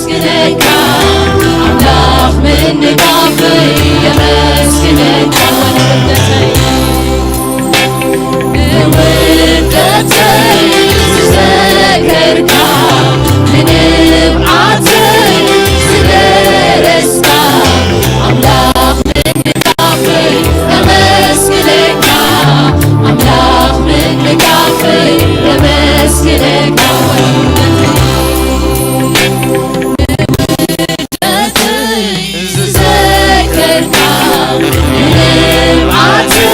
የመስግነካ ኣምላኽ ምንጋፈይ የመስግነካ ንውርደተይ ንውርደተይ ዝዘከርካ ንንብዓተይ ዝደረስካ ኣምላኽ ምንጋፈይ የመስግነካ ኣምላኽ ምንጋፈይ የመስግነካ ዝዘከርካ ንብዓተይ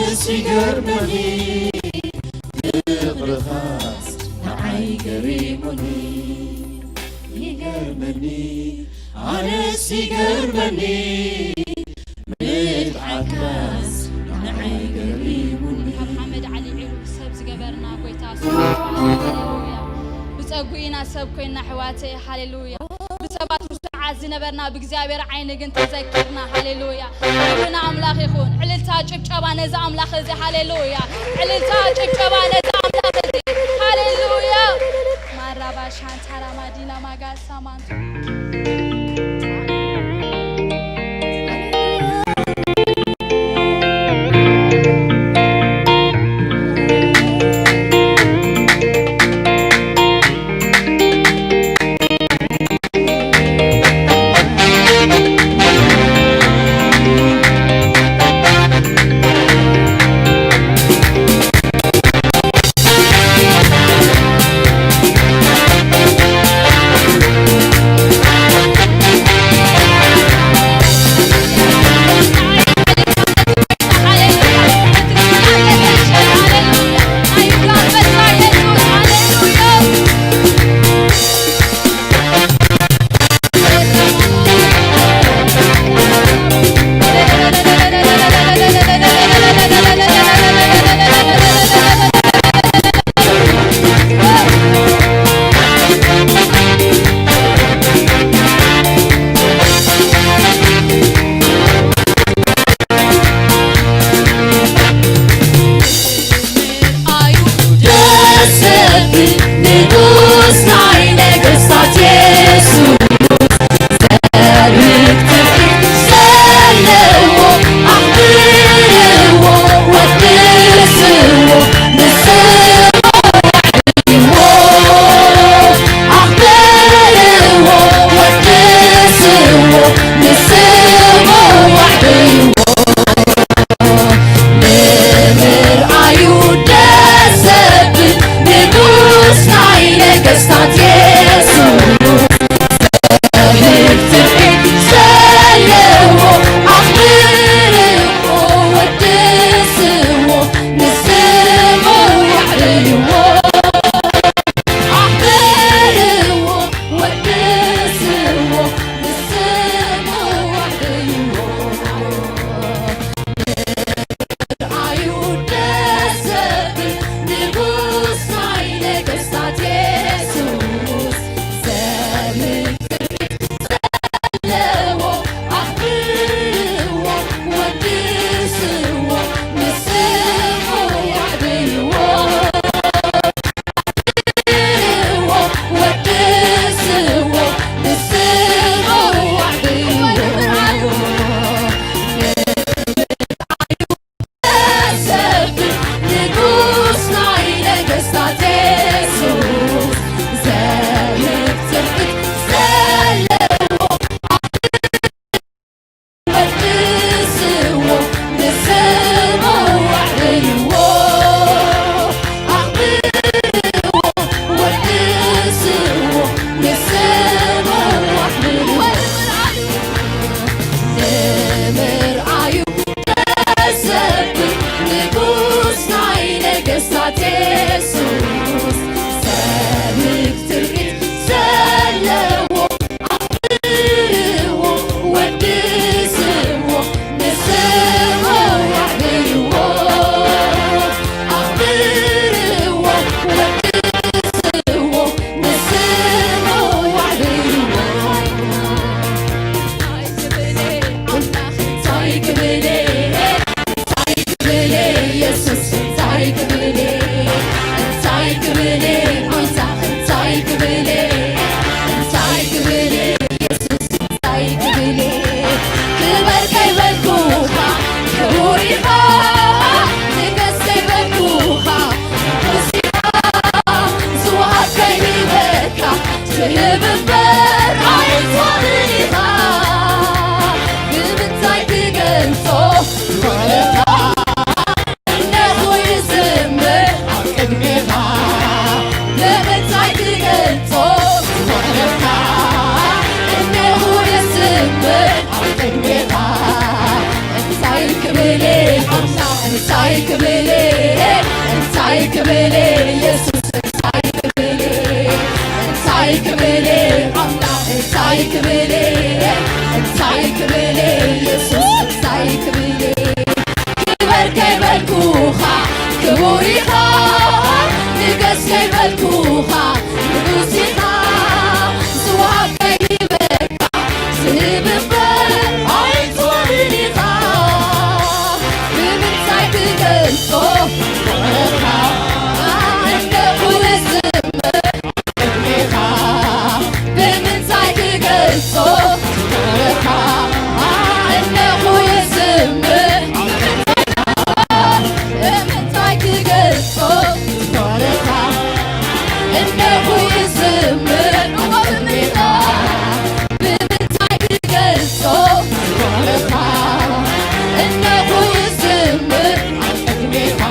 ኣነስ ይገርመኒ ፍቕርኻስ ንዓይ ገሪሙኒ። ይገርመኒ፣ ኣነስ ይገርመኒ፣ ምድዓካስ ንዓይ ገሪሙኒ። ካብ ሓመድ ኣልዒሉ ሰብ ዝገበርና ጎይታ ስሙ ይባረክ። ሃሌሉያ። ብጸጉ ኢና ሰብ ኮይና ኣሕዋተይ። ሃሌሉያ። ብሰባት ርሱዓት ዝነበርና ብእግዚኣብሔር ዓይኒ ግን ተዘኪርና። ሃሌሉያ። ክብሪ ንኣምላኽ ይኹን። ዕልልታ ጭብጨባ ነዚ ኣምላኽ እዚ። ሃሌሉያ። ዕልልታ ጭብጨባ ነዚ ኣምላኽ እዚ። ሃሌሉያ። ማራባ ሻንታራ ማዲና ማጋ ሳማንቱ። ክብል እንታይ ክብል ኢየሱስ እንታይ ክብል እንታይ ክብል ኣምላኽ እንታይ ክብል እንታይ ክብል ኢየሱስ እንታይ ክብል ክበር ከይበልኩኻ ክቡር ኢኻ ንገስ ከይበልኩኻ ንጉስ ኢኻ ዝወሃብ ከይበልካ ዝህብ እምበር ኣይትወርን ኢኻ ብምንታይ ክገልጾ ፍቕርኻ እንደኹ ዝምር ኢኻ ብምንታይ ክገልጾ ፍቕርኻ እንደኹ ዝምር ብምንታይ ክገልጾ ፍቕርኻ እንደኹ ዝምር እሞ ብምንታይ ብምንታይ ክገልጾ ፍቕርኻ እንደኹ ዝምር ኣብ ቅድሜኻ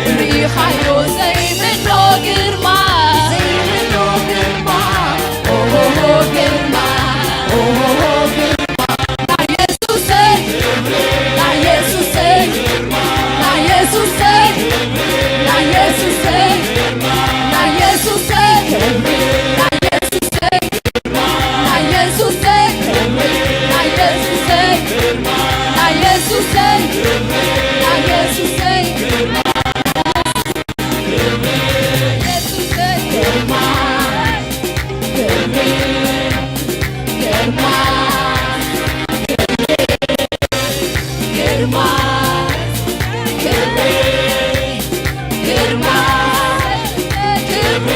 ርኢኻዮ ዘይምኖ ግርማ፣ ዘይምኖ ግርማ፣ ኦሆሆ ግርማ፣ ኦሆሆ ግርማ። ናይ የሱሰይ፣ ናይ የሱሰይ፣ ናይ የሱሰይ፣ ናይ የሱሰይ፣ ናይ የሱሰይ ክብሪ፣ ናይ የሱሰይ ናይ የሱሰይ ክብሪ፣ ናይ የሱሰይ ግርማ፣ ናይ የሱሰይ ክብሪ፣ ናይ የሱሰይ ግርማ፣ የሱሰይ ግርማ፣ ክብሪ፣ ግርማ፣ ግርማ፣ ክብሪ፣ ግርማ፣ ክብሪ፣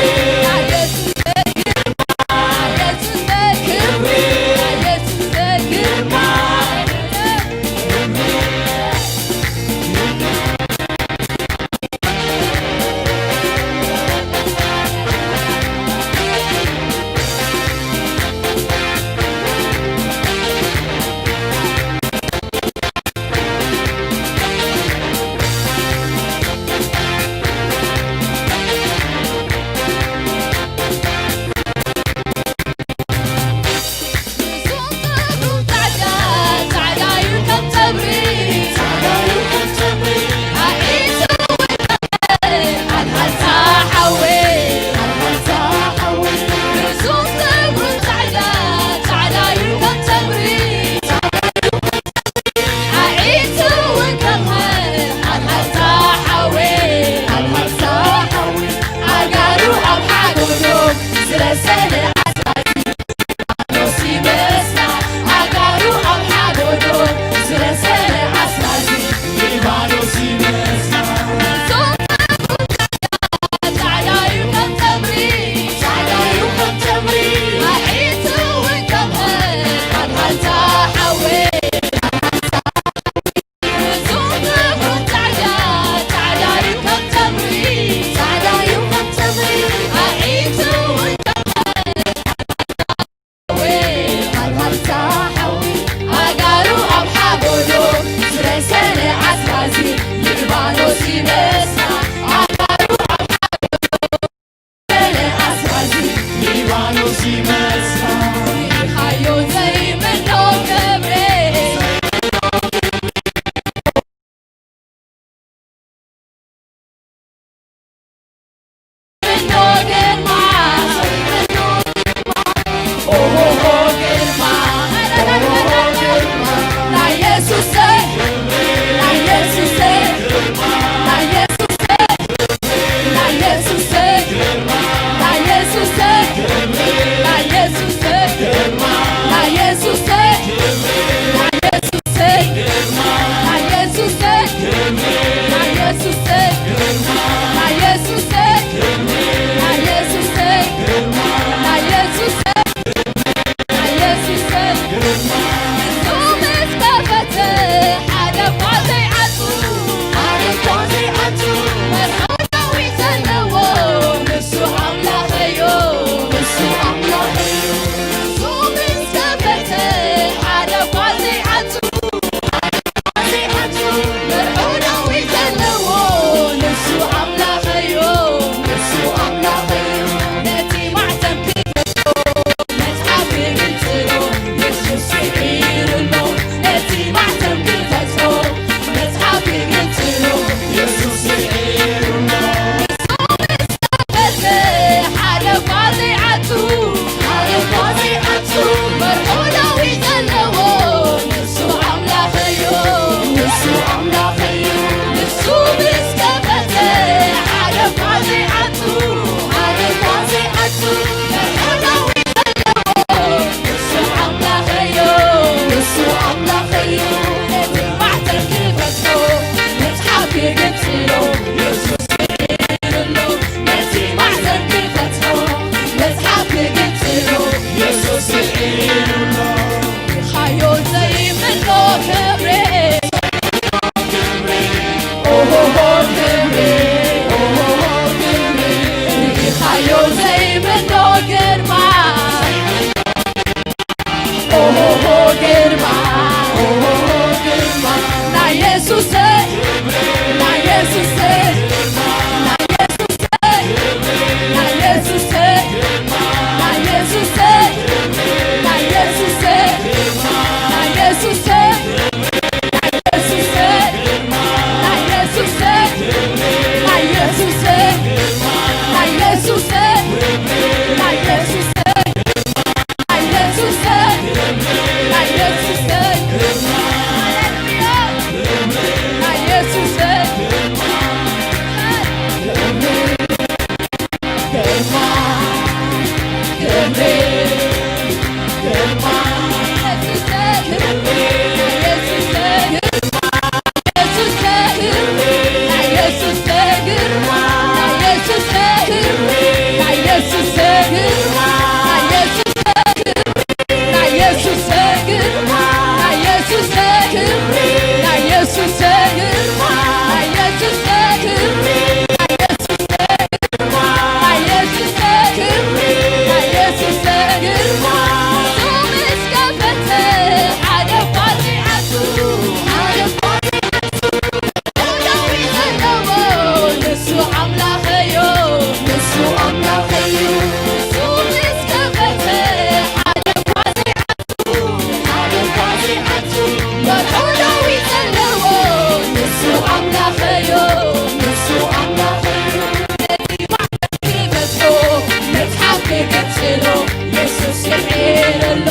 የሱስ ይቕይር ኣሎ፣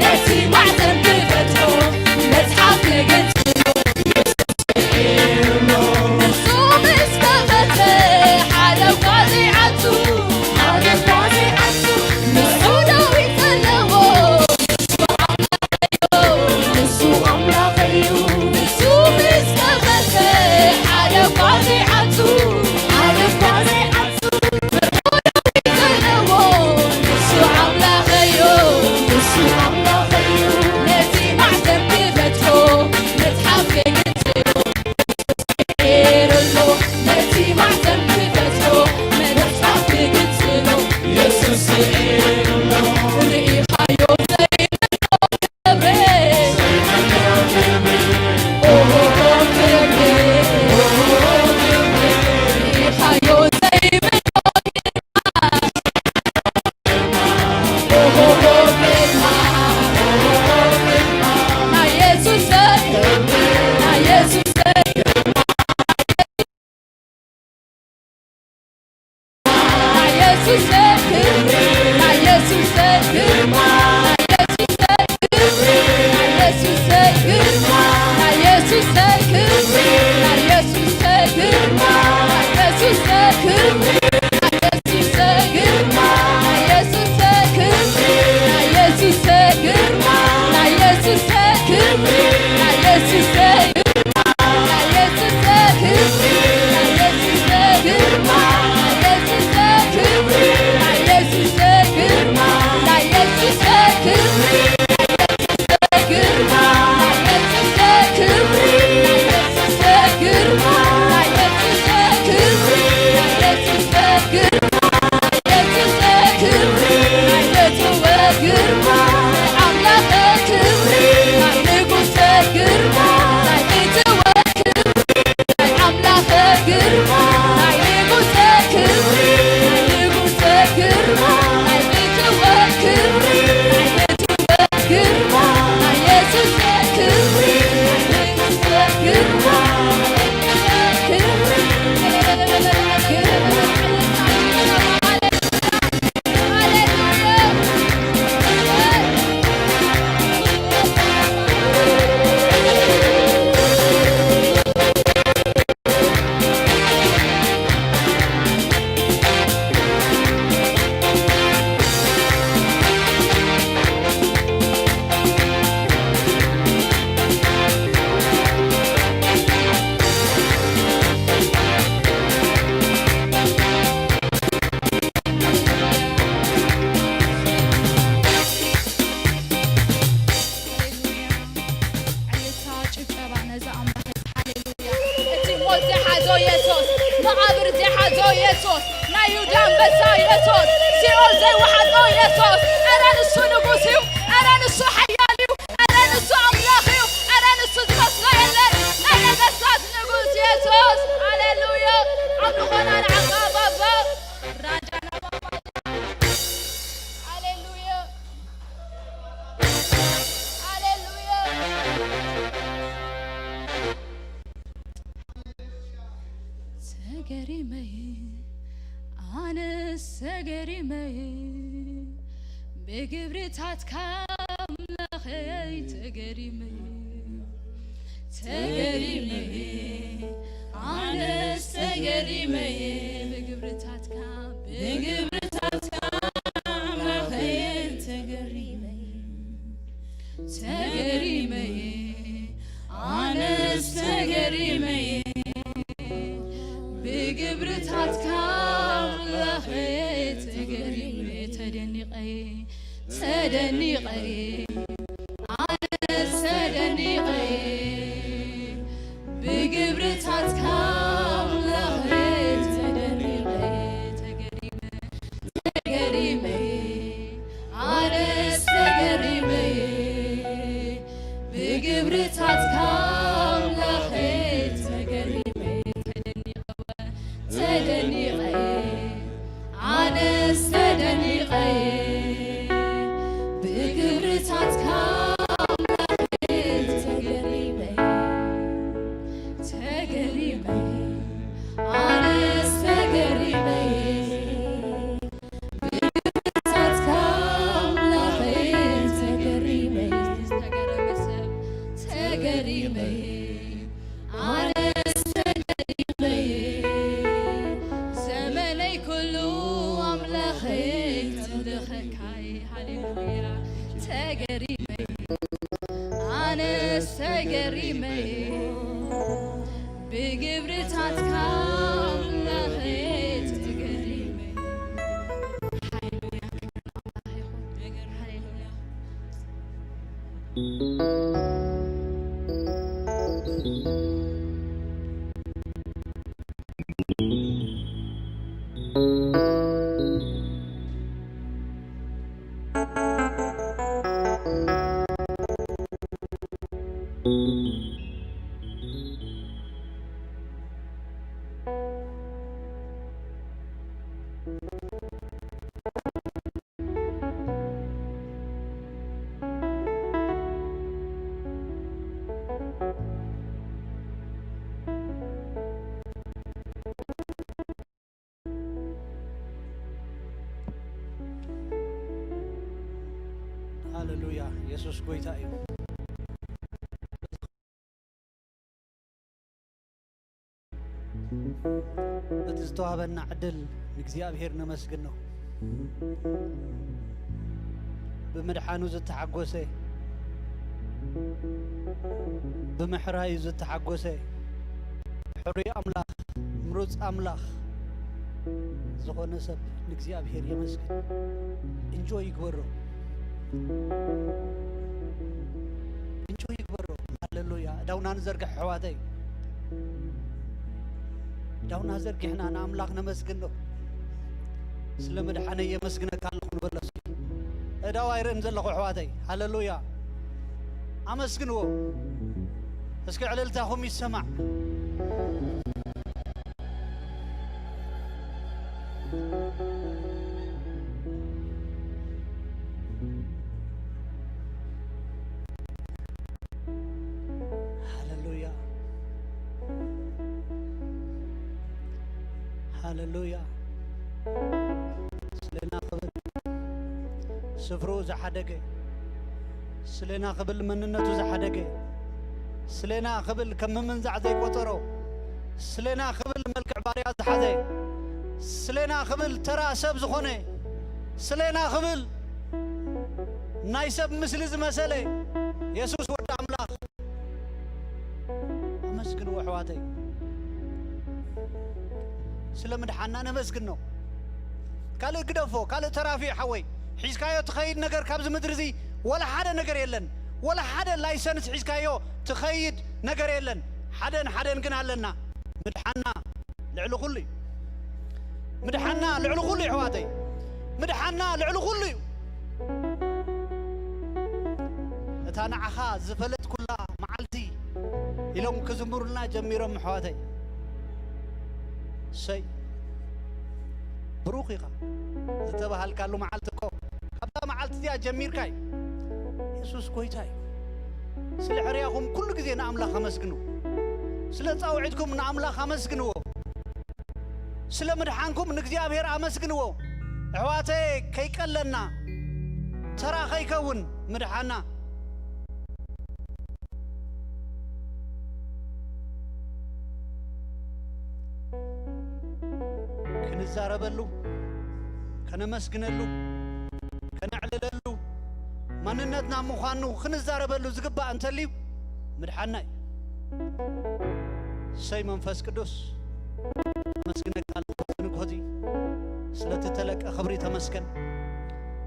ነቲ ማዕተብ ክፈትሖ መጽሓፍ ክገልጽ ንሱ ምስ ከፈተ፣ ዓለምኳ ዘይዓቱ፣ ዓለምኳ ዘይዓቱ፣ ንሱ ዳዊት ዘለዎ፣ ንሱ ኣምላኸዮ፣ ንሱ ኣምላኸዩ። ንሱ ምስ ከፈተ፣ ዓለምኳ ዘይዓቱ፣ ዓለምኳ ዘይዓቱ፣ ንሱ ዳዊት ዘለዎ፣ ንሱ ኣምላኸዮ፣ ንሱ ኣምላኸዩ። ነቲ ማዕተብ ክፈትሖ፣ መጽሓፍ ክገልጽ ሃሌሉያ። ዕልልታ፣ ጭብጨባ ነዚ ኣምላኽ። ሃሌሉያ። እቲ ሞት ዝሓዞ የሱስ፣ መቓብር ዝሓዞ የሱስ፣ ናይ ይሁዳ ኣንበሳ የሱስ፣ ሲኦል ዘይወሓጦ የሱስ። እረ ንሱ ንጉስ እዩ፣ እረ ንሱ ሓያል እዩ፣ እረ ንሱ ኣምላኽ እዩ፣ እረ ንሱ ዝመስሎ የለን። ናይ ነገስታት ንጉስ የሱስ። ሃሌሉያ። ኣምልኾና ንዓኻ ባባ። ራጃና ባባ። ሃሌሉያ። ሃሌሉያ። ተገሪመ፣ ኣነስ ተገሪመ፣ ብግብርታትካ ኣምላኸይ ተገሪመ። ተገሪመ፣ ኣነስ ተገሪመ፣ ብግብርታትካ፣ ብግብርታትካ ኣምላኸይ ተገሪመ። ተገሪመ፣ ኣነስ ተገሪመ፣ ብግብርታትካ ኣምላኸይ ተገሪመ። ተደኒቐ፣ ተደኒቐ፣ ኣነስ ተደኒቐ፣ ብግብርታትካ ኣምላኸይ ተደኒቐ፣ ተገሪመ፣ ተገሪመ፣ ኣነስ ተገሪመ፣ ብግብርታትካ ኣምላኸይ ተገሪመ፣ ተደኒቐ፣ ተደኒቐ፣ ኣነስ ተደኒቐ፣ ብግብርታትካ ሃሌሉያ። ተገሪመ ኣነስ ተገሪመ ብግብርታትካ ኣምላኸይ ተገሪመ። ሃሌሉያ። ሃሌሉያ። ሃሌሉያ። የሱስ ጎይታ እዩ። በቲ ዝተዋህበና ዕድል ንእግዚኣብሔር ነመስግኖ። ብምድሓኑ ዝተሓጎሰ፣ ብምሕራዩ ዝተሓጎሰ ሕሩይ ኣምላኽ፣ ምሩጽ ኣምላኽ ዝኾነ ሰብ ንእግዚኣብሔር የመስግን። እንጆይ ይግበሮ። እንጆይ ይግበሮ። ሃሌሉያ። እዳውና ንዘርግሕ ኣሕዋተይ። እዳውና ዘርጊሕና ንኣምላኽ ነመስግኖ። ስለ ምድሓነይ የመስግነካ ኣለኹ ንበሎ እስኪ። እዳው ኣይርእን ዘለኹ ኣሕዋተይ። ሃሌሉያ። ኣመስግንዎ። እስኪ ዕልልታኹም ይሰማዕ። ሃሌሉያ። ሃሌሉያ። ስለና ክብል ስፍርኡ ዝሓደገ፣ ስለና ክብል መንነቱ ዝሓደገ፣ ስለና ክብል ከም ምምንዛዕ ዘይቆጸሮ፣ ስለና ክብል መልክዕ ባርያ ዝሓዘ፣ ስለና ክብል ተራ ሰብ ዝኾነ፣ ስለና ክብል ናይ ሰብ ምስሊ ዝመሰለ የሱስ ወዲ ኣምላኽ። ኣመስግንዎ ኣሕዋተይ። ስለ ምድሓና ነመስግኖ። ካልእ ግደፎ፣ ካልእ ተራፊ ሓወይ። ሒዝካዮ ትኸይድ ነገር ካብዚ ምድሪ እዚ ወላ ሓደ ነገር የለን። ወላ ሓደ ላይሰንስ ሒዝካዮ ትኸይድ ነገር የለን። ሓደን ሓደን ግን ኣለና። ምድሓና ልዕሊ ኩሉ እዩ። ምድሓና ልዕሊ ኩሉ እዩ ኣሕዋተይ። ምድሓና ልዕሊ ኩሉ እዩ። እታ ንዓኻ ዝፈለጥኩላ መዓልቲ ኢሎም ክዝምሩልና ጀሚሮም ኣሕዋተይ። እሰይ ብሩኽ ኢኻ ዝተባሃልካሉ መዓልቲ እኮ ካብታ መዓልቲ እዚኣ ጀሚርካ እዩ። የሱስ ጎይታ እዩ። ስለ ሕርያኹም ኩሉ ግዜ ንኣምላኽ ኣመስግኑ። ስለ ጻውዒትኩም ንኣምላኽ ኣመስግንዎ። ስለ ምድሓንኩም ንእግዚኣብሔር ኣመስግንዎ። ኣሕዋተይ ከይቀለና ተራ ከይከውን ምድሓና። ክንዛረበሉ፣ ከነመስግነሉ፣ ከነዕልለሉ፣ ማንነትና ምዃኑ ክንዛረበሉ ዝግባእ እንተልዩ ምድሓና እዩ። እሰይ መንፈስ ቅዱስ ኣመስግነካ ኣለኹ። ንግሆ እዚ ስለቲ ተለቀ ክብሪ ተመስገን፣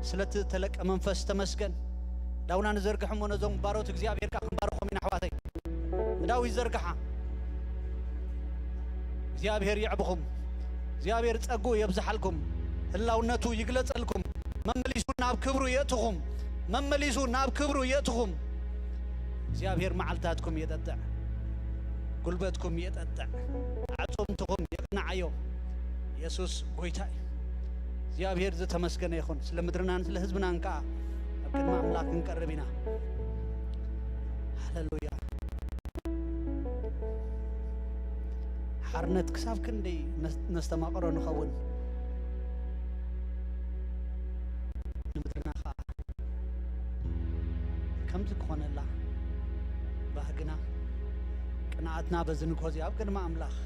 ስለቲ ተለቀ መንፈስ ተመስገን። ዳውና ንዘርግሕ እሞ ነዞም ባሮት እግዚኣብሔር ከዓ ክንባርኾም ኢና ኣሕዋተይ። ዳዊት ዘርግሓ። እግዚኣብሔር የዕብኹም። እግዚኣብሔር ጸግኡ የብዝሓልኩም። ህላውነቱ ይግለጸልኩም። መመሊሱ ናብ ክብሩ የእትኹም። መመሊሱ ናብ ክብሩ የእትኹም። እግዚኣብሔር መዓልታትኩም የጠጥዕ። ጉልበትኩም የጠጥዕ። ኣዕጽምትኹም የቕንዓዮ። የሱስ ጎይታ እዩ። እግዚኣብሔር ዝተመስገነ ይኹን። ስለ ምድርናን ስለ ህዝብናን ከኣ ኣብ ቅድሚ ኣምላኽ ክንቀርብ ኢና። ሃሌሉያ። ሓርነት ክሳብ ክንደይ ነስ-፣ ነስተማቕሮ ንኸውን? ንምድርና ኸኣ ከምዚ ክኾነላ ባህግና፣ ቅንኣትና በዚ ንግሆ እዚ ኣብ ቅድሚ ኣምላኽ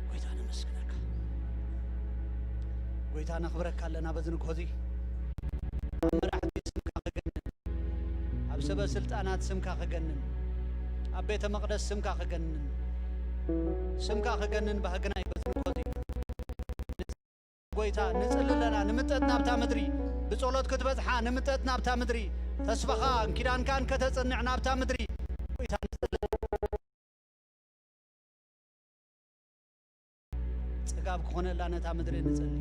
ጎይታ ነመስግነካ። ጎይታ ነኽብረካ ኣለና በዚ ንግሆ እዚ። ኣብ መራሕቲ ስምካ ክገንን፣ ኣብ ሰበ ስልጣናት ስምካ ክገንን፣ ኣብ ቤተ መቕደስ ስምካ ክገንን፣ ስምካ ክገንን ባህግና እዩ በዚ ንግሆ እዚ። ጎይታ ንጽሊ ኣለና ንምጠት ናብታ ምድሪ፣ ብጸሎት ክትበጽሓ ንምጠት ናብታ ምድሪ፣ ተስፋኻ ኪዳንካን ከተጽንዕ ናብታ ምድሪ። ጎይታ ንጽሊ። ጽጋብ ክኾነላ ነታ ምድሪ ንጽሊ።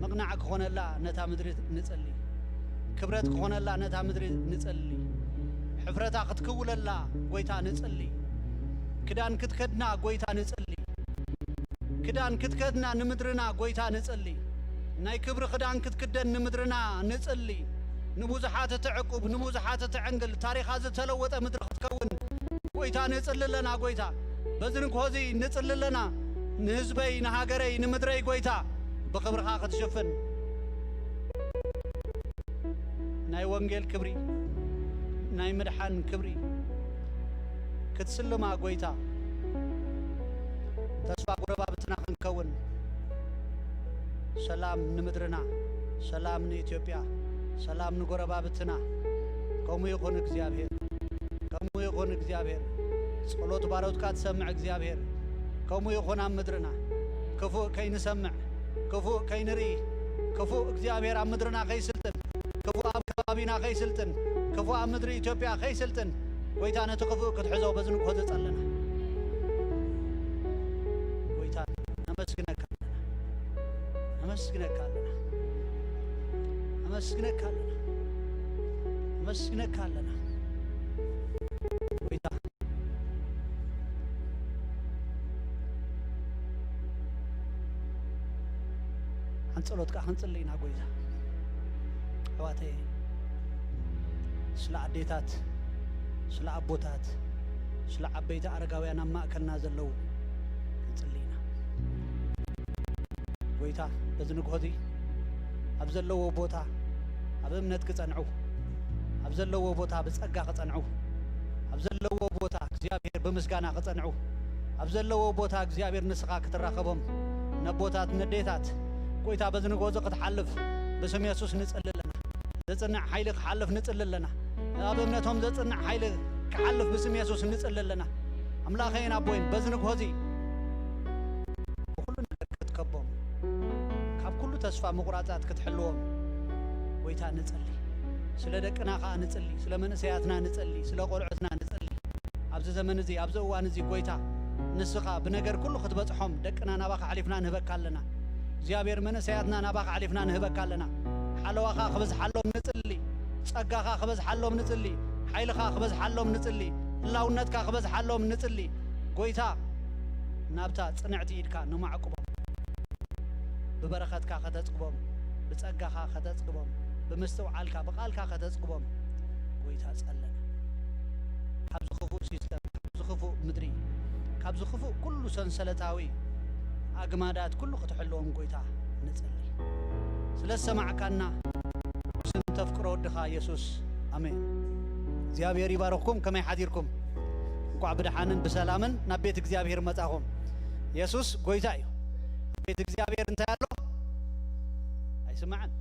ምቕናዕ ክኾነላ ነታ ምድሪ ንጽሊ። ክብረት ክኾነላ ነታ ምድሪ ንጽሊ። ሕፍረታ ክትክውለላ ጎይታ ንጽሊ። ክዳን ክትከድና ጎይታ ንጽሊ። ክዳን ክትከድና ንምድርና ጎይታ ንጽሊ። ናይ ክብሪ ክዳን ክትክደን ንምድርና ንጽሊ። ንብዙሓት እተዕቁብ፣ ንብዙሓት እተዕንግል፣ ታሪኻ ዝተለወጠ ምድሪ ክትከውን ጎይታ ንጽሊ ኣለና። ጎይታ በዚ ንግሆ እዚ ንጽሊ ኣለና። ንህዝበይ፣ ንሃገረይ፣ ንምድረይ ጎይታ ብኽብርኻ ክትሽፍን፣ ናይ ወንጌል ክብሪ፣ ናይ ምድሓን ክብሪ ክትስልማ ጎይታ፣ ተስፋ ጎረባብትና ክንከውን፣ ሰላም ንምድርና፣ ሰላም ንኢትዮጵያ፣ ሰላም ንጎረባብትና። ከምኡ ይኹን እግዚኣብሔር፣ ከምኡ ይኹን እግዚኣብሔር። ጸሎት ባሮትካ ትሰምዕ እግዚኣብሔር፣ ከምኡ ይኹን ኣብ ምድርና። ክፉእ ከይንሰምዕ፣ ክፉእ ከይንርኢ፣ ክፉእ እግዚኣብሔር ኣብ ምድርና ከይስልጥን፣ ክፉእ ኣብ ከባቢና ከይስልጥን፣ ክፉእ ኣብ ምድሪ ኢትዮጵያ ከይስልጥን፣ ጎይታ ነቲ ክፉእ ክትሕዞ በዚ ንግሆ እዚ ጸለና። ጎይታ ነመስግነካ ኣለና። ነመስግነካ ኣለና። ነመስግነካ ኣለና። ነመስግነካ ኣለና። ጎይታ ሓንቲ ጸሎት ከኣ ክንጽሊ ኢና። ጎይታ ኣሕዋተይ፣ ስለ ኣዴታት፣ ስለ ኣቦታት፣ ስለ ዓበይቲ ኣረጋውያን ኣብ ማእከልና ዘለዉ ክንጽሊ ኢና። ጎይታ በዚ ንግሆ እዚ ኣብ ዘለዎ ቦታ ኣብ እምነት ክጸንዑ፣ ኣብ ዘለዎ ቦታ ብጸጋ ክጸንዑ፣ ኣብ ዘለዎ ቦታ እግዚኣብሔር ብምስጋና ክጸንዑ፣ ኣብ ዘለዎ ቦታ እግዚኣብሔር ንስኻ ክትራኸቦም፣ ነቦታት ነዴታት ጎይታ በዚ ንግሆ እዚ ክትሓልፍ ብስም የሱስ ንጽሊ ኣለና። ዘጽንዕ ሓይሊ ክሓልፍ ንጽሊ ኣለና። ኣብ እምነቶም ዘጽንዕ ሓይሊ ክሓልፍ ብስም የሱስ ንጽሊ ኣለና። ኣምላኸይን ኣቦይን በዚ ንግሆ እዚ ብኹሉ ነገር ክትከቦም፣ ካብ ኩሉ ተስፋ ምቑራጻት ክትሕልዎም ጎይታ ንጽሊ። ስለ ደቅና ከኣ ንጽሊ፣ ስለ መንእሰያትና ንጽሊ፣ ስለ ቆልዑትና ንጽሊ። ኣብዚ ዘመን እዚ፣ ኣብዚ እዋን እዚ ጎይታ ንስኻ ብነገር ኩሉ ክትበጽሖም ደቅና ናባኻ ኣሕሊፍና ንህበካ ኣለና። እግዚኣብሔር መንእሰያትና ናባኻ ኣሕሊፍና ንህበካ ኣለና። ሓለዋኻ ክበዝሓሎም ንጽሊ፣ ጸጋኻ ክበዝሓሎም ንጽሊ፣ ሓይልኻ ክበዝሓሎም ንጽሊ፣ ህላውነትካ ክበዝሓሎም ንጽሊ። ጎይታ ናብታ ጽንዕቲ ኢድካ ንማዕቁቦም። ብበረኸትካ ከተጽግቦም፣ ብጸጋኻ ከተጽግቦም፣ ብምስትውዓልካ ብቓልካ ከተጽግቦም ጎይታ ጸለና። ካብዚ ክፉእ ሲስተም፣ ካብዚ ክፉእ ምድሪ፣ ካብዚ ክፉእ ኩሉ ሰንሰለታዊ ኣግማዳት ኩሉ ክትሕልዎም ጎይታ ንጸሊ። ስለ ዝሰማዕካና ብስም ተፍቅሮ ወድኻ የሱስ ኣሜን። እግዚኣብሔር ይባርኽኩም። ከመይ ሓዲርኩም? እንቋዕ ብደሓንን ብሰላምን ናብ ቤት እግዚኣብሔር መጻኹም። የሱስ ጎይታ እዩ። ኣብ ቤት እግዚኣብሔር እንታይ ኣሎ? ኣይስማዕን።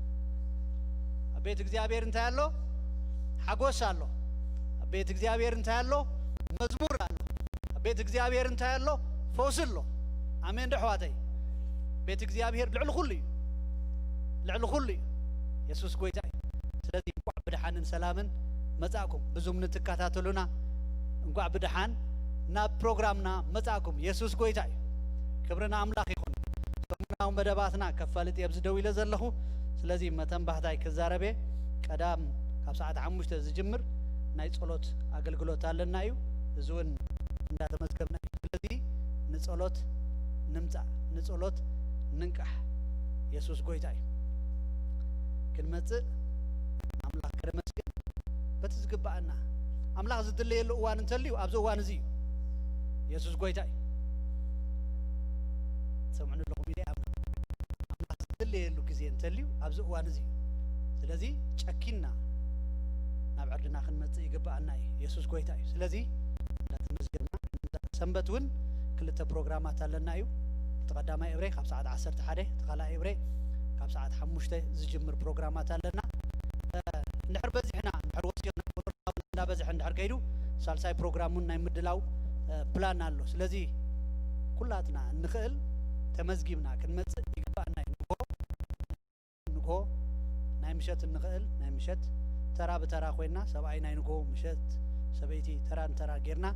ኣብ ቤት እግዚኣብሔር እንታይ ኣሎ? ሓጎስ ኣሎ። ኣብ ቤት እግዚኣብሔር እንታይ ኣሎ? መዝሙር ኣሎ። ኣብ ቤት እግዚኣብሔር እንታይ ኣሎ? ፈውሲ ኣሎ። ኣሜን ዶ ኣሕዋተይ? ቤት እግዚኣብሔር ልዕሊ ኩሉ እዩ። ልዕሊ ኩሉ እዩ። የሱስ ጎይታ እዩ። ስለዚ እንቋዕ ብደሓንን ሰላምን መጻእኩም። ብዙም ንትከታተሉና እንቋዕ ብደሓን ናብ ፕሮግራምና መጻእኩም። የሱስ ጎይታ እዩ። ክብሪ ንኣምላኽ ይኹን። ሰሙናዊ መደባትና ከፋልጥ እየ ኣብዚ ደው ኢለ ዘለኹ። ስለዚ መተንባህታይ ክዛረብ እየ። ቀዳም ካብ ሰዓት ሓሙሽተ ዝጅምር ናይ ጸሎት ኣገልግሎት ኣለና እዩ። እዚ እውን እንዳተመዝገብና እዩ። ስለዚ ንጸሎት ንምጻእ፣ ንጸሎት ንንቃሕ። የሱስ ጎይታ እዩ። ክንመጽእ ንኣምላኽ ከነመስግን በቲ ዝግብኣና። ኣምላኽ ዝድለየሉ እዋን እንተልዩ ኣብዚ እዋን እዚ እዩ። የሱስ ጎይታ እዩ። ትሰምዑኒ ኣለኹም ኢለ እየ ኣምና። ኣምላኽ ዝድለየሉ ግዜ እንተልዩ ኣብዚ እዋን እዚ እዩ። ስለዚ ጨኪና ናብ ዕርድና ክንመጽእ ይግብኣና እዩ። የሱስ ጎይታ እዩ። ስለዚ እንዳተመዝገብና፣ ሰንበት እውን ክልተ ፕሮግራማት ኣለና እዩ። እቲ ቀዳማይ እብሬ ካብ ሰዓት ዓሰርተ ሓደ፣ እቲ ካልኣይ እብሬ ካብ ሰዓት ሓሙሽተ ዝጅምር ፕሮግራማት ኣለና። እንድሕር በዚሕና፣ እንድሕር ወሲኽና፣ ቁፅርና እንዳበዝሐ እንድሕር ከይዱ፣ ሳልሳይ ፕሮግራም እውን ናይ ምድላው ፕላን ኣሎ። ስለዚ ኩላትና እንኽእል ተመዝጊብና ክንመፅእ ይግባኣና እዩ። ንግሆ፣ ንግሆ ናይ ምሸት እንኽእል ናይ ምሸት ተራ ብተራ ኮይና፣ ሰብኣይ ናይ ንግሆ፣ ምሸት ሰበይቲ፣ ተራ ንተራ ጌርና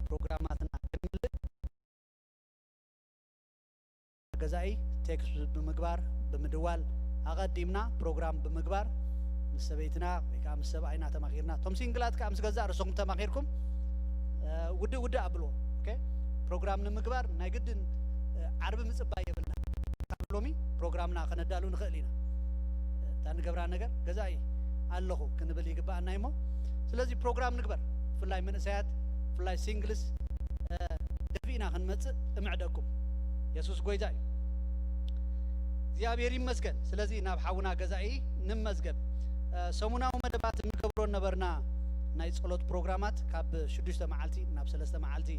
ፕሮግራማትና ክንምልእ፣ ገዛኢ ቴክስት ብምግባር፣ ብምድዋል፣ ኣቐዲምና ፕሮግራም ብምግባር ምስ ሰበይትና ወይ ከዓ ምስ ሰብኣይና ተማኺርና፣ እቶም ሲንግላት ከዓ ምስ ገዛእ ርእስኹም ተማኺርኩም ውድእ ውድእ ኣብልዎ። ኦኬ፣ ፕሮግራም ንምግባር ናይ ግድን ዓርቢ ምፅባይ የብልና። ካብ ሎሚ ፕሮግራምና ከነዳሉ ንኽእል ኢና። እታ ንገብራ ነገር ገዛኢ ኣለኹ ክንብል ይግባኣና እሞ፣ ስለዚ ፕሮግራም ንግበር። ብፍላይ መንእሰያት፣ ብፍላይ ሲንግልስ፣ ደፊእና ክንመጽእ እምዕደኩም። የሱስ ጎይታ እዩ። እግዚኣብሔር ይመስገን። ስለዚ ናብ ሓውና ገዛኢ ንመዝገብ። ሰሙናዊ መደባት እንገብሮ ነበርና፣ ናይ ጸሎት ፕሮግራማት ካብ ሽዱሽተ መዓልቲ ናብ ሰለስተ መዓልቲ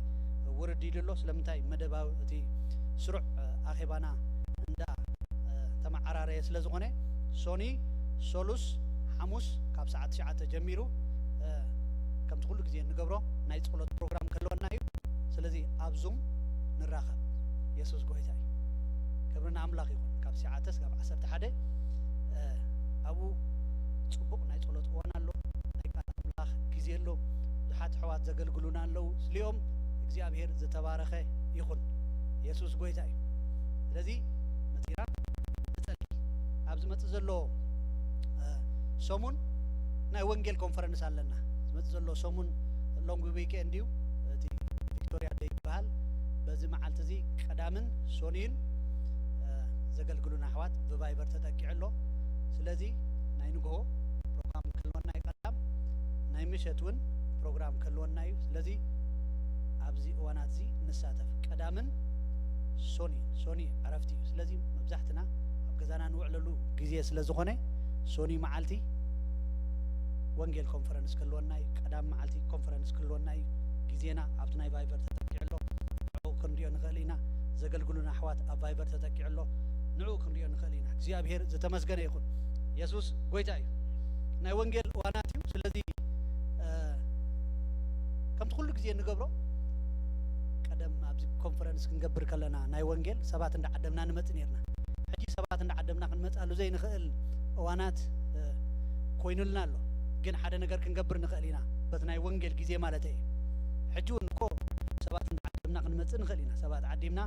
ውርድ ኢሉ ኣሎ። ስለምንታይ? መደባዊ እቲ ስሩዕ ኣኼባና እንዳ ተመዓራረየ ስለ ዝኾነ፣ ሶኒ፣ ሶሉስ፣ ሓሙስ ካብ ሰዓት ትሽዓተ ጀሚሩ ከምቲ ኩሉ ግዜ እንገብሮ ናይ ጸሎት ፕሮግራም ክህልወና እዩ። ስለዚ ኣብ ዙም ንራኸብ። የሱስ ጎይታ እዩ። ክብሪ ንኣምላኽ ይኹን። ካብ ትሽዓተ ስጋብ ዓሰርተ ሓደ ኣብኡ ጽቡቕ ናይ ጸሎት እዋን ኣሎ። ናይ ቃል ኣምላኽ ግዜ ኣሎ። ብዙሓት ኣሕዋት ዘገልግሉና ኣለዉ። ስሊኦም እግዚኣብሔር ዝተባረኸ ይኹን። የሱስ ጎይታ እዩ። ስለዚ መጺና ንጸሊ። ኣብ ዝመጽእ ዘሎ ሰሙን ናይ ወንጌል ኮንፈረንስ ኣለና። ዝመጽእ ዘሎ ሰሙን ሎንግ ዊኬንድ እዩ። እቲ ቪክቶሪያ ደይ ይበሃል። በዚ መዓልቲ እዚ ቀዳምን ሶኒን ዘገልግሉና ኣሕዋት ብቫይበር ተጠቂዑ ኣሎ። ስለዚ ናይ ንግሆ ፕሮግራም ክህልወና እዩ። ናይ ምሸት እውን ፕሮግራም ክህልወና እዩ። ስለዚ ኣብዚ እዋናት እዚ ንሳተፍ። ቀዳምን ሶኒ፣ ሶኒ ዕረፍቲ እዩ። ስለዚ መብዛሕትና ኣብ ገዛና ንውዕለሉ ግዜ ስለ ዝኾነ ሶኒ መዓልቲ ወንጌል ኮንፈረንስ ክህልወና እዩ። ቀዳም መዓልቲ ኮንፈረንስ ክህልወና እዩ። ግዜና ኣብቲ ናይ ቫይበር ተጠቂዑ ኣሎ። ንዕኡ ክንሪኦ ንኽእል ኢና። ዘገልግሉና ኣሕዋት ኣብ ቫይበር ተጠቂዑ ኣሎ። ንዕኡ ክንሪኦ ንኽእል ኢና። እግዚኣብሔር ዝተመስገነ ይኹን። የሱስ ጎይታ እዩ። ናይ ወንጌል እዋናት እዩ። ስለዚ ከምቲ ኩሉ ግዜ እንገብሮ፣ ቀደም ኣብዚ ኮንፈረንስ ክንገብር ከለና ናይ ወንጌል ሰባት እንዳዓደምና ንመጽእ ነርና። ሕጂ ሰባት እንዳዓደምና ክንመጽኣሉ ዘይንኽእል እዋናት ኮይኑልና ኣሎ። ግን ሓደ ነገር ክንገብር ንኽእል ኢና፣ በቲ ናይ ወንጌል ግዜ ማለት እዩ። ሕጂ እውን እኮ ሰባት እንዳዓደምና ክንመጽእ ንኽእል ኢና። ሰባት ዓዲምና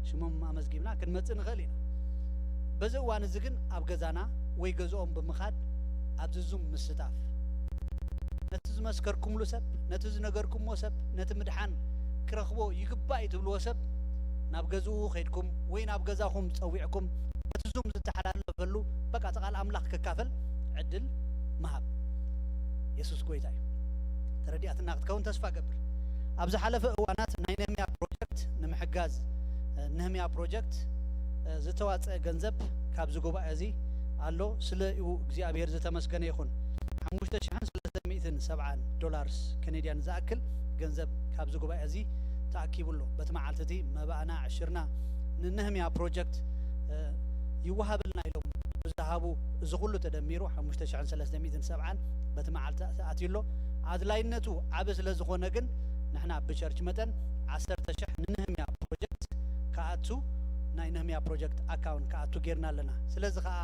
ሽሞም ኣመዝጊብና ክንመጽእ ንኽእል ኢና። በዚ እዋን እዚ ግን ኣብ ገዛና ወይ ገዝኦም ብምኻድ ኣብዚ ዙም ምስታፍ፣ ነቲ ዝመስከርኩምሉ ሰብ፣ ነቲ ዝነገርኩምዎ ሰብ፣ ነቲ ምድሓን ክረኽቦ ይግባእ እዩ ትብልዎ ሰብ ናብ ገዝኡ ከይድኩም ወይ ናብ ገዛኹም ጸዊዕኩም ነቲ ዙም ዝተሓላለፈሉ በቃ እቲ ቃል ኣምላኽ ክካፈል ዕድል ምሃብ። የሱስ ጎይታ እዩ። ተረዲኣትና ክትከውን ተስፋ ገብር። ኣብ ዝሓለፈ እዋናት ናይ ነህምያ ፕሮጀክት ንምሕጋዝ፣ ነህምያ ፕሮጀክት ዝተዋፀአ ገንዘብ ካብዚ ጉባኤ እዚ ኣሎ። ስለ እግዚኣብሔር ዝተመስገነ ይኹን። ሓሙሽተ ሽሕን ሰለስተ ሚእትን ሰብዓን ዶላርስ ከኔድያን ዝኣክል ገንዘብ ካብዚ ጉባኤ እዚ ተኣኪቡ ኣሎ። በቲ መዓልቲ እቲ መባእና ዕሽርና ንነህምያ ፕሮጀክት ይወሃበልና ኢሎም ዝሃቡ፣ እዚ ኩሉ ተደሚሩ ሓሙሽተ ሽሕን ሰለስተ ሚእትን ሰብዓን በቲ መዓልቲ ተኣትዩ ኣሎ። ኣድላይነቱ ዓቢ ስለ ዝኾነ ግን ንሕና ብቸርች መጠን ዓሰርተ ሽሕ ንነህምያ ፕሮጀክት ክኣቱ፣ ናይ ነህምያ ፕሮጀክት ኣካውንት ክኣቱ ጌርና ኣለና። ስለዚ ኸኣ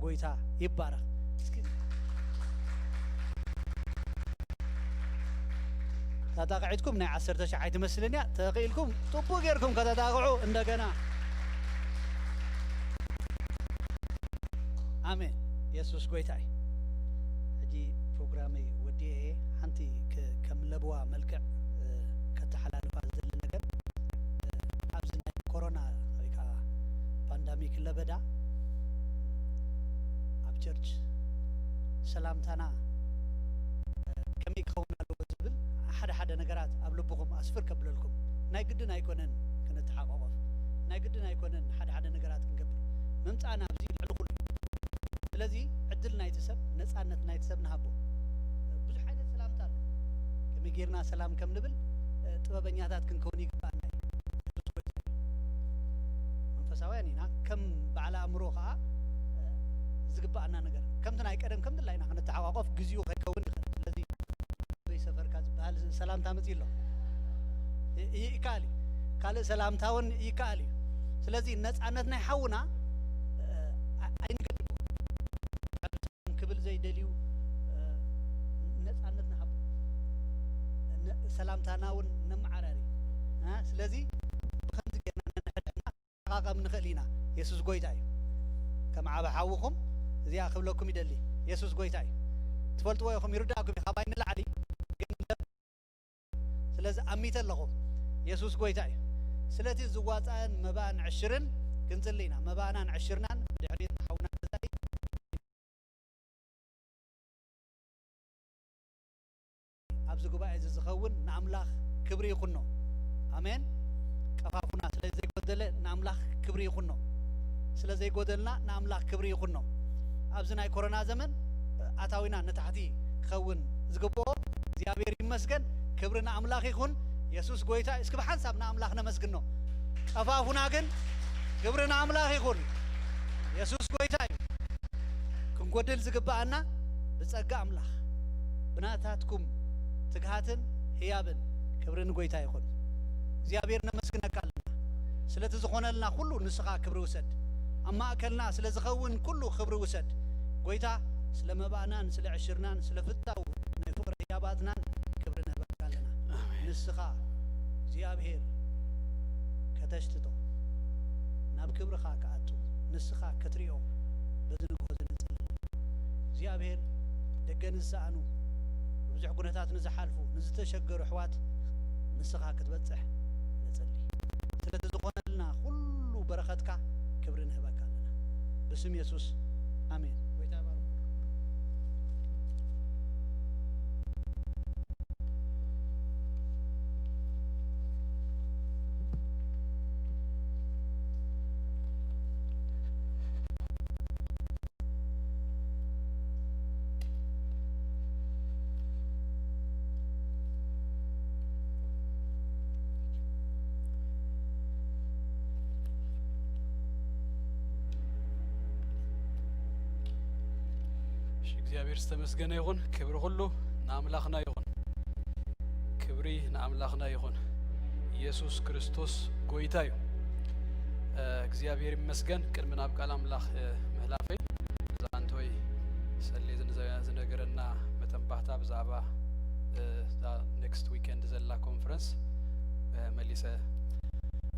ጎይታ ይባረኽ። እስኪ ተጣቕዒትኩም ናይ ዓሰርተ ሺሕ ኣይትመስልን እያ። ተኽኢልኩም ጽቡቕ ጌርኩም ከተጣቕዑ እንደገና። ኣሜን። የሱስ ጎይታ እዩ። ሕጂ ፕሮግራመይ ወዲኤ እየ። ሓንቲ ከ-፣ ከም ለበዋ መልክዕ፣ እ፣ ከተሓላልፋ ዝደሊ ነገር፣ እ፣ ኣብዚ ናይ ኮሮና ወይ ከዓ ፓንዳሚክ ለበዳ ኣብ ቸርች ሰላምታና፣ እ፣ ከመይ ክኸውን ኣለዎ ዝብል ሓደ ሓደ ነገራት ኣብ ልብኹም ኣስፍር ከብለልኩም። ናይ ግድን ኣይኮነን ክንተሓቋቆፍ፣ ናይ ግድን ኣይኮነን ሓደ ሓደ ነገራት ክንገብር። ምምጻእና ኣብዚ ልዕሊ ኩሉ እዩ። ስለዚ ዕድል ናይቲ ሰብ፣ ነጻነት ናይቲ ሰብ ንሃቦ። ብዙሕ ዓይነት ሰላምታ ኣሎ። ከመይ ጌርና ሰላም ከም ንብል፣ እ፣ ጥበበኛታት ክንከውን ይግባኣና እዩ። ከም በዓል ኣእምሮ ከዓ ዝግባኣና ነገር ከምቲ ናይ ቀደም ከም ድላይና ክንተሓቋቆፍ ግዜኡ ከይከውን ይኽእል። ስለዚ በይ ሰፈርካ ዝበሃል ሰላምታ መፅእ ኣሎ። ይከኣል እዩ። ካልእ ሰላምታ እውን ይከኣል እዩ። ስለዚ ነፃነት ናይ ሓውና ኣይንገድቦ። ክብል ዘይደልዩ ነፃነት ንሃቦ። ሰላምታና እውን ነመዓራሪ። ስለዚ ብከምዚ ጌርና ነንሕድሕድና ንጠቓቐም ንኽእል ኢና። የሱስ ጎይታ እዩ። ከም ዓቢ ሓውኹም እዚኣ ክብለኩም ይደሊ። የሱስ ጎይታ እዩ። ትፈልጥዎ ኢኹም፣ ይርዳእኩም እዩ። ካባይ ንላዕሊ ግን ስለዚ ኣሚተ ኣለኹ። የሱስ ጎይታ እዩ። ስለቲ ዝዋፃእን መባእን ዕሽርን ክንፅሊ ኢና። መባእናን ዕሽርናን ድሕሪት ሓውና ገዛኢ ኣብዚ ጉባኤ እዚ ዝኸውን ንኣምላኽ ክብሪ ይኹኖ። ኣሜን። ቀፋፉና ስለ ዘይጎደለ ንኣምላኽ ክብሪ ይኹኖ። ስለ ዘይጎደልና ንኣምላኽ ክብሪ ይኹኖ። ኣብዚ ናይ ኮሮና ዘመን ኣታዊና ንታሕቲ ክኸውን ዝግብኦ እግዚኣብሔር ይመስገን። ክብሪ ንኣምላኽ ይኹን። የሱስ ጎይታ እዩ። እስኪ ብሓንሳብ ንኣምላኽ ነመስግኖ። ቀፋፉና ግን ክብሪ ንኣምላኽ ይኹን። የሱስ ጎይታ እዩ። ክንጎድል ዝግብኣና ብጸጋ ኣምላኽ ብናታትኩም ትግሃትን ህያብን ክብሪ ንጎይታ ይኹን። እግዚኣብሔር ነመስግነካ ኣለና ስለቲ ዝኾነልና ኩሉ። ንስኻ ክብሪ ውሰድ። ኣብ ማእከልና ስለ ዝኸውን ኩሉ ክብሪ ውሰድ። ጎይታ ስለ መባእናን ስለ ዕሽርናን ስለ ፍታው ናይ ፍቕሪ ህያባትናን ክብሪ ንህበካ ኣለና። ኣሜን። ንስኻ እግዚኣብሔር ከተሽትቶ ናብ ክብርኻ ክኣቱ ንስኻ ክትሪኦ በዚ ንግሆ እዚ ንጽሊ። እግዚኣብሔር ደገ ንዝሰኣኑ ብብዙሕ ኩነታት ንዝሓልፉ ንዝተሸገሩ ኣሕዋት ንስኻ ክትበጽሕ ንጽሊ። ስለቲ ዝኾነልና ኩሉ በረኸትካ ክብሪ ንህበካ ኣለና። ብስም የሱስ ኣሜን። ጎይታ ይባርኩም። እሺ፣ እግዚኣብሔር ዝተመስገነ ይኹን። ክብሪ ኩሉ ንኣምላኽና ይኹን። ክብሪ ንኣምላኽና ይኹን። ኢየሱስ ክርስቶስ ጎይታ እዩ። እ፣ እግዚኣብሔር ይመስገን። ቅድሚ ናብ ቃል ኣምላኽ፣ እ፣ ምሕላፈይ፣ እዛ ኣንቶይ ሰሌ ዝን-፣ ዝነገረና መተንባህታ ብዛዕባ፣ እ፣ እዛ ኔክስት ዊኬንድ ዘላ ኮንፈረንስ፣ እ፣ መሊሰ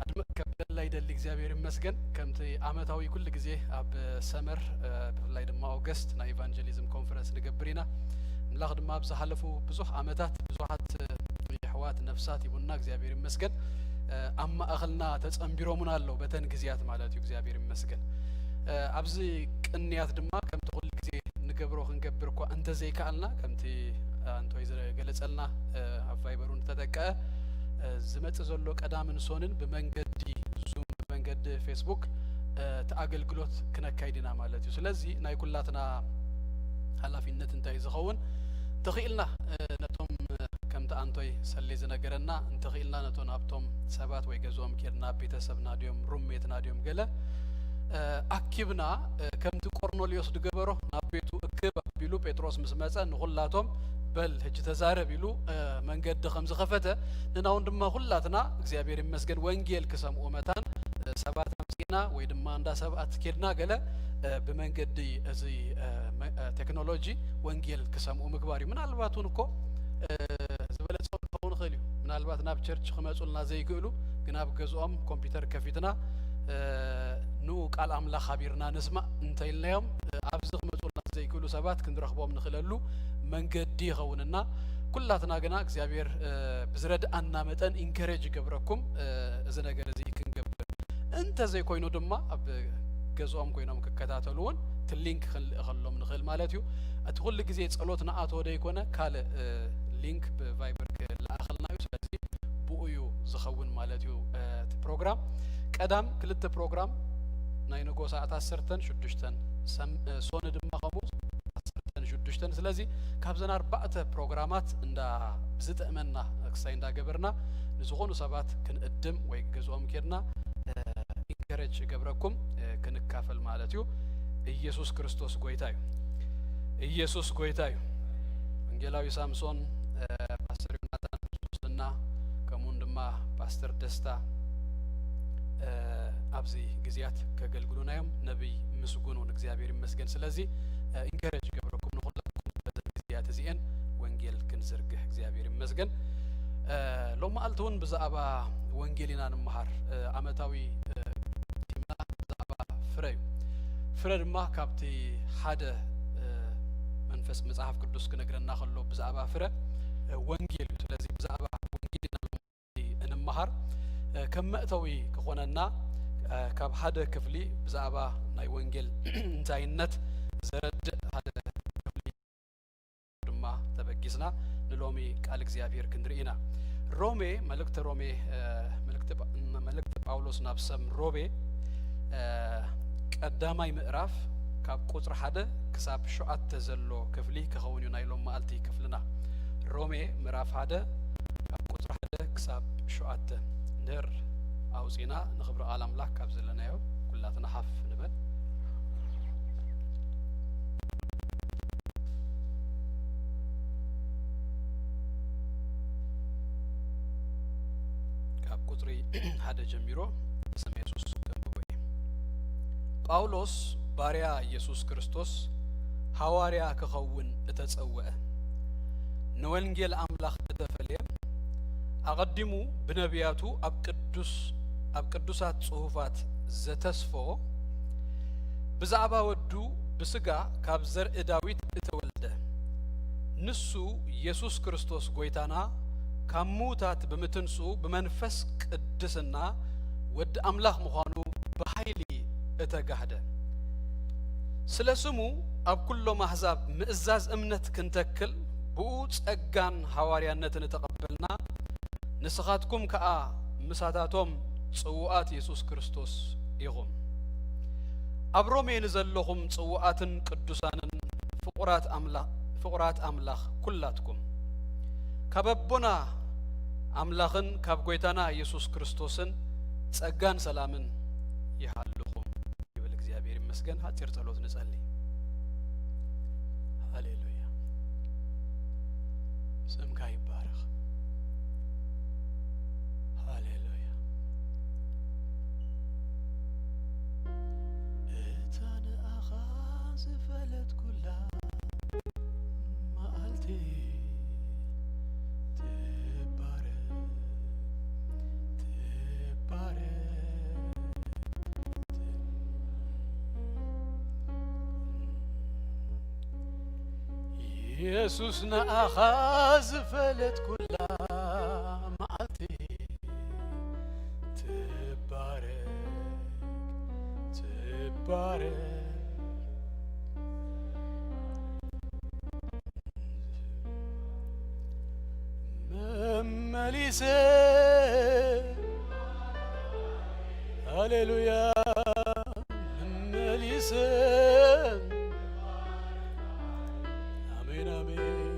ኣድምቕ ከብለላ ይደሊ። እግዚኣብሔር ይመስገን። ከምቲ ዓመታዊ ኩሉ ግዜ ኣብ ሰመር፣ እ፣ ብፍላይ ድማ ኦገስት ናይ ኢቫንጀሊዝም ኮንፈረንስ ንገብር ኢና። ኣምላኽ ድማ ኣብ ዝሓለፉ ብዙሕ ዓመታት ብዙሓት፣ እ፣ የሕዋት ነፍሳት ሂቡና፣ እግዚኣብሔር ይመስገን። እ፣ ኣብ ማእኸልና ተጸንቢሮም እውን ኣለዉ፣ በተን ግዜያት ማለት እዩ፣ እግዚኣብሔር ይመስገን። እ፣ ኣብዚ ቅንያት ድማ ከምቲ ኩሉ ግዜ ንገብሮ ክንገብር እኳ እንተዘይከኣልና፣ ከምቲ ኣንቶይ ዝገለጸልና፣ እ፣ ኣብ ቫይበር እውን ዝተጠቀዐ፣ እ፣ ዝመጽእ ዘሎ ቀዳምን ሶንን ብመንገዲ ዙም፣ ብመንገዲ ፌስቡክ፣ እ፣ እቲ ኣገልግሎት ክነካይድ ኢና ማለት እዩ። ስለዚ ናይ ኩላትና ሓላፊነት እንታይ እዩ ዝኸውን? እንተኽኢልና፣ እ፣ ነቶም፣ እ፣ ከምቲ ኣንቶይ ሰሌ ዝነገረና፣ እንተኽኢልና ነቶም፣ ናብቶም ሰባት ወይ ገዝኦም ኬድና፣ ቤተሰብና ድዮም፣ ሩሜትና ድዮም፣ ገለ፣ እ፣ ኣኪብና፣ እ፣ ከምቲ ቆርኔሌዎስ ዝገበሮ፣ ናብ ቤቱ እክብ ኣቢሉ ጴጥሮስ ምስ መጸ፣ ንኹላቶም፣ "በል፣ ሕጂ ተዛረብ" ኢሉ፣ እ፣ መንገዲ ከም ዝኸፈተ፣ ንሕና እውን ድማ ኩላትና እግዚኣብሔር ይመስገን ወንጌል ክሰምዑ መታን፣ እ፣ ሰባት ኣምጺእና ወይ ድማ እንዳ ሰባት ኬድና ገለ፣ እ፣ ብመንገዲ እዚ፣ እ፣ መ-፣ እ፣ ቴክኖሎጂ ወንጌል ክሰምዑ ምግባር እዩ። ምናልባት እውን እኮ፣ እ፣ ዝበለጸ ክኸውን ይኽእል እዩ። ምናልባት ናብ ቸርች ክመጹልና ዘይክእሉ፣ ግን ኣብ ገዝኦም ኮምፒውተር ከፊትና፣ እ፣ ንኡ ቃል ኣምላኽ ሃቢርና ንስማዕ እንተኢልናዮም፣ እ፣ ኣብዚ ክመጹልና ዘይክእሉ ሰባት ክንረኽቦም ንኽእለሉ መንገዲ ይኸውንና። ኩላትና ግና እግዚኣብሔር፣ እ፣ ብዝረድኣና መጠን ኢንከሬጅ ይገብረኩም፣ እ፣ እዚ ነገር እዚ ክንገብር። እንተዘይኮይኑ ድማ ኣብ ገዝኦም ኮይኖም ክከታተሉ እውን እቲ ሊንክ ክንልእኸሎም ንኽእል ማለት እዩ። እቲ ኩሉ ግዜ ጸሎት ንኣቶ ደይኮነ ካልእ፣ እ፣ ሊንክ ብቫይበር ክለኣኸልና እዩ። ስለዚ ብኡ እዩ ዝኸውን ማለት እዩ፣ እ፣ እቲ ፕሮግራም። ቀዳም ክልተ ፕሮግራም ናይ ንጎ ሰዓት ዓሰርተን ሽዱሽተን፣ ሰም-፣ እ፣ ሶኒ ድማ ከምኡ ዓሰርተን ሽዱሽተን። ስለዚ ካብዘን ኣርባዕተ ፕሮግራማት እንዳ ብዝጥዕመና ክሳይ እንዳገበርና ንዝኾኑ ሰባት ክንእድም ወይ ገዝኦም ኬድና፣ እ፣ ኢንከሬጅ እገብረኩም፣ እ፣ ክንካፈል ማለት እዩ። ኢየሱስ ክርስቶስ ጎይታ እዩ። ኢየሱስ ጎይታ እዩ። ወንጌላዊ ሳምሶን፣ እ፣ ፓስተር ዮናታን ሶስና፣ ከምኡውን ድማ ፓስተር ደስታ፣ እ፣ ኣብዚ ግዜያት ከገልግሉና እዮም። ነቢይ ምስጉን እውን፣ እግዚኣብሔር ይመስገን። ስለዚ፣ እ፣ ኢንከሬጅ እገብረኩም ንኹላትኩም በዘን ግዜያት እዚኤን ወንጌል ክንዝርግሕ፣ እግዚኣብሔር ይመስገን። እ፣ ሎማዓልቲ እውን ብዛዕባ ወንጌል ኢና ንምሃር። እ፣ ዓመታዊ፣ እ፣ ቲምና ብዛዕባ ፍረ እዩ። ፍረ ድማ ካብቲ ሓደ፣ እ፣ መንፈስ መጽሓፍ ቅዱስ ክነግረና ከሎ ብዛዕባ ፍረ፣ እ፣ ወንጌል እዩ። ስለዚ ብዛዕባ ወንጌል ኢና እንመሃር። እ፣ ከም መእተዊ ክኾነና፣ እ፣ ካብ ሓደ ክፍሊ ብዛዕባ ናይ ወንጌል እንታይነት ዘረድእ ሓደ ክፍሊ ድማ ተበጊስና ንሎሚ ቃል እግዚኣብሔር ክንርኢ ኢና። ሮሜ፣ መልእክቲ ሮሜ፣ እ፣ መልእክቲ ጳ-፣ መልእክቲ ጳውሎስ ናብ ሰብ ሮሜ፣ እ፣ ቀዳማይ ምዕራፍ ካብ ቁጽሪ ሓደ ክሳብ ሸውዓተ ዘሎ ክፍሊ ክኸውን እዩ ናይ ሎም መዓልቲ ክፍልና። ሮሜ ምዕራፍ ሓደ ካብ ቁጽሪ ሓደ ክሳብ ሸውዓተ እንድሕር ኣውጺና ንኽብሪ ቃል ኣምላኽ ካብ ዘለናዮ ኩላትና ሓፍ ንበል። ካብ ቁጽሪ ሓደ ጀሚሮ ብስም የሱስ ከንብቦ እየ። ጳውሎስ ባርያ የሱስ ክርስቶስ ሃዋርያ ክኸውን እተጸውዐ፣ ንወንጌል ኣምላኽ እተፈልየ፣ ኣቐዲሙ ብነቢያቱ ኣብ ቅዱስ-፣ ኣብ ቅዱሳት ጽሑፋት ዘተስፎ፣ ብዛዕባ ወዱ ብስጋ ካብ ዘርኢ ዳዊት እተወልደ፣ ንሱ የሱስ ክርስቶስ ጐይታና፣ ካብ ምዉታት ብምትንስኡ ብመንፈስ ቅድስና ወዲ ኣምላኽ ምዃኑ ብኃይሊ እተጋህደ። ስለ ስሙ ኣብ ኩሎም ኣሕዛብ ምእዛዝ እምነት ክንተክል ብኡ ጸጋን ሃዋርያነትን እተቐበልና፣ ንስኻትኩም ከኣ ምሳታቶም ጽዉዓት የሱስ ክርስቶስ ኢኹም። ኣብ ሮሜ ንዘለኹም ጽዉዓትን ቅዱሳንን ፍቑራት ኣምላ-፣ ፍቑራት ኣምላኽ ኩላትኩም፣ ካብ ኣቦና ኣምላኽን ካብ ጐይታና የሱስ ክርስቶስን ጸጋን ሰላምን ይሃልኹም። ይብል። እግዚኣብሔር ይመስገን። ሓጺር ጸሎት ንጸሊ። ሃሌሉያ፣ ስምካ ይባረኽ። ሃሌሉያ። እታ ንኣኻ ዝፈለጥኩላ መዓልቲ ትባረክ፣ ትባረክ። የሱስ ንኣኻ ዝፈለጥኩላ መዓልቲ ትባረክ፣ ትባረክ። መመሊሰ፣ ሃሌሉያ፣ መመሊሰ። ኣሜን፣ ኣሜን።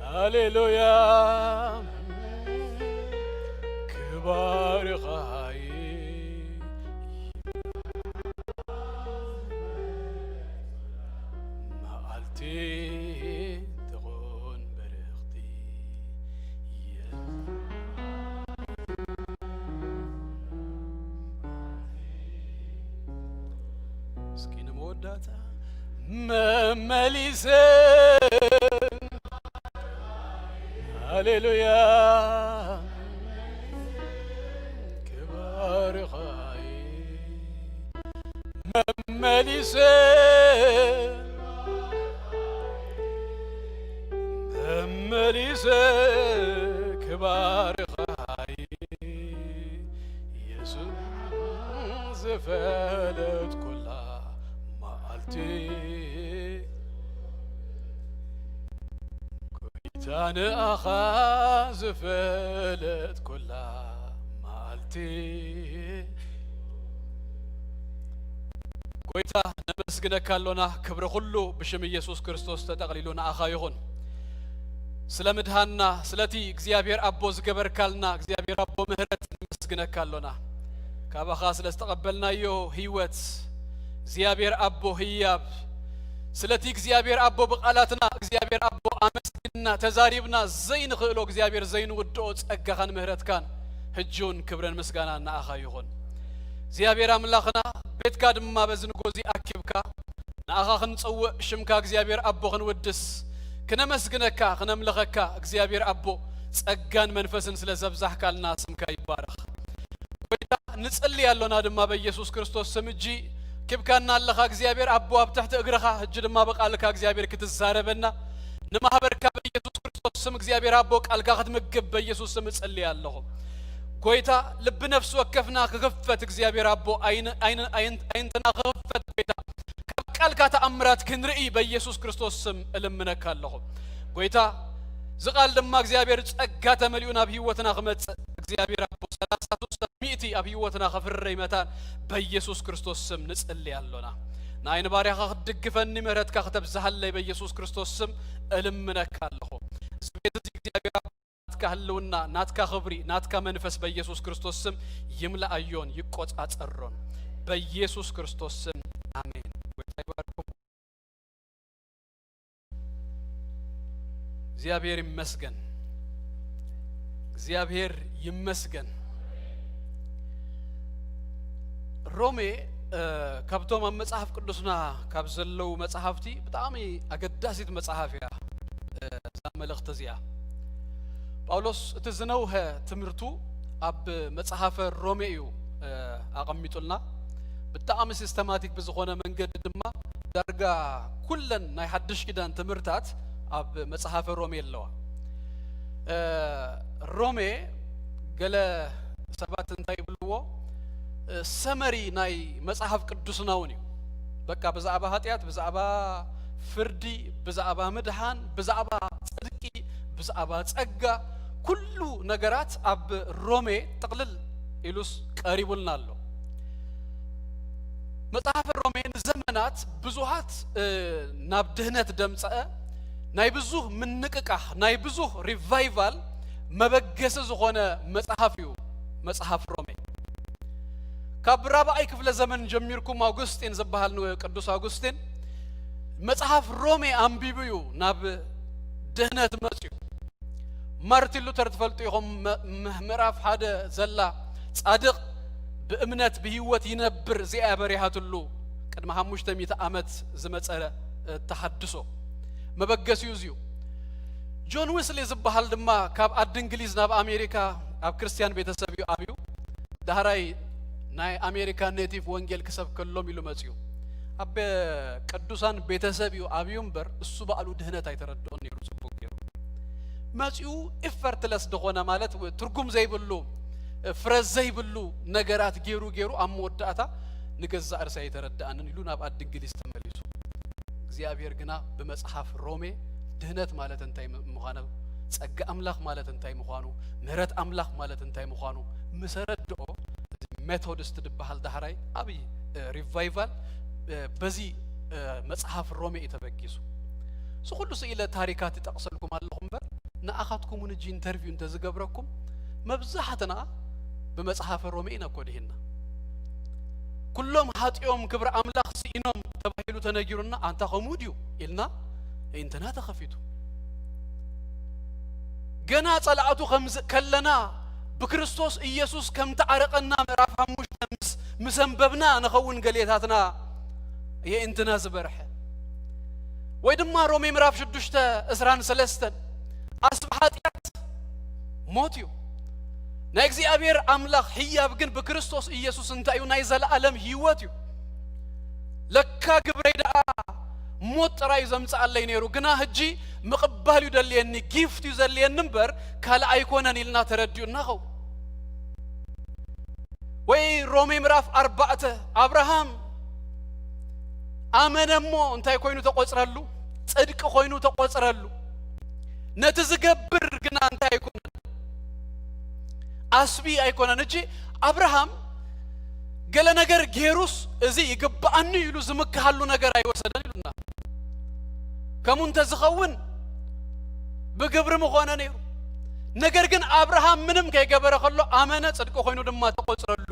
ሃሌሉያ፣ ክባርኻይ መዓልቲ ትኹን ብርኽቲ። እስኪ ንመወዳእታ መመሊሰ፣ ሃሌሉያ፣ ክባርኻይ መመሊሰ፣ መመሊሰ ክባርኻይ የሱስ ዝፈለጥኩላ መዓልቲ እታ ንኣኻ ዝፈለጥኩላ መዓልቲ። ጎይታ ነመስግነካ ኣሎና። ክብሪ ኩሉ ብሽም ኢየሱስ ክርስቶስ ተጠቕሊሉ ንኣኻ ይኹን። ስለ ምድሃና፣ ስለቲ እግዚኣብሔር ኣቦ ዝገበርካልና እግዚኣብሔር ኣቦ ምህረት ነመስግነካ ኣሎና። ካባኻ ስለ ዝተቐበልናዮ ህይወት እግዚኣብሔር ኣቦ ህያብ፣ ስለቲ እግዚኣብሔር ኣቦ ብቓላትና እግዚኣብሔር ኣቦ ኣመስግንና ተዛሪብና ዘይንኽእሎ እግዚኣብሔር ዘይንውድኦ ጸጋኻን ምህረትካን ሕጂ እውን ክብርን ምስጋናን ንኣኻ ይኹን። እግዚኣብሔር ኣምላኽና ቤትካ ድማ በዚ ንጎዚ ኣኪብካ ንኣኻ ክንጽውዕ ሽምካ እግዚኣብሔር ኣቦ ክንውድስ ክነመስግነካ ክነምልኸካ እግዚኣብሔር ኣቦ ጸጋን መንፈስን ስለ ዘብዛሕካልና ስምካ ይባረኽ። ጎይታ ንጽሊ ኣሎና ድማ በኢየሱስ ክርስቶስ ስም እጂ ኪብካና ኣለኻ እግዚኣብሔር ኣቦ ኣብ ትሕቲ እግርኻ እጂ ድማ ብቃልካ እግዚኣብሔር ክትዛረበና ንማህበርካ በኢየሱስ ክርስቶስ ስም እግዚኣብሔር ኣቦ ቃልካ ክትምግብ በኢየሱስ ስም እጽሊ ኣለኹ። ጎይታ ልቢ ነፍሲ ወከፍና ክኽፈት እግዚኣብሔር ኣቦ ኣይንትና ክኽፈት ጎይታ ካብ ቃልካ ተኣምራት ክንርኢ በኢየሱስ ክርስቶስ ስም እልምነካ ኣለኹ። ጎይታ እዚ ቃል ድማ እግዚኣብሔር ጸጋ ተመሊኡ ናብ ህይወትና ክመጽእ እግዚኣብሔር ኣቦ ሰላሳ ስሳ ሚእቲ ኣብ ህይወትና ከፍርይ መታን በኢየሱስ ክርስቶስ ስም ንጽሊ ኣሎና። ንኣይ ንባርያኻ ክትድግፈኒ ምህረትካ ክተብዝሃለይ በኢየሱስ ክርስቶስ ስም እልምነካ ኣለኹ። እዚ ቤት እዚ እግዚኣብሔር ኣቦ ናትካ ህልውና ናትካ ክብሪ ናትካ መንፈስ በኢየሱስ ክርስቶስ ስም ይምልኣዮን ይቆጻጸሮን በኢየሱስ ክርስቶስ ስም ኣሜን። ጎይታ ይባርኩም። እግዚኣብሔር ይመስገን። እግዚኣብሔር ይመስገን። ሮሜ ካብቶም ኣብ መጽሓፍ ቅዱስና ካብ ዘለዉ መጽሓፍቲ ብጣዕሚ ኣገዳሲት መጽሓፍ እያ። እዛ መልእኽቲ እዚኣ ጳውሎስ እቲ ዝነውሀ ትምህርቱ ኣብ መጽሓፈ ሮሜ እዩ ኣቐሚጡልና። ብጣዕሚ ሲስተማቲክ ብዝኾነ መንገዲ ድማ ዳርጋ ኩለን ናይ ሓድሽ ኪዳን ትምህርታት ኣብ መጽሓፈ ሮሜ ኣለዋ። ሮሜ ገለ ሰባት እንታይ ይብልዎ ሰመሪ ናይ መጽሓፍ ቅዱስና እውን እዩ። በቃ ብዛዕባ ኃጢአት ብዛዕባ ፍርዲ ብዛዕባ ምድሓን ብዛዕባ ጽድቂ ብዛዕባ ጸጋ ኩሉ ነገራት ኣብ ሮሜ ጥቕልል ኢሉስ ቀሪቡልና ኣሎ። መጽሓፈ ሮሜ ንዘመናት ብዙሃት ናብ ድህነት ደምጸአ ናይ ብዙህ ምንቅቃሕ ናይ ብዙህ ሪቫይቫል መበገሲ ዝኾነ መጽሓፍ እዩ። መጽሓፍ ሮሜ ካብ ራብዓይ ክፍለ ዘመን ጀሚርኩም ኣውጉስጢን ዝበሃል ቅዱስ ኣውጉስጢን መጽሓፍ ሮሜ ኣንቢቡ እዩ ናብ ድህነት መጽዩ። ማርቲን ሉተር ትፈልጡ ኢኹም። ምዕራፍ ሓደ ዘላ ጻድቕ ብእምነት ብህይወት ይነብር እዚኣ በሪሃትሉ ቅድሚ ሓሙሽተ ሚእቲ ዓመት ዝመጸ ተሓድሶ መበገሲኡ እዚዩ። ጆን ዊስሊ ዝበሃል ድማ ካብ ዓዲ እንግሊዝ ናብ ኣሜሪካ ኣብ ክርስትያን ቤተሰብ እዩ ኣብዩ። ዳህራይ ናይ ኣሜሪካ ኔቲቭ ወንጌል ክሰብከሎም ኢሉ መጽዩ። ኣብ ቅዱሳን ቤተሰብ እዩ ኣብዩ እምበር እሱ ባዕሉ ድህነት ኣይተረድኦን ነይሩ። ጽቡቅ ገይሩ መጽኡ ኢፈርትለስ ዝኾነ ማለት ትርጉም ዘይብሉ ፍረ ዘይብሉ ነገራት ገይሩ ገይሩ ኣብ መወዳእታ ንገዛእ ርእሰይ ኣይተረድኣንን ኢሉ ናብ ዓዲ እንግሊዝ ተመሊሱ። እግዚኣብሔር ግና ብመጽሓፍ ሮሜ ድህነት ማለት እንታይ ምዃኑ ጸጋ ኣምላኽ ማለት እንታይ ምዃኑ ምህረት ኣምላኽ ማለት እንታይ ምዃኑ ምስ ኣረድኦ ሜቶዲስት ዝበሃል ዳሕራይ ዓብዪ ሪቫይቫል በዚ መጽሓፍ ሮሜ እዩ ተበጊሱ። እዚ ኩሉ ስኢለ ታሪካት ይጠቕሰልኩም ኣለኹ እምበር ንኣኻትኩም እውን እጂ ኢንተርቪው እንተዝገብረኩም መብዛሕትና ብመጽሓፈ ሮሜ ኢና እኮ ድሂንና። ኩሎም ሃጢኦም ክብሪ ኣምላኽ ስኢኖም ተባሂሉ ተነጊሩና ኣንታ ከምኡ ድዩ ኢልና ኢንትና ተኸፊቱ። ገና ጸላእቱ ከምዚ ከለና ብክርስቶስ ኢየሱስ ከምቲ ዓረቐና ምዕራፍ ሓሙሽተ ምስ ምስ ኣንበብና ንኸውን ገሌታትና የእንትና ዝበርሐ ወይ ድማ ሮሜ ምዕራፍ ሽዱሽተ ዕስራን ሰለስተን ኣስብ ሓጢኣት ሞት እዩ። ናይ እግዚኣብሔር ኣምላኽ ህያብ ግን ብክርስቶስ ኢየሱስ እንታይ እዩ ናይ ዘለኣለም ህይወት እዩ። ለካ ግብረይ ደኣ ሞት ጥራይ እዩ ዘምጽኣለይ ነይሩ ግና ሕጂ ምቕባል እዩ ደልየኒ ጊፍት እዩ ዘድልየኒ እምበር ካልእ ኣይኮነን ኢልና ተረዲኡና ኸው ወይ ሮሜ ምዕራፍ ኣርባዕተ ኣብርሃም ኣመነ እሞ እንታይ ኮይኑ ተቆጽረሉ ጽድቂ ኮይኑ ተቆጽረሉ ነቲ ዝገብር ግና እንታይ ኣይኮነን ኣስቢ ኣይኮነን እጂ ኣብርሃም ገለ ነገር ጌሩስ እዚ ይግብኣኒ ኢሉ ዝምክሃሉ ነገር ኣይወሰደን ኢሉና ከምኡ እንተዝኸውን ብግብሪ ምኾነ ነይሩ። ነገር ግን ኣብርሃም ምንም ከይገበረ ከሎ ኣመነ፣ ጽድቂ ኮይኑ ድማ ተቆጽረሉ።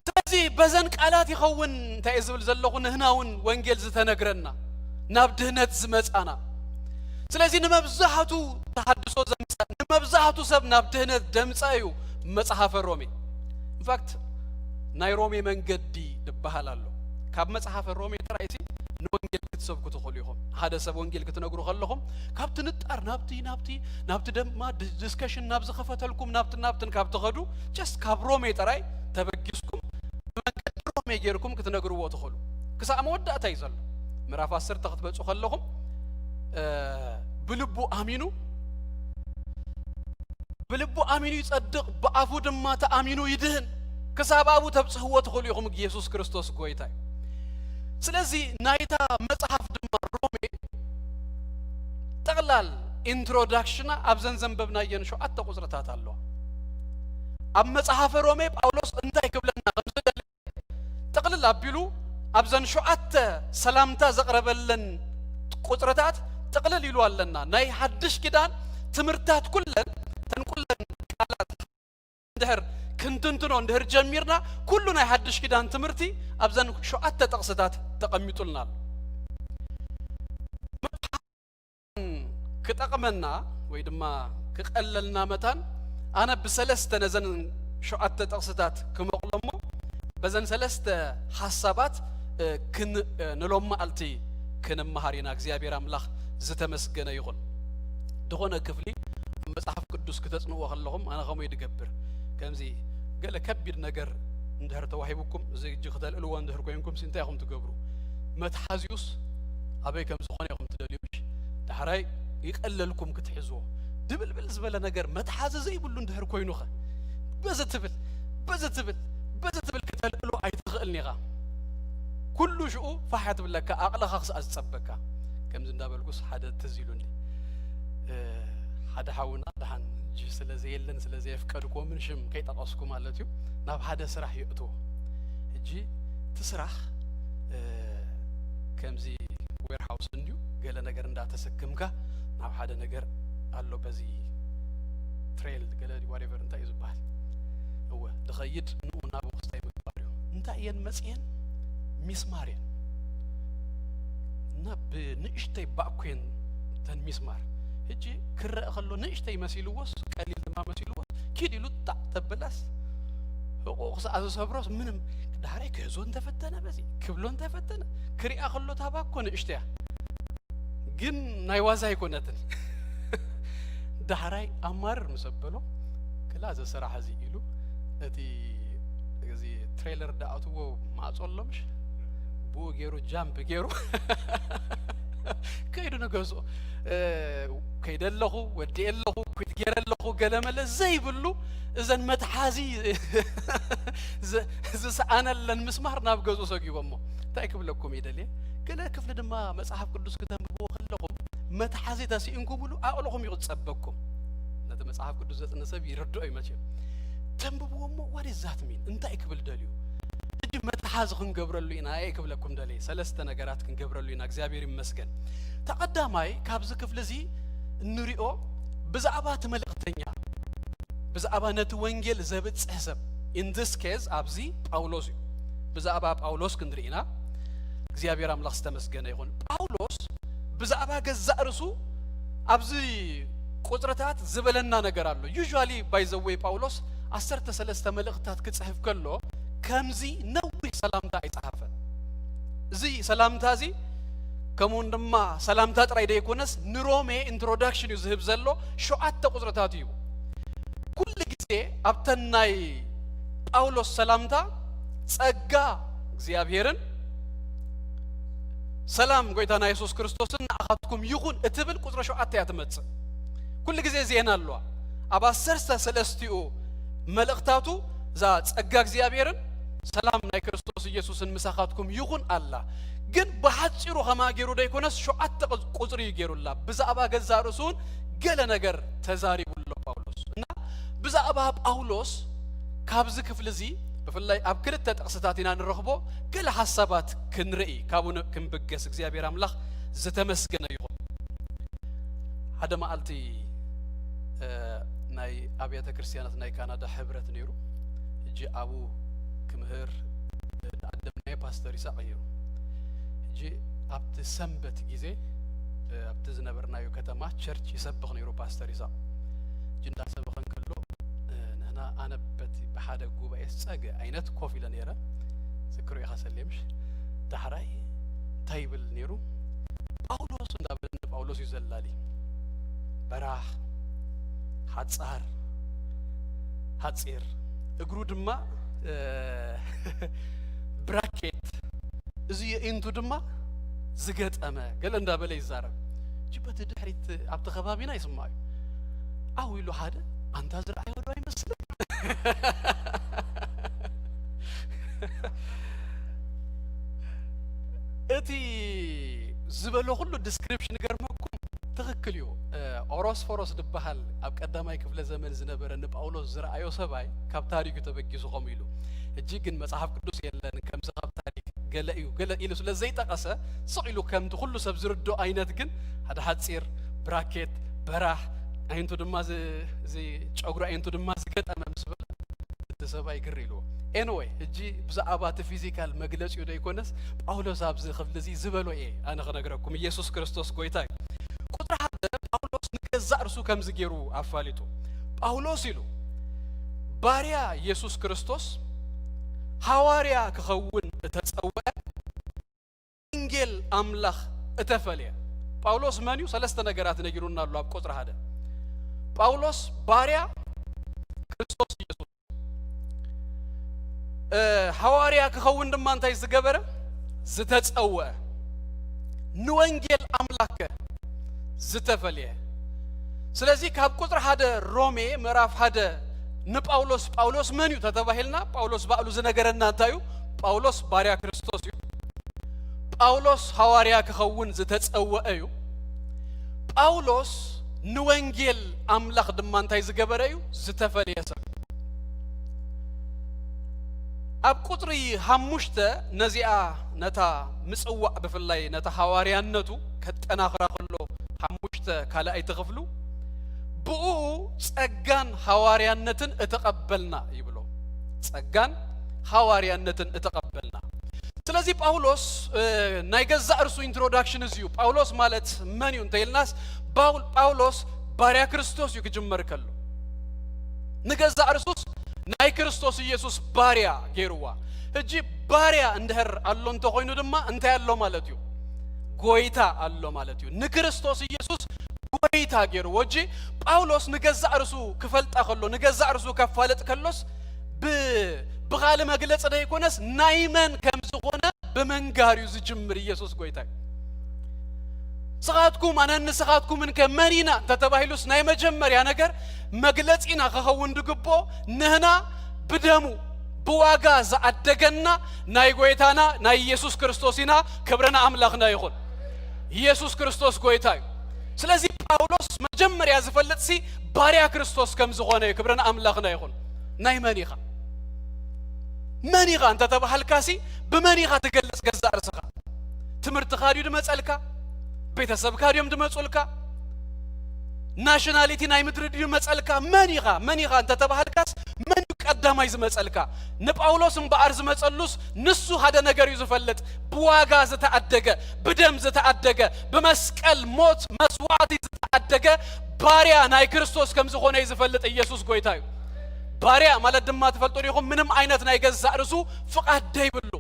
ስለዚ በዘን ቃላት ይኸውን እንታይ እየ ዝብል ዘለኹ፣ ንህና እውን ወንጌል ዝተነግረና፣ ናብ ድህነት ዝመጻና። ስለዚ ንመብዛሕቱ ተሃድሶ ዘምጸ፣ ንመብዛሕቱ ሰብ ናብ ድህነት ደምጸ እዩ መጽሓፈ ሮሜ። ኢንፋክት ናይ ሮሜ መንገዲ ዝበሃል ኣሎ። ካብ መጽሓፈ ሮሜ ጥራይሲ ንወንጌል ክትሰብኩ ትኽእሉ ኢኹም። ሓደ ሰብ ወንጌል ክትነግሩ ከለኹም ካብቲ ንጣር ናብቲ ናብቲ ናብቲ ደማ ዲ- ዲስከሽን ናብ ዝኸፈተልኩም ናብቲ ናብትን ካብ ትኸዱ ጀስት ካብ ሮሜ ጥራይ ተበጊስኩም ብመንገዲ ሮሜ ጌርኩም ክትነግርዎ ትኽእሉ። ክሳዕ መወዳእታ እዩ ዘሎ። ምዕራፍ ዓሰርተ ክትበጹ ከለኹም እ፣ ብልቡ ኣሚኑ ብልቡ ኣሚኑ ይጸድቕ፣ ብኣፉ ድማ ተኣሚኑ ይድህን። ክሳብ ኣብኡ ተብጽሕዎ ትኽእሉ ኢኹም፣ ኢየሱስ ክርስቶስ ጎይታ እዩ። ስለዚ ናይታ መጽሓፍ ድማ ሮሜ ጠቕላል ኢንትሮዳክሽና ኣብዘን ዘንበብናየን ሸውዓተ ቁጽርታት ኣለዋ። ኣብ መጽሓፈ ሮሜ ጳውሎስ እንታይ ክብለና ከም ዝደለ ጥቕልል ኣቢሉ ኣብዘን ሸውዓተ ሰላምታ ዘቕረበለን ቁጽርታት ጥቕልል ኢሉ ኣለና። ናይ ሓድሽ ኪዳን ትምህርትታት ኩለን፣ እተን ኩለን ቃላት እንድሕር ክንትንትኖ እንድሕር ጀሚርና፣ ኩሉ ናይ ሓድሽ ኪዳን ትምህርቲ ኣብዘን ሸውዓተ ጥቕስታት ተቐሚጡልና ኣሎ። ክጠቕመና ወይ ድማ ክቐለልና መታን፣ ኣነ ብሰለስተ ነዘን ሸውዓተ ጥቕስታት ክመቕሎ እሞ፣ በዘን ሰለስተ ሓሳባት፣ እ፣ ክን-፣ እ፣ ንሎም መዓልቲ ክንመሃር ኢና። እግዚኣብሔር ኣምላኽ ዝተመስገነ ይኹን። ዝኾነ ክፍሊ ኣብ መጽሓፍ ቅዱስ ክተጽንዎ ከለኹም፣ ኣነ ከምኡ እየ ድገብር። ከምዚ ገለ ከቢድ ነገር እንድሕር ተዋሂቡኩም፣ እዚ እጂ ክተልዕልዎ እንድሕር ኮይንኩም፣ እንታይ ኢኹም ትገብሩ? መትሓዚኡስ ኣበይ ከም ዝኾነ ኢኹም ትደልዩ። ምሽ ዳሕራይ ይቐለልኩም ክትሕዝዎ። ድብልብል ዝበለ ነገር መትሓዚ ዘይብሉ እንድሕር ኮይኑኸ፣ በዚ ትብል፣ በዚ ትብል፣ በዚ ትብል ክተልዕሎ ኣይትኽእልን ኢኻ። ኩሉ ሽኡ ፋሕ ትብለካ፣ ኣቕልኻ ክስኣ ዝጸበካ። ከምዚ እንዳበልኩስ ሓደ ትዝ ኢሉኒ። እ፣ ሓደ ሓውና ደሓን እጂ ስለ ዘየለን ስለ ዘየፍቀድኩዎምን ሽም ከይጠቐስኩ ማለት እዩ፣ ናብ ሓደ ስራሕ የእትዎ። ሕጂ እቲ ስራሕ፣ እ፣ ከምዚ ዌርሃውስ እንድዩ፣ ገለ ነገር እንዳተሰክምካ ናብ ሓደ ነገር ኣሎ፣ በዚ ትሬል ገለ ዋቴቨር እንታይ እዩ ዝበሃል? እወ፣ ድኸይድ ንኡ ናብኡ ክስታይ ምግባር እዩ። እንታይ እየን መጽየን? ሚስማር እየን። እና ብንእሽተይ ባእኮ እየን እተን ሚስማር። ሕጂ ክረአ ከሎ ንእሽተይ መሲልዎስ፣ ቀሊል ድማ መሲልዎስ፣ ኪድ ኢሉ ጣዕ ተብላስ፣ ሕቑኡ ክስኣ ዝሰብሮስ ምንም፣ ዳሕራይ ክህዞ እንተፈተነ፣ በዚ ክብሎ እንተፈተነ፣ ክሪኣ ከሎ እታ ባኮ ንእሽተያ። ግን ናይ ዋዛ ኣይኮነትን። ዳሕራይ ኣማርር ምስ ኣበሎ፣ ክላ እዚ ስራሕ እዚ ኢሉ፣ እቲ፣ እዚ ትሬለር ደኣትዎ ማዕጾ ኣሎ ምሽ? ብኡ ገይሩ፣ ጃምፕ ገይሩ፣ ከይዱ ንገዝኦ። እ፣ ከይደ ኣለኹ፣ ወዲኤ ኣለኹ፣ ኩት ገይረ ኣለኹ፣ ገለ መለ ዘይብሉ፣ እዘን መትሓዚ ዝ-፣ ዝሰኣነለን ምስማር ናብ ገዝኡ ሰጊቦሞ። እንታይ ክብለኩም ይደልየ? ገለ ክፍሊ ድማ መጽሓፍ ቅዱስ ክተንብብዎ ከለኹም፣ መትሓዚ ተስኢንኩምሉ ኣቕልኹም እዩ ዝጸበኩም። ነቲ መጽሓፍ ቅዱስ ዘጽንዕ ሰብ ይርድኦ እዩ መቸም። ተንብብዎ እሞ፣ what is that mean? እንታይ ክብል ደልዩ? ሕጂ መትሓዚ ክንገብረሉ ኢና፣ እየ ክብለኩም ደልየ። ሰለስተ ነገራት ክንገብረሉ ኢና፣ እግዚኣብሔር ይመስገን። ተቐዳማይ፣ ካብዚ ክፍሊ እዚ እንሪኦ ብዛዕባ እቲ መልእኽተኛ፣ ብዛዕባ ነቲ ወንጌል ዘብጽሕ ሰብ፣ in this case ኣብዚ ጳውሎስ እዩ። ብዛዕባ ጳውሎስ ክንርኢ ኢና። እግዚኣብሔር ኣምላኽ ዝተመስገነ ይኹን። ጳውሎስ ብዛዕባ ገዛእ ርእሱ ኣብዚ ቁጽርታት ዝበለና ነገር ኣሎ። Usually, by the way, ጳውሎስ ዓሰርተ ሰለስተ መልእኽትታት ክጽሕፍ ከሎ ከምዚ ነዊሕ ሰላምታ ኣይጸሓፈን። እዚ ሰላምታ እዚ ከምኡውን ድማ ሰላምታ ጥራይ ደይኮነስ ንሮሜ ኢንትሮዳክሽን እዩ ዝህብ ዘሎ። ሸውዓተ ቁጽርታት እዩ። ኩሉ ግዜ ኣብተን ናይ ጳውሎስ ሰላምታ ጸጋ እግዚኣብሔርን ሰላም ጎይታና የሱስ ክርስቶስን ንኣኻትኩም ይኹን እትብል ቁጽሪ ሸውዓተ እያ ትመጽእ። ኩሉ ግዜ ዜና ኣለዋ። ኣብ ዓሰርተ ሰለስቲኡ መልእኽታቱ እዛ ጸጋ እግዚኣብሔርን ሰላም ናይ ክርስቶስ ኢየሱስን ምሳኻትኩም ይኹን ኣላ። ግን ብሓጺሩ ከማ ገይሩ ደይኮነስ ሸውዓተ ቁጽ-፣ ቁጽሪ እዩ ገይሩላ። ብዛዕባ ገዛእ ርእሱ እውን ገለ ነገር ተዛሪቡ ኣሎ ጳውሎስ። እና ብዛዕባ ጳውሎስ ካብዚ ክፍሊ እዚ ብፍላይ ኣብ ክልተ ጥቕስታት ኢና ንረኽቦ፣ ገለ ሓሳባት ክንርኢ፣ ካብኡ ን-፣ ክንብገስ እግዚኣብሔር ኣምላኽ ዝተመስገነ ይኹን። ሓደ መዓልቲ እ፣ ናይ ኣብያተ ክርስቲያናት ናይ ካናዳ ሕብረት ነይሩ። ሕጂ ኣብኡ ክምህር ዝዓደምናዮ ፓስተር ይስሐቅ እዩ። ሕጂ ኣብቲ ሰንበት ግዜ፣ እ፣ ኣብቲ ዝነበርናዮ ከተማ ቸርች ይሰብኽ ነይሩ ፓስተር ይስሐቅ። ሕጂ እንዳሰበኸ እንከሎ፣ እ፣ ንሕና፣ ኣነ በቲ ብሓደ ጉባኤ ዝጸገ ዓይነት ኮፍ ኢለ ነይረ። ዝክሮ ኢኻ ሰሌምሽ። ዳሕራይ እንታይ ይብል ነይሩ? ጳውሎስ እንዳበለ ንጳውሎስ እዩ ዘላሊ። በራሕ፣ ሓጻር፣ ሓጺር፣ እግሩ ድማ፣ እ፣ ብራኬት፣ እዚ የኢንቱ ድማ ዝገጠመ፣ ገለ እንዳበለ ይዛረብ። ሕጂ በቲ ድሕሪት ኣብቲ ከባቢና ይስማዕ እዩ። ኣው ኢሉ ሓደ፣ ኣንታ ዝረኣዮ ዶ ኣይመስልን? እቲ ዝበሎ ኩሉ ዲስክሪፕሽን ገርመኩም ትኽክል እዩ። እ፣ ኦሮስፎሮስ ዝበሃል ኣብ ቀዳማይ ክፍለ ዘመን ዝነበረ ንጳውሎስ ዝረኣዮ ሰብኣይ ካብ ታሪኩ ተበጊሱ ከምኡ ኢሉ። ሕጂ ግን መጽሓፍ ቅዱስ የለን፣ ከምዚ ካብ ታሪክ ገለ እዩ፣ ገለ ኢሉ ስለ ዘይጠቐሰ፣ ስቕ ኢሉ ከምቲ ኩሉ ሰብ ዝርድኦ ዓይነት ግን ሓደ ሓጺር ብራኬት፣ በራሕ፣ ኣዒንቱ ድማ ዝ-፣ እዚ ጨጉሪ ኣዒንቱ ድማ ዝገጠመ ምስ በለ፣ እቲ ሰብኣይ ግር ኢልዎ። ኤንወይ፣ ሕጂ ብዛዕባ እቲ ፊዚካል መግለጺኡ ዶ ይኮነስ፣ ጳውሎስ ኣብዚ ክፍሊ እዚ ዝበሎ እየ ኣነ ክነግረኩም። ኢየሱስ ክርስቶስ ጎይታ እዩ። ቁጽሪ ሓደ፣ ጳውሎስ ንገዛእ ርእሱ ከምዚ ገይሩ ኣፋሊጡ። ጳውሎስ ኢሉ፣ ባርያ ኢየሱስ ክርስቶስ፣ ሃዋርያ ክኸውን እተጸውዐ፣ ወንጌል ኣምላኽ እተፈልየ። ጳውሎስ መን እዩ? ሰለስተ ነገራት ነጊሩና ኣሎ ኣብ ቁጽሪ ሓደ። ጳውሎስ ባርያ ክርስቶስ ኢየሱስ፣ እ፣ ሃዋርያ ክኸውን ድማ እንታይ ዝገበረ? ዝተጸውዐ። ንወንጌል ኣምላኽ ከ ዝተፈልየ። ስለዚ ካብ ቁጽሪ ሓደ ሮሜ ምዕራፍ ሓደ ንጳውሎስ፣ ጳውሎስ መን እዩ ተተባሂልና፣ ጳውሎስ ባዕሉ ዝነገረና እንታይ እዩ? ጳውሎስ ባርያ ክርስቶስ እዩ። ጳውሎስ ሃዋርያ ክኸውን ዝተጸውዐ እዩ። ጳውሎስ ንወንጌል ኣምላኽ ድማ እንታይ ዝገበረ እዩ? ዝተፈልየ ሰብ። ኣብ ቁጽሪ ሓሙሽተ ነዚኣ፣ ነታ ምጽዋዕ፣ ብፍላይ ነታ ሃዋርያነቱ ከጠናኽራ ከሎ፣ ሓሙሽተ ካልኣይቲ ክፍሉ፣ ብእኡ ጸጋን ሃዋርያነትን እተቐበልና ይብሎ። ጸጋን ሃዋርያነትን እተቐበልና። ስለዚ ጳውሎስ፣ እ፣ ናይ ገዛእ ርእሱ ኢንትሮዳክሽን እዚ እዩ። ጳውሎስ ማለት መን እዩ እንተ ኢልናስ፣ ጳው-፣ ጳውሎስ ባርያ ክርስቶስ እዩ ክጅመር ከሎ። ንገዛእ ርእሱስ ናይ ክርስቶስ ኢየሱስ ባርያ ገይርዋ። ሕጂ ባርያ እንድሕር ኣሎ እንተኾይኑ ድማ እንታይ ኣሎ ማለት እዩ? ጎይታ ኣሎ ማለት እዩ። ንክርስቶስ ኢየሱስ ጎይታ ገይርዎ። ሕጂ ጳውሎስ ንገዛእ ርእሱ ክፈልጣ ከሎ፣ ንገዛእ ርእሱ ከፋልጥ ከሎስ ብ-፣ ብኻልእ መግለጺ ዘይኮነስ ናይ መን ከም ዝኾነ ብምንጋር እዩ ዝጅምር። ኢየሱስ ጎይታ እዩ። ንስኻትኩም፣ ኣነን ንስኻትኩምን ከ መን ኢና እንተተባሂሉስ ናይ መጀመርያ ነገር መግለጺና ክኸውን ዝግብኦ ንህና ብደሙ ብዋጋ ዝዓደገና ናይ ጎይታና ናይ ኢየሱስ ክርስቶስ ኢና። ክብሪ ንኣምላኽና ይኹን። ኢየሱስ ክርስቶስ ጎይታ እዩ። ስለዚ ጳውሎስ መጀመርያ ዝፈልጥሲ ባርያ ክርስቶስ ከም ዝኾነ እዩ። ክብሪ ንኣምላኽና ይኹን። ናይ መን ኢኻ? መን ኢኻ እንተተባሃልካሲ ብመን ኢኻ ትገልጽ ገዛእ ርእስኻ? ትምህርትኻ ድዩ ድመጸልካ? ቤተሰብካ ድዮም ድመጹልካ? ናሽናሊቲ ናይ ምድሪ ድዩ መጸልካ? መን ኢኻ? መን ኢኻ እንተተባሃልካስ መን እዩ ቀዳማይ ዝመጸልካ? ንጳውሎስ እምበኣር ዝመጸሉስ ንሱ ሓደ ነገር እዩ ዝፈልጥ። ብዋጋ ዝተኣደገ፣ ብደም ዝተኣደገ፣ ብመስቀል ሞት መስዋዕቲ ዝተኣደገ ባርያ ናይ ክርስቶስ ከም ዝኾነ እዩ ዝፈልጥ። ኢየሱስ ጎይታ እዩ። ባርያ ማለት ድማ ትፈልጡ ዲኹም? ምንም ዓይነት ናይ ገዛእ ርእሱ ፍቓድ ደይብሉ።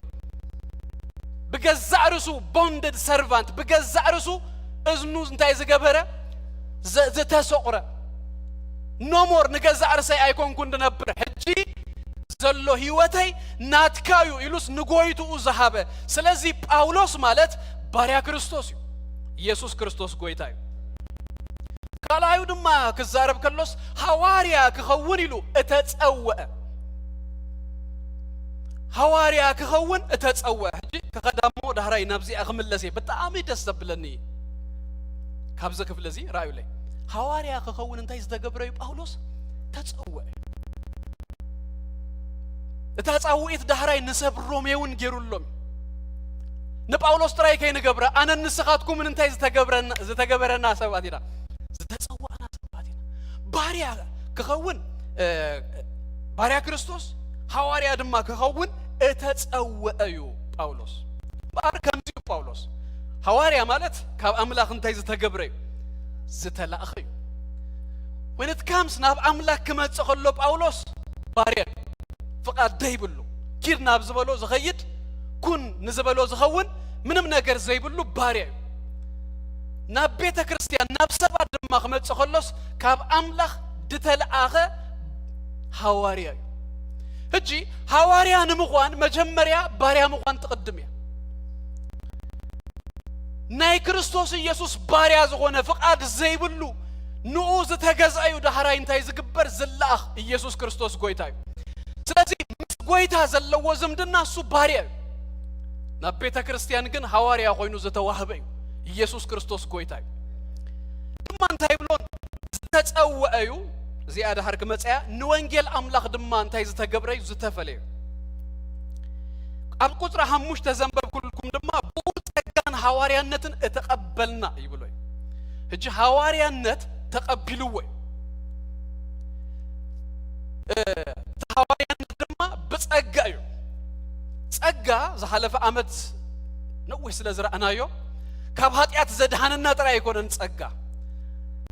ብገዛእ ርእሱ ቦንድድ ሰርቫንት፣ ብገዛእ ርእሱ እዝኑ እንታይ ዝገበረ? ዘ-፣ ዝተሰቑረ። ኖሞር ንገዛእ ርእሰይ ኣይኮንኩን ድነብር፣ ሕጂ ዘሎ ህይወተይ ናትካ እዩ ኢሉስ ንጎይትኡ ዝሃበ። ስለዚ ጳውሎስ ማለት ባርያ ክርስቶስ እዩ። ኢየሱስ ክርስቶስ ጎይታ እዩ። ካልኣዩ ድማ ክዛረብ ከሎስ ሃዋርያ ክኸውን ኢሉ እተጸውዐ። ሃዋርያ ክኸውን እተጸውዐ። ሕጂ ክኸዳ እሞ ዳህራይ ናብዚኣ ክምለስ እየ። ብጣዕሚ ደስ ዘብለኒ ካብዚ ክፍሊ እዚ ራእዩለይ። ሃዋርያ ክኸውን እንታይ ዝተገብረ እዩ? ጳውሎስ ተጸውዐ። እታ ጻውዒት ዳህራይ ንሰብ ሮሜ እውን ገይሩሎም። ንጳውሎስ ጥራይ ከይንገብረ፣ ኣነን ንስኻትኩምን እንታይ ዝተገብረና-፣ ዝተገበረና ሰባት ኢና? ዝተጸዋዕና ሰባት ኢና። ባርያ ክኸውን፣ እ፣ ባርያ ክርስቶስ፣ ሃዋርያ ድማ ክኸውን እተጸውዐ እዩ ጳውሎስ። እምበኣር ከምዚ እዩ ጳውሎስ፣ ሃዋርያ ማለት ካብ ኣምላኽ እንታይ ዝተገብረ እዩ? ዝተላእኸ እዩ። When it comes ናብ ኣምላኽ ክመጽእ ከሎ ጳውሎስ ባርያ እዩ። ፍቓድ ዘይብሉ፣ ኪድ ናብ ዝበሎ ዝኸይድ፣ ኩን ንዝበሎ ዝኸውን ምንም ነገር ዘይብሉ ባርያ እዩ። ናብ ቤተ ክርስቲያን፣ ናብ ሰባት ድማ ክመጽእ ከሎስ ካብ ኣምላኽ ዝተልኣኸ ሃዋርያ እዩ። ሕጂ ሃዋርያ ንምዃን መጀመርያ ባርያ ምዃን ትቕድም እያ። ናይ ክርስቶስ ኢየሱስ ባርያ ዝኾነ፣ ፍቓድ ዘይብሉ፣ ንኡ ዝተገዝአ እዩ ዳሕራይ እንታይ ዝግበር? ዝለኣኽ። ኢየሱስ ክርስቶስ ጎይታ እዩ። ስለዚ ምስ ጎይታ ዘለዎ ዝምድና እሱ ባርያ እዩ። ናብ ቤተ ክርስቲያን ግን ሃዋርያ ኮይኑ ዝተዋህበ እዩ። ኢየሱስ ክርስቶስ ጎይታ እዩ። ድማ እንታይ ብሎ? ዝተጸውዐ እዩ። እዚኣ ድሓር ክመጽያ፣ ንወንጌል ኣምላኽ ድማ እንታይ ዝተገብረ እዩ? ዝተፈለየ እዩ። ኣብ ቁጽሪ ሓሙሽተ ዘንበብኩልኩም ድማ ብኡ ጸጋን ሃዋርያነትን እተቐበልና ይብሎ እዩ። ሕጂ ሃዋርያነት ተቐቢልዎ እዩ። እ፣ እቲ ሃዋርያነት ድማ ብጸጋ እዩ። ጸጋ ዝሓለፈ ዓመት ነዊሕ ስለ ዝረኣናዮ፣ ካብ ኃጢኣት ዘድሓነና ጥራይ ኣይኮነን ጸጋ።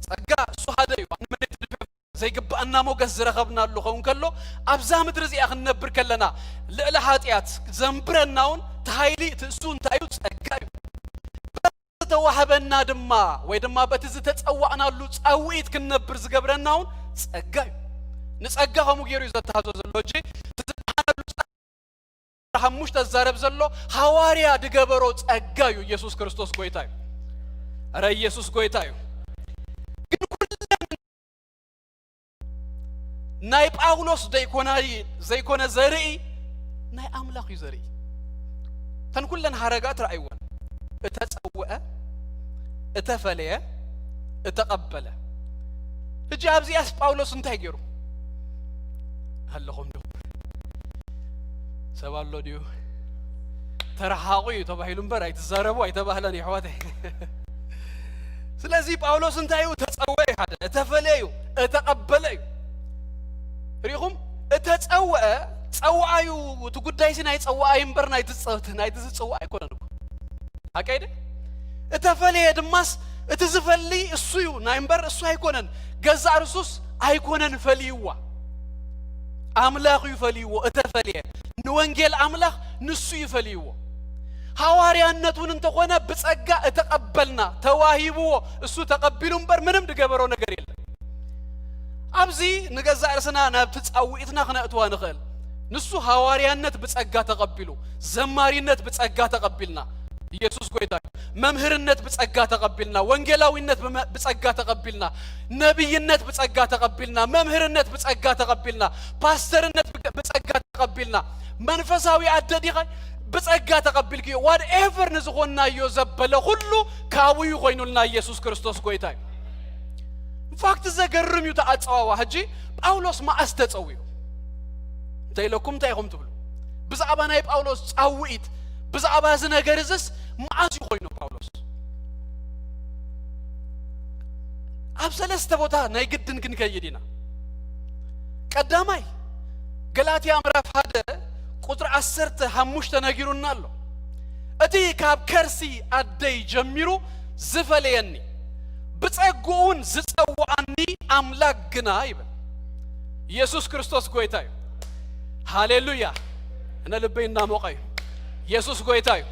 ጸጋ እሱ ሓደ እዩ። ኣብ መሬት ዘይግብኣና ሞገስ ዝረኸብናሉ ኸውን ከሎ፣ ኣብዛ ምድሪ እዚኣ ክንነብር ከለና፣ ልዕሊ ኃጢኣት ዘንብረና እውን እቲ ኃይሊ፣ እቲ እሱ እንታይ እዩ? ጸጋ እዩ። ዝተዋህበና ድማ፣ ወይ ድማ በቲ ዝተጸዋዕናሉ ጻውዒት ክንነብር ዝገብረና እውን ጸጋ እዩ። ንጸጋ ከምኡ ገይሩ እዩ ዘተሃዞ ዘሎ። ሕጂ እቲ ዝተሓነሉ ሓሙሽተ ዝዛረብ ዘሎ ሃዋርያ ድገበሮ ጸጋ እዩ። ኢየሱስ ክርስቶስ ጎይታ እዩ። ኧረ ኢየሱስ ጎይታ እዩ። ግን ኩለን ናይ ጳውሎስ ዘይኮና-፣ ዘይኮነ ዘርኢ፣ ናይ ኣምላኽ እዩ ዘርኢ። እተን ኩለን ሃረጋት ረኣይወን። እተጸውዐ፣ እተፈለየ፣ እተቐበለ። ሕጂ ኣብዚኣስ ጳውሎስ እንታይ ገይሩ? ኣለኹም ዲኹም? ሰብ ኣሎ ድዩ? ተረሓቑ እዩ ተባሂሉ እምበር ኣይትዛረቡ ኣይተባህለን፣ የሕዋተይ። ስለዚ ጳውሎስ እንታይ እዩ? እተጸውዐ እዩ ሓደ፣ እተፈለየ እዩ፣ እተቐበለ እዩ። ሪኹም? እተጸውዐ፣ ጸውዓ እዩ። እቲ ጉዳይሲ ናይ ጸውዓ እዩ እምበር ናይቲ ጸ-፣ ናይቲ ዝጽውዓ ኣይኮነን እኮ። ሓቀይ ደ? እተፈለየ ድማስ፣ እቲ ዝፈሊ እሱ እዩ ናይ እምበር እሱ ኣይኮነን። ገዛእ ርሱስ ኣይኮነን ፈልይዋ። ኣምላኽ እዩ ፈልይዎ። እተፈለየ፣ ንወንጌል ኣምላኽ ንሱ እዩ ፈልይዎ። ሃዋርያነት እውን እንተኾነ ብጸጋ እተቐበልና፣ ተዋሂብዎ፣ እሱ ተቐቢሉ እምበር ምንም ድገበሮ ነገር የለን። ኣብዚ ንገዛእ ርእስና ናብቲ ጻውዒትና ክነእትዋ ንኽእል። ንሱ ሃዋርያነት ብጸጋ ተቐቢሉ፣ ዘማሪነት ብጸጋ ተቐቢልና። ኢየሱስ ጎይታ እዩ። መምህርነት ብጸጋ ተቐቢልና፣ ወንጌላዊነት ብመ-፣ ብጸጋ ተቐቢልና፣ ነቢይነት ብጸጋ ተቐቢልና፣ መምህርነት ብጸጋ ተቐቢልና፣ ፓስተርነት ብገ-፣ ብጸጋ ተቐቢልና፣ መንፈሳዊ ኣደ ዲኻ ብጸጋ ተቐቢልክዮ፣ ዋትኤቨር ንዝኾንናዮ ዘበለ ኩሉ ካብኡ እዩ ኮይኑልና። ኢየሱስ ክርስቶስ ጎይታ እዩ። ኢንፋክት ዘገርም እዩ እቲ ኣጸዋዋ። ሕጂ ጳውሎስ መዓስ ተጸዊዑ እንተ ኢለኩም እንታይ ኢኹም ትብሉ? ብዛዕባ ናይ ጳውሎስ ጻውዒት፣ ብዛዕባ እዚ ነገር እዝስ መዓስ እዩ ኮይኑ ጳውሎስ? ኣብ ሰለስተ ቦታ ናይ ግድን ክንከይድ ኢና። ቀዳማይ፣ ገላትያ ምዕራፍ ሓደ ቁጽሪ ዓሰርተ ሓሙሽተ ነጊሩና ኣሎ። እቲ ካብ ከርሲ ኣደይ ጀሚሩ ዝፈለየኒ፣ ብጸግኡን ዝጸውዓኒ ኣምላክ ግና ይብል። ኢየሱስ ክርስቶስ ጎይታ እዩ። ሃሌሉያ። እነ ልበይ እናሞቐ እዩ። ኢየሱስ ጎይታ እዩ።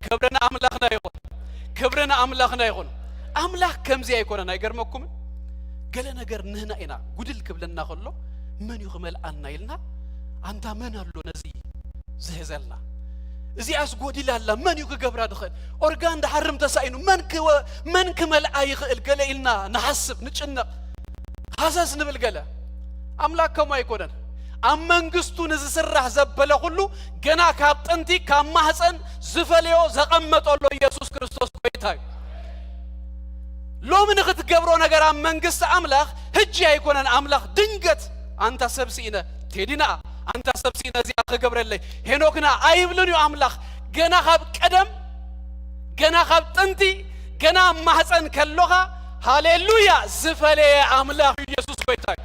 ክብሪ ንኣምላኽና ይኹን። ክብሪ ንኣምላኽና ይኹን። ኣምላኽ ከምዚ ኣይኮነን፣ ኣይገርመኩምን? ገለ ነገር ንህና ኢና ጉድል ክብለና ከሎ፣ መን እዩ ክመልኣና ኢልና፣ ኣንታ መን ኣሎ ነዚ ዝሕዘልና? እዚኣስ ጎዲላ ኣላ፣ መን እዩ ክገብራ ድኽእል? ኦርጋን ድሓርም ተሳኢኑ፣ መን ክወ-፣ መን ክመልኣ ይኽእል? ገለ ኢልና ንሓስብ፣ ንጭነቕ፣ ሃሰስ ንብል ገለ። ኣምላክ ከምኡ ኣይኮነን። ኣብ መንግስቱ ንዝስራሕ ዘበለ ኩሉ ገና ካብ ጥንቲ ካብ ማህፀን ዝፈልዮ ዘቐመጠሎ ኢየሱስ ክርስቶስ ጎይታ እዩ። ሎሚ ንኽትገብሮ ነገር ኣብ መንግስቲ ኣምላኽ ህጂ ኣይኮነን። ኣምላኽ ድንገት ኣንታ ሰብ ስኢነ ቴዲና፣ ኣንታ ሰብ ስኢነ እዚኣ ክገብረለይ ሄኖክና ኣይብልን እዩ። ኣምላኽ ገና ካብ ቀደም፣ ገና ካብ ጥንቲ፣ ገና ኣብ ማህፀን ከሎኻ፣ ሃሌሉያ፣ ዝፈለየ ኣምላኽ እዩ ኢየሱስ። ጎይታ እዩ።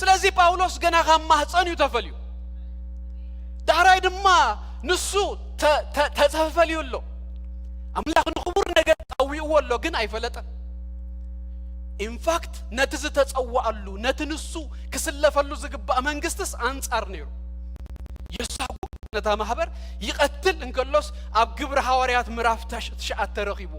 ስለዚ ጳውሎስ ገና ካብ ማህፀን እዩ ተፈልዩ። ዳሕራይ ድማ ንሱ ተ- ተ- ተፈልዩ ኣሎ። ኣምላኽ ንኽቡር ነገር ጸዊዕዎ ኣሎ፣ ግን ኣይፈለጠን። ኢንፋክት ነቲ ዝተጸዋኣሉ፣ ነቲ ንሱ ክስለፈሉ ዝግባእ መንግስትስ ኣንጻር ነይሩ። የሳጉ ነታ ማሕበር ይቐትል እንከሎስ ኣብ ግብሪ ሃዋርያት ምዕራፍ ታሽ- ትሽዓተ ረኺቡ።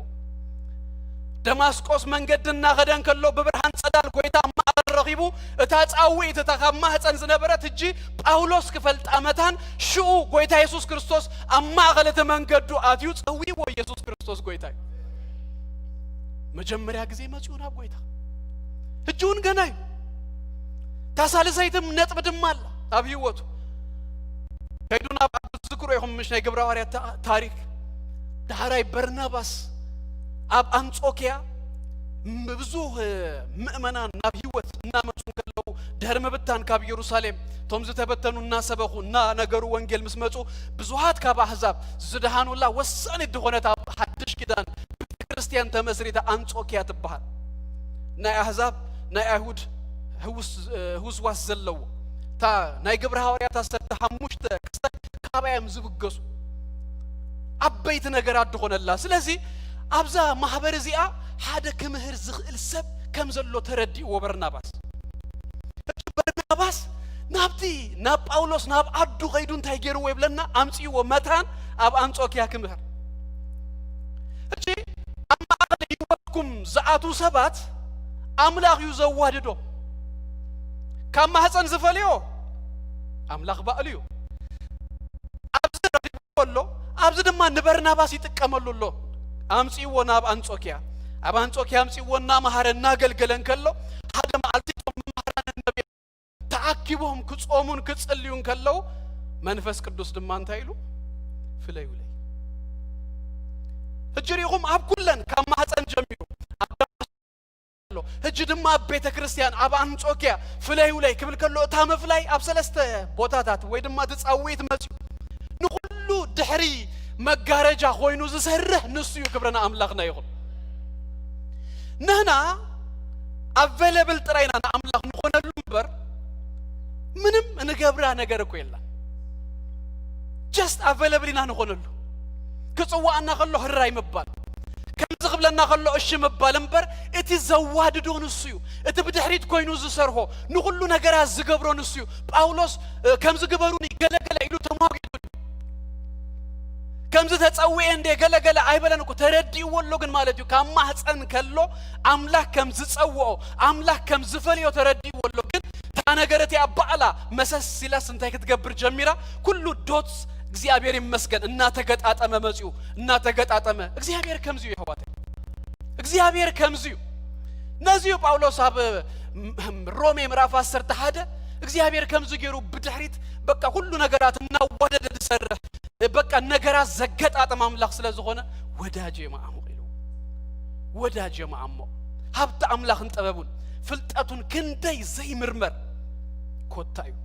ደማስቆስ መንገዲ እናኸደ እንከሎ ብብርሃን ጸዳል ጎይታ ኣብ ማእኸል ረኺቡ፣ እታ ጻውዒት እታ ካብ ማህፀን ዝነበረት እጂ ጳውሎስ ክፈልጣ መታን ሽኡ ጎይታ የሱስ ክርስቶስ ኣብ ማእኸል እቲ መንገዱ ኣትዩ ጸዊዎ። የሱስ ክርስቶስ ጎይታ እዩ። መጀመርያ ግዜ መጺኡ ናብ ጎይታ፣ ሕጂ እውን ገና እዩ። እታ ሳልሰይቲ ነጥቢ ድማ ኣላ ኣብ ህይወቱ። ከይዱ ናብ ኣብ ትዝክሩ ኢኹም ምሽ ናይ ግብረ ሃዋርያት ታ- ታሪክ። ዳሕራይ በርናባስ ኣብ ኣንጾኪያ ብዙህ ምእመናን ናብ ህይወት እናመጹ እንከለዉ፣ ድሕሪ ምብታን ካብ ኢየሩሳሌም እቶም ዝተበተኑ እናሰበኹ እናነገሩ ወንጌል ምስ መጹ፣ ብዙሃት ካብ ኣህዛብ ዝድሃኑላ ወሳኒት ዝኾነት ኣብ ሓድሽ ኪዳን ቤተ ክርስቲያን ተመስሪታ ኣንጾኪያ ትበሃል። ናይ ኣህዛብ ናይ ኣይሁድ ህውስ- ህውስዋስ ዘለዎ፣ እታ ናይ ግብረ ሃዋርያት ዓሰርተ ሓሙሽተ ክስተት ካባዮም ዝብገሱ ዓበይቲ ነገራት ዝኾነላ። ስለዚ ኣብዛ ማህበር እዚኣ ሓደ ክምህር ዝኽእል ሰብ ከም ዘሎ ተረዲእዎ በርናባስ። ሕጂ በርናባስ ናብቲ ናብ ጳውሎስ ናብ ዓዱ ከይዱ እንታይ ገይርዎ ይብለና? ኣምጽእዎ መታን ኣብ ኣንጾኪያ ክምህር። ሕጂ ኣብ ማእኸል ህይወትኩም ዝኣትዉ ሰባት ኣምላኽ እዩ ዘዋድዶ። ካብ ማህፀን ዝፈልዮ ኣምላኽ ባዕሉ እዩ። ኣብዚ ረኺብዎ ኣሎ፣ ኣብዚ ድማ ንበርናባስ ይጥቀመሉ ኣሎ። ኣምፅእዎ ናብ ኣንጾኪያ። ኣብ ኣንጾኪያ ኣምፅእዎ እናመሃረ እናገልገለ እንከሎ ሓደ መዓልቲ እቶም መምህራን ነቢያት ተኣኪቦም ክጾሙን ክጽልዩ እንከለዉ መንፈስ ቅዱስ ድማ እንታይ ኢሉ? ፍለዩለይ። ሕጂ ሪኢኹም ኣብ ኩለን ካብ ማህፀን ጀሚሩ ኣብ ደማስቆ ኣሎ፣ ሕጂ ድማ ኣብ ቤተ ክርስቲያን ኣብ ኣንጾኪያ ፍለዩለይ ክብል ከሎ እታ ምፍላይ ኣብ ሰለስተ ቦታታት ወይ ድማ እቲ ጻውዒት መጺኡ ንኹሉ ድሕሪ መጋረጃ ኮይኑ ዝሰርሕ ንሱ እዩ። ክብርና ኣምላኽና ይኹን። ንሕና ኣቬለብል ጥራይ ኢና ንኣምላኽ ንኾነሉ እምበር ምንም እንገብራ ነገር እኮ የለን። ጀስት ኣቬለብል ኢና ንኾነሉ። ክጽዋኣና ከሎ ህራይ ምባል፣ ከምዚ ክብለና ከሎ እሺ ምባል እምበር እቲ ዘዋድዶ ንሱ እዩ። እቲ ብድሕሪት ኮይኑ ዝሰርሖ ንኹሉ ነገራት ዝገብሮ ንሱ እዩ። ጳውሎስ እ፣ ከምዚ ግበሩኒ ገለገለ ኢሉ ተሟጊቱ ከምዚ ተጸውኤ እንደ ገለገለ ኣይበለን እኮ፣ ተረዲእዎ ኣሎ ግን ማለት እዩ። ካብ ማህፀን ከሎ ኣምላኽ ከም ዝጸውኦ ኣምላኽ ከም ዝፈልዮ ተረዲእዎ ኣሎ። ግን እታ ነገር እቲኣ ባዕላ መሰስ ኢላስ እንታይ ክትገብር ጀሚራ? ኩሉ ዶት እግዚኣብሔር ይመስገን እናተገጣጠመ መጺኡ እናተገጣጠመ። እግዚኣብሔር ከምዚ እዩ የሕዋተይ፣ እግዚኣብሔር ከምዚ እዩ። ነዚ እዩ ጳውሎስ ኣብ ም- ም- ሮሜ ምዕራፍ ዓሰርተ ሓደ እግዚኣብሔር ከምዚ ገይሩ ብድሕሪት በቃ ኩሉ ነገራት እናዋደደ ዝሰርሕ በቃ ነገራት ዘገጣጥም ኣምላኽ ስለ ዝኾነ ወዳጄ መዓሙቕ ኢሉ። ወዳጄ መዓሙቕ። ሃብቲ ኣምላኽን ጥበቡን ፍልጠቱን ክንደይ ዘይምርመር ኮታ እዩ።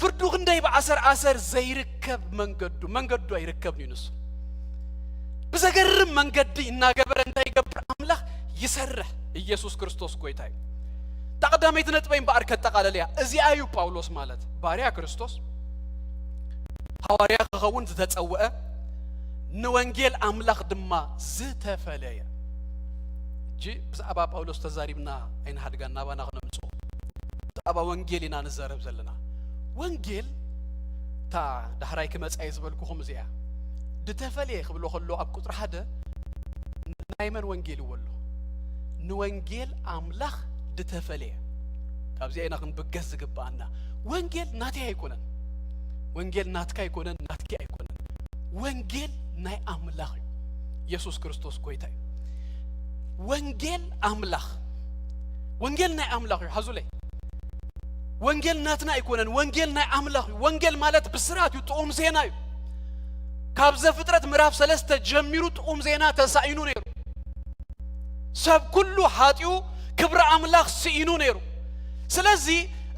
ፍርዱ ክንደይ ብዓሰር ዓሰር ዘይርከብ መንገዱ መንገዱ ኣይርከብን እዩ ንሱ። ብዘገርም መንገዲ እናገበረ እንታይ ይገብር ኣምላኽ ይሰርሕ። ኢየሱስ ክርስቶስ ጎይታ እዩ። እታ ቀዳመይቲ ነጥበይ እምበኣር ከጠቓለል እያ። እዚኣ እዩ ጳውሎስ ማለት ባርያ ክርስቶስ ሃዋርያ ክኸውን ዝተጸውዐ ንወንጌል ኣምላኽ ድማ ዝተፈለየ። እጂ ብዛዕባ ጳውሎስ ተዛሪብና ኣይንሃድጋ እናባና ክነምጽኦ ብዛዕባ ወንጌል ኢና ንዛረብ ዘለና። ወንጌል እታ ዳሕራይ ክመጻ እየ ዝበልኩኹም እዚኣ ድተፈለየ ክብሎ ከሎ ኣብ ቁጥሪ ሓደ ናይ መን ወንጌል ይዎ ኣሎ? ንወንጌል ኣምላኽ ድተፈለየ። ካብዚኣ ኢና ክንብገስ ዝግብኣና። ወንጌል ናተይ ኣይኮነን። ወንጌል ናትካ ኣይኮነን፣ ናትኪ ኣይኮነን። ወንጌል ናይ ኣምላኽ እዩ። የሱስ ክርስቶስ ጎይታ እዩ። ወንጌል ኣምላኽ ወንጌል ናይ ኣምላኽ እዩ። ሓዙለይ ወንጌል ናትና ኣይኮነን። ወንጌል ናይ ኣምላኽ እዩ። ወንጌል ማለት ብስራት እዩ፣ ጥዑም ዜና እዩ። ካብ ዘፍጥረት ምዕራፍ ሰለስተ ጀሚሩ ጥዑም ዜና ተሳኢኑ ነይሩ። ሰብ ኩሉ ሓጢኡ ክብሪ ኣምላኽ ስኢኑ ነይሩ። ስለዚ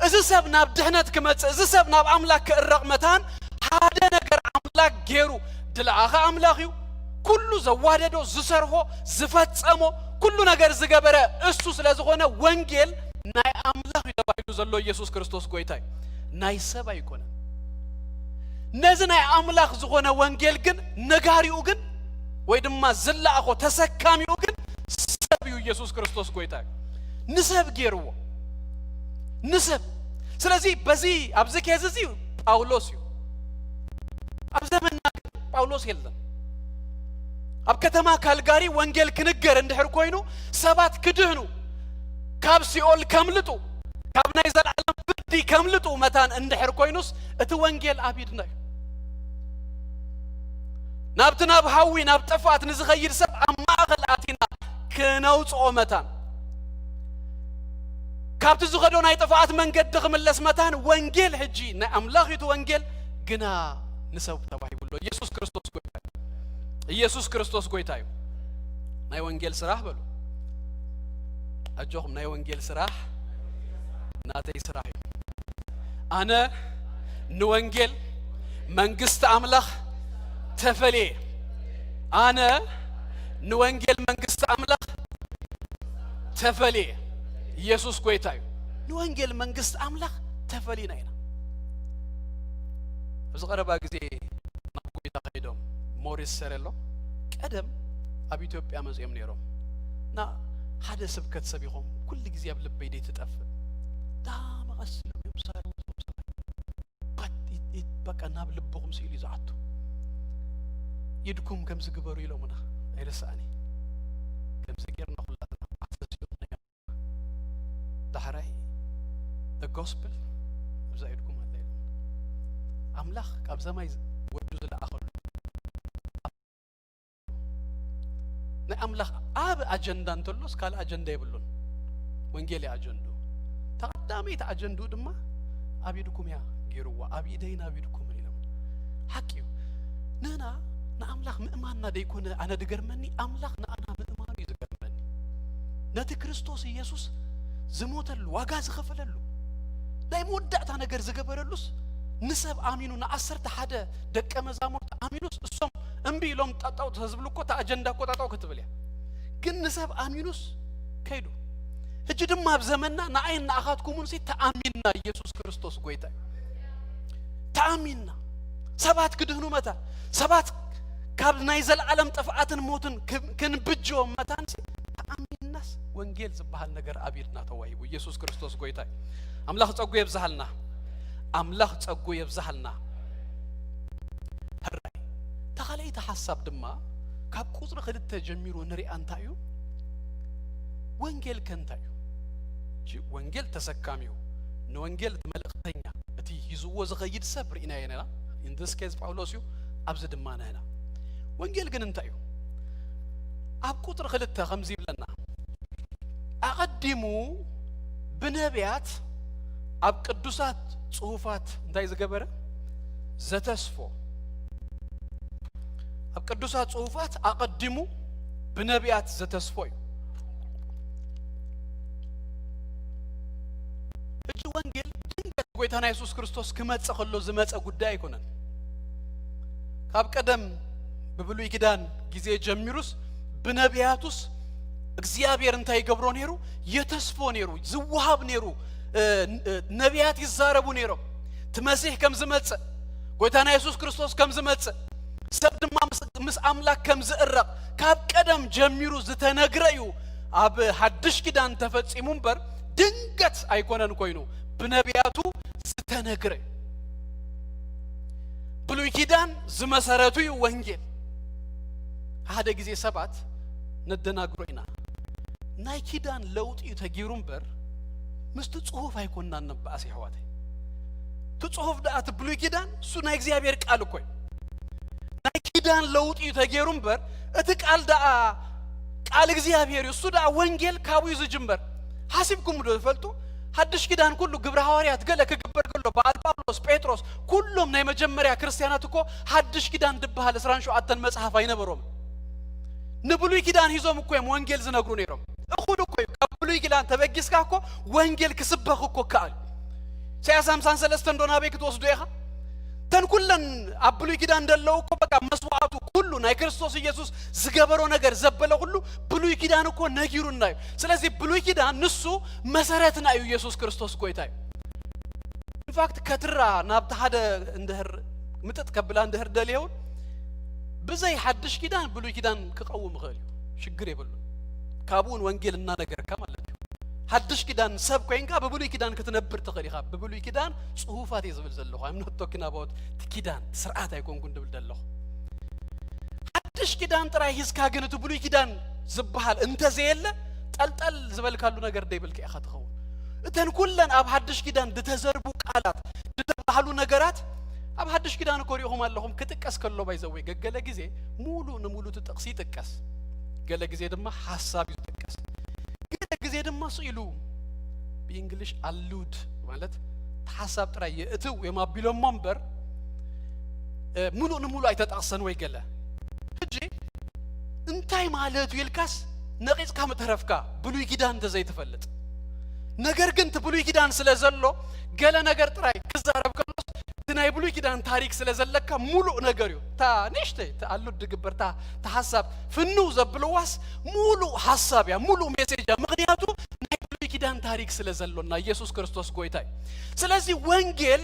እዚ ሰብ ናብ ድሕነት ክመጽእ፣ እዚ ሰብ ናብ ኣምላኽ ክእረቕ መታን ሓደ ነገር ኣምላኽ ገይሩ። ድለኣኸ ኣምላኽ እዩ። ኩሉ ዘዋደዶ፣ ዝሰርሖ፣ ዝፈጸሞ፣ ኩሉ ነገር ዝገበረ እሱ ስለ ዝኾነ ወንጌል ናይ ኣምላኽ እዩ ተባሂሉ ዘሎ ኢየሱስ ክርስቶስ ጎይታ እዩ። ናይ ሰብ ኣይኮነን። ነዚ ናይ ኣምላኽ ዝኾነ ወንጌል ግን ነጋሪኡ ግን ወይ ድማ ዝለኣኾ ተሰካሚኡ ግን ሰብ እዩ። ኢየሱስ ክርስቶስ ጎይታ እዩ። ንሰብ ገይርዎ። ንሰብ። ስለዚ በዚ ኣብዚ ኬዝ እዚ ጳውሎስ እዩ። ኣብ ዘመንና ግን ጳውሎስ የለን። ኣብ ከተማ ካልጋሪ ወንጌል ክንገር እንድሕር ኮይኑ ሰባት ክድህኑ ካብ ሲኦል ከምልጡ ካብ ናይ ዘለዓለም ፍርዲ ከምልጡ መታን እንድሕር ኮይኑስ እቲ ወንጌል ኣብ ኢድና እዩ። ናብቲ ናብ ሃዊ ናብ ጥፍኣት ንዝኸይድ ሰብ ኣብ ማእኸል ኣቲና ክነውፅኦ መታን ካብቲ ዝኸዶ ናይ ጥፍኣት መንገዲ ክምለስ መታን ወንጌል ሕጂ ናይ ኣምላኽ እዩ እቲ ወንጌል ግና ንሰብ ተባሂቡ ኣሎ። ኢየሱስ ክርስቶስ ጎይታ እዩ። ኢየሱስ ክርስቶስ ጎይታ እዩ። ናይ ወንጌል ስራሕ በሉ። ኣጆኹም ናይ ወንጌል ስራሕ ናተይ ስራሕ እዩ። ኣነ ንወንጌል መንግስቲ ኣምላኽ ተፈልየ። ኣነ ንወንጌል መንግስቲ ኣምላኽ ተፈልየ። ኢየሱስ ጎይታ እዩ። ንወንጌል መንግስቲ ኣምላኽ ተፈሊና ኢና። ኣብዚ ቀረባ ግዜ ናብ ጎይታ ከይዶም ሞሪስ ሰረሎ ቀደም ኣብ ኢትዮጵያ መጺኦም ነይሮም እና ሓደ ስብከት ሰቢኾም ኩሉ ግዜ ኣብ ልበይ ደይ ትጠፍእ ዳመቐስ ኢሎም እዮም ሰረው ባት ኢት- ኢት- በቃ ናብ ልብኹም ስኢሉ እዩ ዝኣቱ። ኢድኩም ከምዚ ግበሩ ኢሎምና ኣይረሳእኒ። ከምዚ ጌርና ኩላትና ኣፈሲሶምና እዮም። ዳሕራይ the gospel ኣብዛ ኢድኩም ኣላ ኢሎም። ኣምላኽ ካብ ሰማይ ወዱ ዝለኣኸሉ ናይ ኣምላኽ ኣብ ኣጀንዳ እንተሎስ ካልእ ኣጀንዳ የብሉን። ወንጌል እዩ ኣጀንድኡ። ተቐዳመይቲ ኣጀንድኡ ድማ ኣብ ኢድኩም እያ ገይርዋ፣ ኣብ ኢደይን ኣብ ኢድኩምን ኢሎም። ሓቂ እዩ። ንህና ንኣምላኽ ምእማንና ደይኮነ ኣነ ድገርመኒ፣ ኣምላኽ ንኣና ምእማኑ እዩ ዝገርመኒ። ነቲ ክርስቶስ ኢየሱስ ዝሞተሉ፣ ዋጋ ዝኸፈለሉ፣ ናይ መወዳእታ ነገር ዝገበረሉስ ንሰብ ኣሚኑ ንዓሰርተ ሓደ ደቀ መዛሙርቲ ኣሚኑስ እሶም እምቢ ኢሎም ጠጠው ተዝብሉ እኮ እታ ኣጀንዳ እኮ ጠጠው ክትብል እያ። ግን ንሰብ ኣሚኑስ ከይዱ። ሕጂ ድማ ኣብ ዘመንና ንዓይን ንኣኻትኩምን ሲ ተኣሚንና ኢየሱስ ክርስቶስ ጎይታ እዩ። ተኣሚንና ሰባት ክድህኑ መታን ሰባት ካብ ናይ ዘለዓለም ጥፍኣትን ሞትን ክብ- ክንብጅዎም መታን ሲ ተኣሚንናስ ወንጌል ዝበሃል ነገር ኣብ ኢድና ተዋሂቡ። ኢየሱስ ክርስቶስ ጎይታ እዩ። ኣምላኽ ጸጉ የብዝሃልና። ኣምላኽ ጸጉ የብዝሃልና። ሕራይ እታ ካልኣይቲ ሓሳብ ድማ ካብ ቁጽሪ ክልተ ጀሚሩ ንሪኣ እንታይ እዩ? ወንጌል ከ እንታይ እዩ? እጂ ወንጌል ተሰካሚ እዩ። ንወንጌል እቲ መልእኽተኛ እቲ ሂዝዎ ዝኸይድ ሰብ ርኢናዮ ኢና። In this case ጳውሎስ እዩ። ኣብዚ ድማ ንሕና ወንጌል ግን እንታይ እዩ? ኣብ ቁጽሪ ክልተ ከምዚ ይብለና ኣቐዲሙ ብነቢያት ኣብ ቅዱሳት ጽሑፋት እንታይ ዝገበረ ዘተስፎ ኣብ ቅዱሳት ጽሑፋት ኣቐዲሙ ብነቢያት ዘተስፎ እዩ። ሕጂ ወንጌል ድንገት ጎይታና የሱስ ክርስቶስ ክመጽእ ከሎ ዝመጸ ጉዳይ ኣይኮነን። ካብ ቀደም ብብሉይ ኪዳን ግዜ ጀሚሩስ ብነቢያቱስ እግዚኣብሔር እንታይ ይገብሮ ነይሩ? የተስፎ ነይሩ፣ ዝወሃብ ነይሩ። ነቢያት ይዛረቡ ነይሮም። እቲ መሲሕ ከም ዝመጽእ፣ ጎይታና የሱስ ክርስቶስ ከም ዝመጽእ፣ ሰብ ድማ ምስ ኣምላክ ከም ዝእረቕ ካብ ቀደም ጀሚሩ ዝተነግረ እዩ። ኣብ ሓድሽ ኪዳን ተፈጺሙ እምበር ድንገት ኣይኮነን ኮይኑ ብነቢያቱ ዝተነግረ እዩ። ብሉይ ኪዳን ዝመሰረቱ እዩ ወንጌል። ሓደ ግዜ ሰባት ነደናግሮ ኢና። ናይ ኪዳን ለውጢ እዩ ተጊሩ እምበር ምስቲ ጽሑፍ ኣይኮንናን ንበኣስ የሕዋተይ። እቲ ጽሑፍ ደኣ እቲ ብሉይ ኪዳን እሱ ናይ እግዚኣብሔር ቃል እኮ እዩ። ናይ ኪዳን ለውጢ እዩ ተገይሩ እምበር እቲ ቃል ደኣ ቃል እግዚኣብሔር እዩ። እሱ ደኣ ወንጌል ካብኡ እዩ ዝጅመር። ሓሲብኩም ዶ ትፈልጡ? ሓድሽ ኪዳን ኩሉ ግብረ ሃዋርያት ገለ ክግበር ከሎ በዓል ጳውሎስ፣ ጴጥሮስ፣ ኩሎም ናይ መጀመርያ ክርስትያናት እኮ ሓድሽ ኪዳን ድበሃል ዕስራን ሸውዓተን መጽሓፍ ኣይነበሮም። ንብሉይ ኪዳን ሂዞም እኮ እዮም ወንጌል ዝነግሩ ነይሮም። እኹል እኮ እዩ። ካብ ብሉይ ኪዳን ተበጊስካ እኮ ወንጌል ክስበኽ እኮ ከኣል። ኢሳያስ ሓምሳን ሰለስተን ዶ ናበይ ክትወስዶ ኢኻ? ተን ኩለን ኣብ ብሉይ ኪዳን ደለዉ እኮ በቃ መስዋዕቱ ኩሉ ናይ ክርስቶስ ኢየሱስ ዝገበሮ ነገር ዘበለ ኩሉ ብሉይ ኪዳን እኮ ነጊሩና እዩ። ስለዚ ብሉይ ኪዳን ንሱ መሰረትና እዩ። ኢየሱስ ክርስቶስ ጎይታ እዩ። ኢንፋክት ከትራ ናብቲ ሓደ እንድህር ምጥጥ ከብላ እንድህር ደልየውን ብዘይ ሓድሽ ኪዳን ብሉይ ኪዳን ክቐውም ይኽእል እዩ። ሽግር የብሉን። ካብኡን ወንጌል እናነገርካ ማለት እዩ። ሓድሽ ኪዳን ሰብ ኮይንካ ብብሉይ ኪዳን ክትነብር ትኽእል ኢኻ። ብብሉይ ኪዳን ጽሁፋት እየ ዝብል ዘለኹ። I'm not talking about ኪዳን ስርዓት ኣይኮንኩን ድብል ዘለኹ። ሓድሽ ኪዳን ጥራይ ሂዝካ ግን እቲ ብሉይ ኪዳን ዝበሃል እንተዘየለ ጠልጠል ዝበልካሉ ነገር ደይብልካ ኢኻ ትኸውን። እተን ኩለን ኣብ ሓድሽ ኪዳን ዝተዘርቡ ቃላት ዝተባህሉ ነገራት ኣብ ሓድሽ ኪዳን እኮ ሪኢኹም ኣለኹም ክጥቀስ ከሎ ባይዘወይ ገገለ ግዜ ሙሉ ንሙሉ እቲ ጥቕሲ ይጥቀስ፣ ገለ ግዜ ድማ ሓሳብ እዩ ዝጥቀስ። ገለ ግዜ ድማ ስኢሉ ብእንግሊሽ ኣሉድ ማለት ሓሳብ ጥራይ የእትው እዮም ኣቢሎሞ እምበር ሙሉእ ንሙሉእ ኣይተጠቕሰን ወይ ገለ። ሕጂ እንታይ ማለት እዩ ኢልካስ ነቒጽካ ምተረፍካ ብሉይ ኪዳን እንተዘይትፈልጥ። ነገር ግን እቲ ብሉይ ኪዳን ስለ ዘሎ ገለ ነገር ጥራይ ክዛረብ ከሎስ እቲ ናይ ብሉይ ኪዳን ታሪክ ስለ ዘለካ ሙሉእ ነገር እዩ። እታ ንእሽተይ እታ ኣሉድ ድግበር እታ ሓሳብ ፍንው ዘብልዋስ ሙሉእ ሓሳብ እያ፣ ሙሉእ ሜሴጅ እያ። ምኽንያቱ ናይ ብሉይ ኪዳን ታሪክ ስለ ዘሎና ኢየሱስ ክርስቶስ ጎይታ እዩ። ስለዚ ወንጌል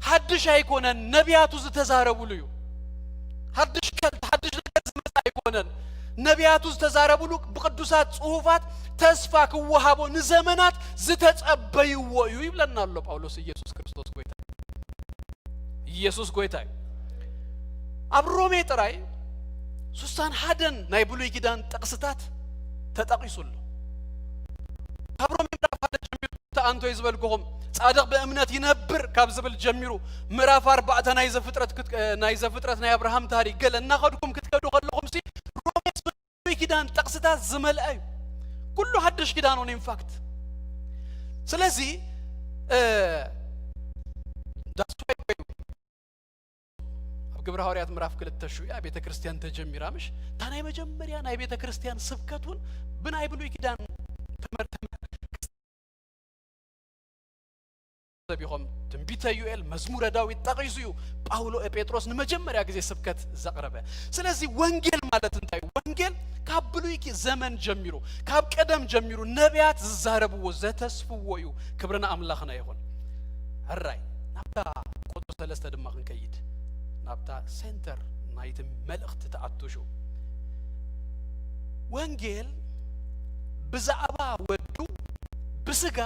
ሓድሽ ኣይኮነን፣ ነቢያቱ ዝተዛረብሉ እዩ። ሓድሽ ከልት ሓድሽ ነገር ዝመጽእ ኣይኮነን። ነቢያቱ ዝተዛረብሉ ብቅዱሳት ጽሑፋት ተስፋ ክወሃቦ ንዘመናት ዝተጸበይዎ እዩ ይብለና ኣሎ ጳውሎስ። ኢየሱስ ክርስቶስ ጎይታ ኢየሱስ ጎይታ እዩ። ኣብ ሮሜ ጥራይ ሱሳን ሓደን ናይ ብሉይ ኪዳን ጥቕስታት ተጠቒሱ ኣሎ። ካብ ሮሜ ምዕራፍ ሓደ ጀሚሩ ተኣንቶይ ዝበልኩኹም ጻድቕ ብእምነት ይነብር ካብ ዝብል ጀሚሩ ምዕራፍ ኣርባዕተ ናይ ዘፍጥረት ክት- ናይ ዘፍጥረት ናይ ኣብርሃም ታሪክ ገለ እናኸድኩም ክትከዱ ከለኹም ሲ ሮሜ ብሉይ ኪዳን ጥቕስታት ዝመልአ እዩ። ኩሉ ሓድሽ ኪዳን ሆነ ኢንፋክት። ስለዚ ዳስዋይ ኮይኑ ኣብ ግብረ ሃዋርያት ምዕራፍ ክልተ ሽዑ እያ ቤተ ክርስቲያን ተጀሚራ። ምሽ እታ ናይ መጀመርያ ናይ ቤተ ክርስቲያን ስብከት እውን ብናይ ብሉይ ኪዳን ተመርተመ ሰብ ኢኹም። ትንቢተ ዩኤል፣ መዝሙረ ዳዊት ጠቒሱ እዩ ጳውሎ ጴጥሮስ ንመጀመርያ ግዜ ስብከት ዘቕረበ። ስለዚ ወንጌል ማለት እንታይ እዩ? ወንጌል ካብ ብሉይ ኪ- ዘመን ጀሚሩ፣ ካብ ቀደም ጀሚሩ ነቢያት ዝዛረብዎ ዘተስፍዎ እዩ። ክብሪ ንኣምላኽና ይኹን። ሕራይ ናብታ ቁጽሪ ሰለስተ ድማ ክንከይድ፣ ናብታ ሴንተር ናይቲ መልእኽቲ ተኣቱ ሽዑ። ወንጌል ብዛዕባ ወዱ ብስጋ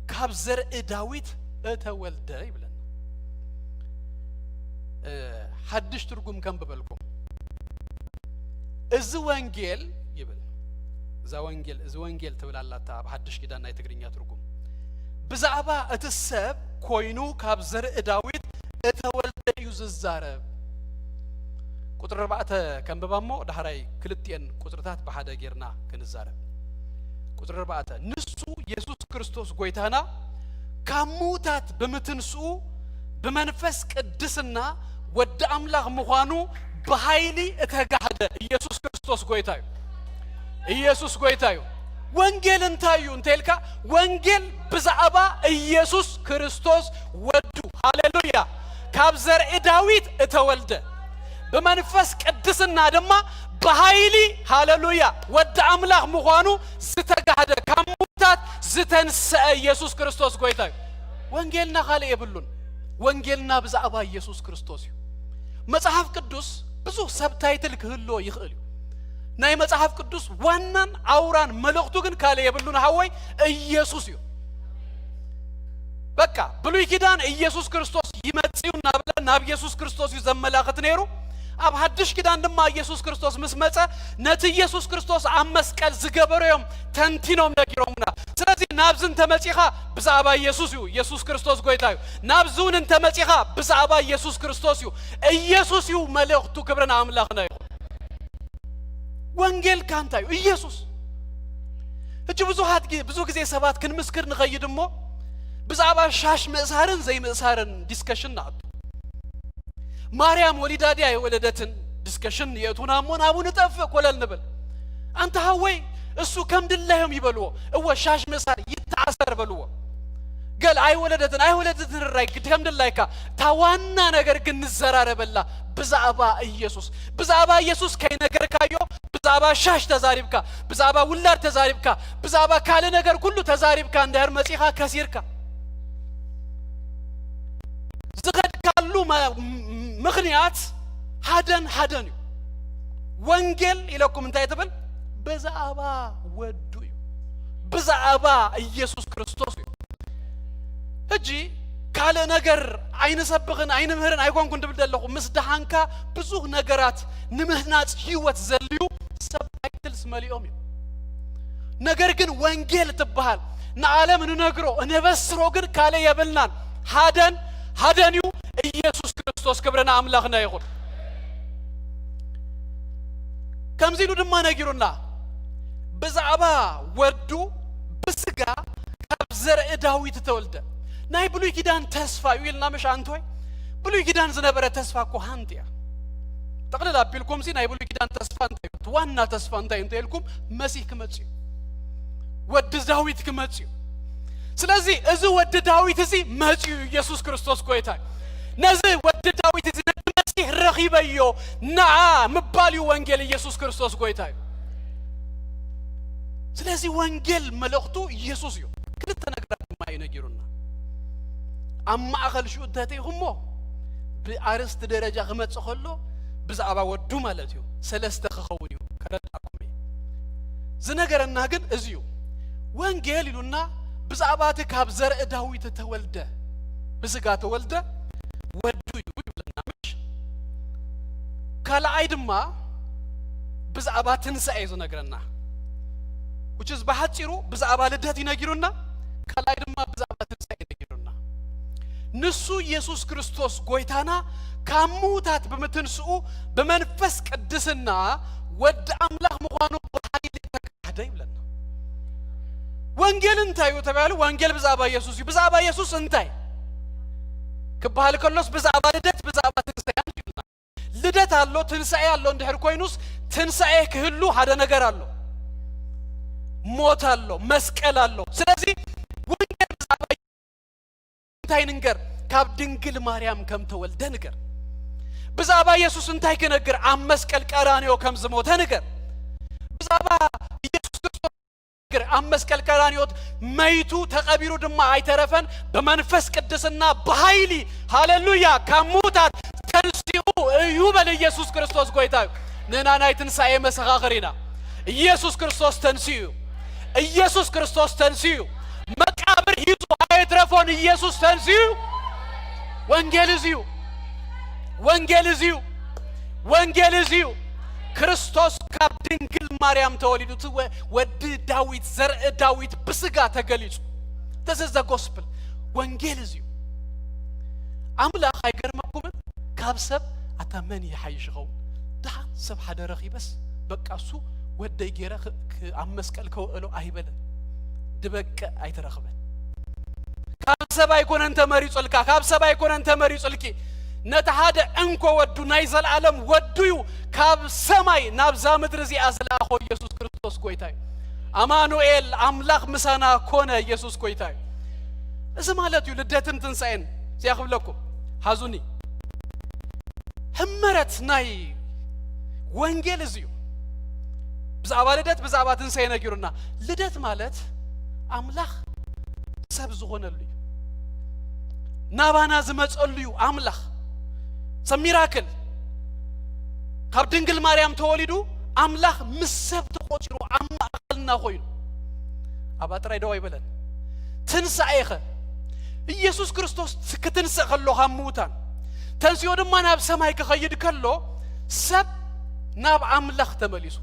ካብ ዘርኢ ዳዊት እተወልደ ይብለና። ሓድሽ ትርጉም ከንብበልኩም። እዚ ወንጌል ይብል። እዛ ወንጌል፣ እዚ ወንጌል ትብል ኣላታ ኣብ ሓድሽ ኪዳን ናይ ትግርኛ ትርጉም። ብዛዕባ እቲ ሰብ ኮይኑ ካብ ዘርኢ ዳዊት እተወልደ እዩ ዝዛረብ። ቁጽሪ ኣርባዕተ ከንብባ እሞ ዳሕራይ ክልቲኤን ቁጽርታት ብሓደ ጌርና ክንዛረብ። ቁጽሪ ኣርባዕተ ንሱ የሱስ ክርስቶስ ጎይታና ካብ ምዉታት ብምትንስኡ ብመንፈስ ቅድስና ወዲ ኣምላኽ ምዃኑ ብሓይሊ እተጋህደ ኢየሱስ ክርስቶስ ጎይታ እዩ። ኢየሱስ ጎይታ እዩ። ወንጌል እንታይ እዩ እንተ ኢልካ፣ ወንጌል ብዛዕባ ኢየሱስ ክርስቶስ ወዱ፣ ሃሌሉያ፣ ካብ ዘርኢ ዳዊት እተወልደ ብመንፈስ ቅድስና ድማ ብሓይሊ፣ ሃሌሉያ፣ ወዲ ኣምላኽ ምዃኑ ዝተጋህደ ካብ ምዉታት ዝተንስአ ኢየሱስ ክርስቶስ ጎይታ እዩ። ወንጌልና ካልእ የብሉን። ወንጌልና ብዛዕባ ኢየሱስ ክርስቶስ እዩ። መጽሓፍ ቅዱስ ብዙሕ ሰብታይትል ክህልዎ ይኽእል እዩ። ናይ መጽሓፍ ቅዱስ ዋናን ኣውራን መልእኽቱ ግን ካልእ የብሉን ሓወይ፣ ኢየሱስ እዩ። በቃ ብሉይ ኪዳን ኢየሱስ ክርስቶስ ይመጽእ እዩ እናበለ ናብ ኢየሱስ ክርስቶስ እዩ ዘመላኽት ነይሩ። ኣብ ሓድሽ ኪዳን ድማ ኢየሱስ ክርስቶስ ምስ መጸ ነቲ ኢየሱስ ክርስቶስ ኣብ መስቀል ዝገበሮ እዮም ተንቲኖም ነጊሮምና። ስለዚ ናብዚ እንተመጺኻ ብዛዕባ ኢየሱስ እዩ፣ ኢየሱስ ክርስቶስ ጎይታ እዩ። ናብዚ እውን እንተመጺኻ ብዛዕባ ኢየሱስ ክርስቶስ እዩ። ኢየሱስ እዩ መልእኽቱ። ክብሪ ንኣምላኽና ይኹን። ወንጌልካ እንታይ እዩ? ኢየሱስ። ሕጂ ብዙሓት ጊ- ብዙ ግዜ ሰባት ክንምስክር ንኸይድ እሞ ብዛዕባ ሻሽ ምእሳርን ዘይምእሳርን ዲስከሽን ንኣቱ። ማርያም ወሊዳ ድያ የወለደትን ዲስከሽን የእቱና እሞ ናብኡ ንጠፍእ ኮለል ንብል። ኣንታ ሃወይ እሱ ከም ድላዮም ይበልዎ። እወ ሻሽ ምእሳር ይተኣሰር በልዎ። ገል ኣይወለደትን ኣይወለደትን ራይ ግድ ከም ድላይካ፣ እታ ዋና ነገር ግን ንዘራረበላ ብዛዕባ ኢየሱስ። ብዛዕባ ኢየሱስ ከይነገርካዮ፣ ብዛዕባ ሻሽ ተዛሪብካ፣ ብዛዕባ ውላድ ተዛሪብካ፣ ብዛዕባ ካልእ ነገር ኩሉ ተዛሪብካ እንድሕር መጺኻ ከሲርካ። ዝኸድካሉ መ-፣ ም-፣ ምኽንያት ሓደን ሓደን እዩ። ወንጌል ኢለኩም እንታይ ትብል? ብዛዕባ ወዱ እዩ። ብዛዕባ ኢየሱስ ክርስቶስ እዩ። ሕጂ ካልእ ነገር ኣይንሰብኽን ኣይንምህርን ኣይኮንኩን ትብል ዘለኹ። ምስ ደሓንካ ብዙህ ነገራት ንምህናጽ ህይወት ዘልዩ ሰብ ታይትልስ መሊኦም እዩ። ነገር ግን ወንጌል ትበሃል ንዓለም ንነግሮ እነበስሮ ግን ካልእ የብልናን። ሓደን ሓደን እዩ ኢየሱስ ክርስቶስ። ክብርና ኣምላኽና ይኹን። ከምዚ ኢሉ ድማ ነጊሩና ብዛዕባ ወዱ ብስጋ ካብ ዘርኢ ዳዊት ተወልደ። ናይ ብሉይ ኪዳን ተስፋ እዩ ኢልና ምሽ ኣንቶይ? ብሉይ ኪዳን ዝነበረ ተስፋ እኮ ሃንቲ እያ። ጠቕልል ኣቢልኩም ሲ ናይ ብሉይ ኪዳን ተስፋ እንታይ እዩ? እቲ ዋና ተስፋ እንታይ እንተ ኢልኩም፣ መሲህ ክመጽእ እዩ። ወዲ ዳዊት ክመጽእ እዩ። ስለዚ እዚ ወዲ ዳዊት እዚ መጽኡ ኢየሱስ ክርስቶስ ጎይታ እዩ። ነዚ ወዲ ዳዊት እዚ ነቲ መሲህ ረኺበዮ ንዓ ምባል እዩ ወንጌል ኢየሱስ ክርስቶስ ጎይታ እዩ። ስለዚ ወንጌል መልእኽቱ ኢየሱስ እዩ። ክልተ ነገራት ድማ እዩ ነጊሩና። ኣብ ማእኸል ሽኡ እንተተይኹሞ ብኣርስቲ ደረጃ ክመጽእ ከሎ ብዛዕባ ወዱ ማለት እዩ። ሰለስተ ክኸውን እዩ። ከረዳእኩም እየ። ዝነገረና ግን እዚ እዩ። ወንጌል ኢሉና ብዛዕባ እቲ ካብ ዘርኢ ዳዊት ተወልደ፣ ብስጋ ተወልደ ወዱ እዩ ይብለና ምሽ? ካልኣይ ድማ ብዛዕባ ትንሳኤ እዩ ዝነግረና። Which is ብሓጺሩ ብዛዕባ ልደት ይነጊሩና፣ ካልኣይ ድማ ብዛዕባ ትንሳኤ ይነጊሩና። ንሱ ኢየሱስ ክርስቶስ ጎይታና ካብ ምዉታት ብምትንስኡ ብመንፈስ ቅድስና ወዲ ኣምላኽ ምዃኑ ብሓይሊ ተካህደ ይብለና። ወንጌል እንታይ እዩ ተባሂሉ? ወንጌል ብዛዕባ ኢየሱስ እዩ። ብዛዕባ ኢየሱስ እንታይ ክበሃል ከሎስ ብዛዕባ ልደት፣ ብዛዕባ ትንሳኤ ይብለና። ልደት ኣሎ፣ ትንሳኤ ኣሎ። እንድሕር ኮይኑስ ትንሳኤ ክህሉ ሓደ ነገር ኣሎ። ሞት ኣሎ፣ መስቀል ኣሎ። ስለዚ ወንጌል ብዛዕባ እንታይ ንንገር? ካብ ድንግል ማርያም ከም ተወልደ ንገር። ብዛዕባ ኢየሱስ እንታይ ክነግር? ኣብ መስቀል ቀራንዮ ከም ዝሞተ ንገር። ብዛዕባ ኢየሱስ ክርስቶስ ንገር። ኣብ መስቀል ቀራንዮ መይቱ ተቐቢሩ ድማ ኣይተረፈን። ብመንፈስ ቅድስና ብሃይሊ፣ ሃሌሉያ፣ ካብ ምዉታት ተንሲኡ እዩ በል። ኢየሱስ ክርስቶስ ጎይታ እዩ። ንሕና ናይ ትንሳኤ መሰኻኽር ኢና። ኢየሱስ ክርስቶስ ተንሲኡ እዩ። ኢየሱስ ክርስቶስ ተንሲኡ እዩ። መቃብር ሒዙ ኣየትረፎን። ኢየሱስ ተንሲኡ እዩ። ወንጌል እዚ እዩ። ወንጌል እዚ እዩ። ወንጌል እዚ እዩ። ክርስቶስ ካብ ድንግል ማርያም ተወሊዱ። እቲ ወ-፣ ወዲ ዳዊት፣ ዘርኢ ዳዊት ብስጋ ተገሊጹ። This is the gospel። ወንጌል እዚ እዩ። ኣምላኽ ኣይገርመኩምን? ካብ ሰብ ኣታ መን ይሓይሽ ይኸውን? ደሓን ሰብ ሓደ ረኺበስ በቃ እሱ ወደይ ገይረ ክ-፣ ክ-፣ ኣብ መስቀል ከውዕሎ ኣይበለን። ድበቅዕ ኣይተረኽበን። ካብ ሰብ ኣይኮነን ተመሪጹልካ፣ ካብ ሰብ ኣይኮነን ተመሪጹልኪ። ነቲ ሓደ እንኮ ወዱ፣ ናይ ዘለኣለም ወዱ እዩ፣ ካብ ሰማይ ናብዛ ምድሪ እዚኣ ዝለኣኾ ኢየሱስ ክርስቶስ ጎይታ እዩ። ኣማኑኤል፣ ኣምላኽ ምሳና ኮነ፣ ኢየሱስ ጎይታ እዩ። እዚ ማለት እዩ ልደትን ትንሳኤን። እዚኣ ክብለኩም፣ ሓዙኒ። ሕመረት ናይ ወንጌል እዚ እዩ። ብዛዕባ ልደት፣ ብዛዕባ ትንሳኤ ነጊሩና። ልደት ማለት ኣምላኽ ሰብ ዝኾነሉ እዩ። ናባና ዝመጸሉ እዩ ኣምላኽ። ሰብ ሚራክል። ካብ ድንግል ማርያም ተወሊዱ ኣምላኽ ምስ ሰብ ተቖጺሩ ኣብ ማእከልና ኮይኑ። ኣብኣ ጥራይ ደው ኣይበለን። ትንሳኤኸ? ኢየሱስ ክርስቶስ ክትንስእ ከሎ ካብ ምዉታን፣ ተንሲኡ ድማ ናብ ሰማይ ክኸይድ ከሎ፣ ሰብ ናብ ኣምላኽ ተመሊሱ።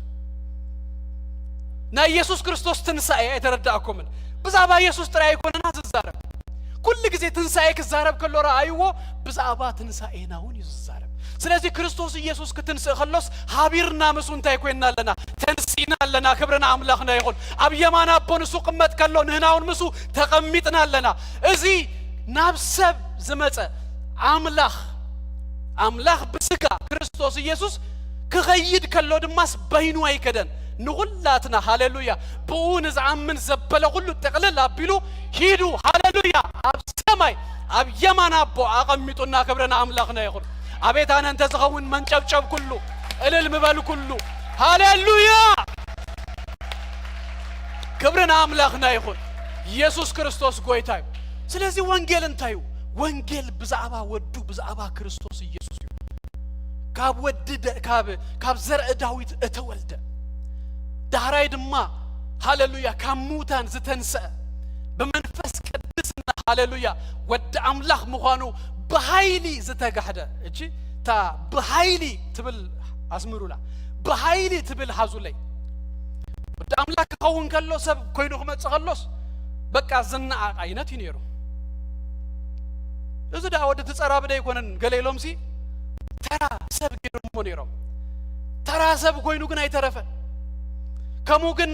ናይ ኢየሱስ ክርስቶስ ትንሳኤ ኣይተረዳእኩምን። ብዛዕባ ኢየሱስ ጥራይ ኣይኮነና ዝዛረብ። ኩሉ ግዜ ትንሳኤ ክዛረብ ከሎ ረኣይዎ፣ ብዛዕባ ትንሳኤና እውን እዩ ዝዛረብ። ስለዚ ክርስቶስ ኢየሱስ ክትንስእ ከሎስ፣ ሃቢርና ምስኡ እንታይ ኮይንና ኣለና? ተንሲእና ኣለና። ክብሪ ንኣምላኽና ይኹን። ኣብ የማን ኣቦ ንሱ ቅመጥ ከሎ፣ ንህና እውን ምስኡ ተቐሚጥና ኣለና። እዚ ናብ ሰብ ዝመጸ ኣምላኽ፣ ኣምላኽ ብስጋ ክርስቶስ ኢየሱስ ክኸይድ ከሎ ድማስ በይኑ ኣይከደን። ንኹላትና፣ ሃሌሉያ፣ ብኡ ንዝኣምን ዘበለ ኩሉ ጥቕልል ኣቢሉ ሂዱ፣ ሃሌሉያ፣ ኣብ ሰማይ ኣብ የማን ኣቦ ኣቐሚጡና። ክብሪ ንኣምላኽና ይኹን። ኣቤት ኣነ እንተዝኸውን መንጨብጨብ ኩሉ፣ እልል ምበል ኩሉ። ሃሌሉያ! ክብሪ ንኣምላኽና ይኹን። ኢየሱስ ክርስቶስ ጎይታ እዩ። ስለዚ ወንጌል እንታይ እዩ? ወንጌል ብዛዕባ ወዱ፣ ብዛዕባ ክርስቶስ ኢየሱስ እዩ። ካብ ወዲ ደ-፣ ካብ፣ ካብ ዘርኢ ዳዊት እተወልደ፣ ዳሕራይ ድማ፣ ሃሌሉያ፣ ካብ ምዉታን ዝተንስአ፣ ብመንፈስ ቅድስና፣ ሃሌሉያ፣ ወዲ ኣምላኽ ምዃኑ ብሃይሊ ዝተጋህደ። እቺ እታ ብሃይሊ ትብል ኣስምሩላ፣ ብሃይሊ ትብል ሓዙለይ። ወዲ ኣምላኽ ክኸውን ከሎ፣ ሰብ ኮይኑ ክመጽእ ከሎስ፣ በቃ ዝነዓቕ ዓይነት እዩ ነይሩ። እዚ ደኣ ወዲ እቲ ጸራቢ ዶ ኣይኮነን ገለ ኢሎምሲ፣ ተራ ሰብ ገይሮምዎ ነይሮም። ተራ ሰብ ኮይኑ ግን ኣይተረፈን። ከምኡ ግን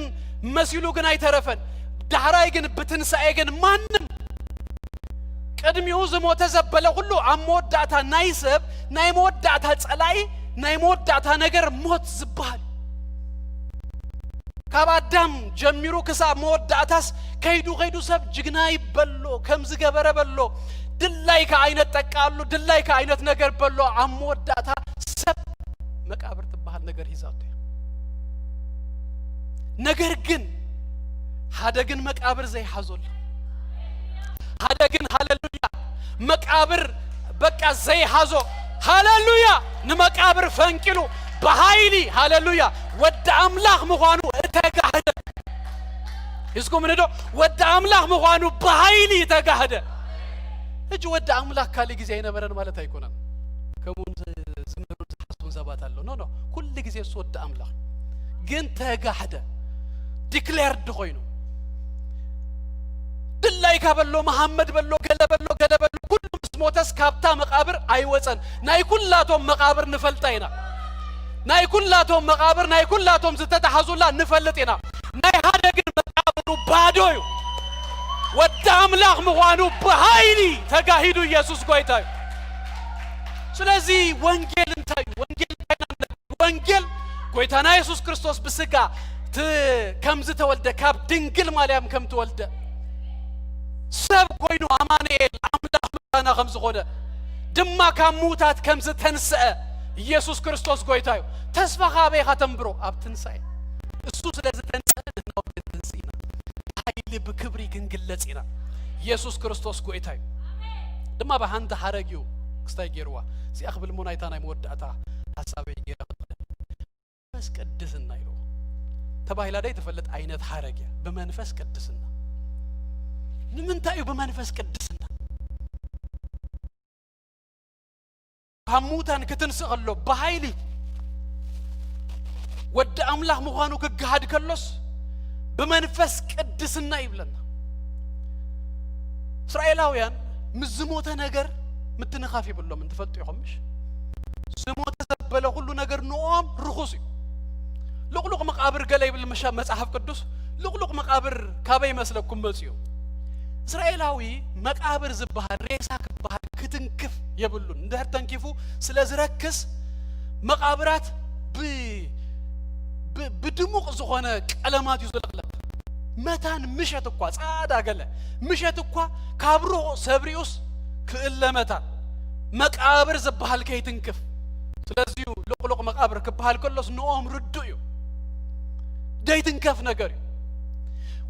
መሲሉ ግን ኣይተረፈን። ዳሕራይ ግን ብትንሳኤ ግን ማንም ቅድሚኡ ዝሞተ ዘበለ ኩሉ ኣብ መወዳእታ ናይ ሰብ፣ ናይ መወዳእታ ጸላኢ፣ ናይ መወዳእታ ነገር ሞት ዝበሃል። ካብ ኣዳም ጀሚሩ ክሳብ መወዳእታስ ከይዱ ከይዱ ሰብ ጅግና ይበሎ፣ ከምዚ ገበረ በሎ፣ ድላይካ ዓይነት ጠቃሉ፣ ድላይካ ዓይነት ነገር በሎ። ኣብ መወዳእታ ሰብ መቃብር ትበሃል ነገር ሂዛቶ እያ። ነገር ግን ሓደ ግን መቃብር ዘይሓዞ ኣሎ። ሓደ ግን፣ ሃሌሉያ፣ መቃብር በቃ ዘይሓዞ፣ ሃሌሉያ፣ ንመቃብር ፈንቂሉ ብሃይሊ፣ ሃሌሉያ፣ ወዲ ኣምላኽ ምዃኑ እተጋህደ። ሒዝኩም ንዶ ወዲ ኣምላኽ ምዃኑ ብሃይሊ ተጋህደ። ሕጂ ወዲ ኣምላኽ ካልእ ግዜ ኣይነበረን ማለት ኣይኮነን። ከምኡ ዝ-፣ ዝምህሩን ዝሓስቡን ሰባት ኣለዉ። ኖ፣ ኖ፣ ኩሉ ግዜ እሱ ወዲ ኣምላኽ እዩ። ግን ተጋህደ፣ ዲክሌርድ ኮይኑ። ድላይካ በሎ፣ መሃመድ በሎ፣ ገለ በሎ፣ ገለ በሎ፣ ኩሉ ምስ ሞተስ ካብታ መቃብር ኣይወጸን። ናይ ኩላቶም መቃብር ንፈልጣ ኢና። ናይ ኩላቶም መቃብር፣ ናይ ኩላቶም ዝተተሓዙላ ንፈልጥ ኢና። ናይ ሓደ ግን መቃብሩ ባዶ እዩ። ወዲ ኣምላኽ ምዃኑ ብሃይሊ ተጋሂዱ ኢየሱስ ጎይታ እዩ። ስለዚ ወንጌል እንታይ እዩ? ወንጌል እንታይ ኢና ንነግር? ወንጌል ጎይታና የሱስ ክርስቶስ ብስጋ ት-፣ ከም ዝተወልደ፣ ካብ ድንግል ማርያም ከም ተወልደ፣ ሰብ ኮይኑ ኣማኑኤል ኣምላኽ ምሳና ከም ዝኾነ፣ ድማ ካብ ምዉታት ከም ዝተንስአ ኢየሱስ ክርስቶስ ጎይታ እዩ። ተስፋኻ ኣበይ ኢኻ ተንብሮ? ኣብ ትንሳኤ። እሱ ስለ ዝተንስአ ንሕና እውን ክንትንስእ ኢና። ብሓይሊ ብክብሪ ክንግለጽ ኢና። ኢየሱስ ክርስቶስ ጎይታ እዩ። ድማ ብሓንቲ ሓረግ እዩ ክስታይ ገይርዋ። እዚኣ ክብል እሞ ናይታ ናይ መወዳእታ ሓሳበይ ገይረ ክቕደም። መንፈስ ቅድስና ኢልዎ ተባሂላ ደይ ትፈልጥ ዓይነት ሓረግ እያ። ብመንፈስ ቅድስና። ንምንታይ እዩ ብመንፈስ ቅድስና? ካብ ምዉታን ክትንስእ ከሎ ብሃይሊ ወዲ ኣምላኽ ምዃኑ ክገሃድ ከሎስ ብመንፈስ ቅድስና ይብለና። እስራኤላውያን ምስ ዝሞተ ነገር ምትንኻፍ የብሎምን፣ ትፈልጡ ኢኹም ምሽ? ዝሞተ ዘበለ ኩሉ ነገር ንኦም ርኹስ እዩ። ልቕሉቕ መቓብር ገለ ይብል ምሻ መጽሓፍ ቅዱስ። ልቕሉቕ መቓብር ካበይ ይመስለኩም መጽኡ? እስራኤላዊ መቃብር ዝበሃል ሬሳ ክበሃል ክትንክፍ የብሉን። እንድሕር ተንኪፉ ስለ ዝረክስ መቓብራት ብ-፣ ብ-፣ ብድሙቕ ዝኾነ ቀለማት እዩ ዝለቕለቕ። መታን ምሸት እኳ ጻዕዳ ገለ ምሸት እኳ ካብ ርሑቕ ሰብ ሪኡስ ክእለ መታን መቃብር ዝበሃል ከይትንክፍ። ስለዚዩ ልቕሉቕ መቃብር ክበሃል ከሎስ ንኦም ርዱእ እዩ። ደይትንከፍ ነገር እዩ።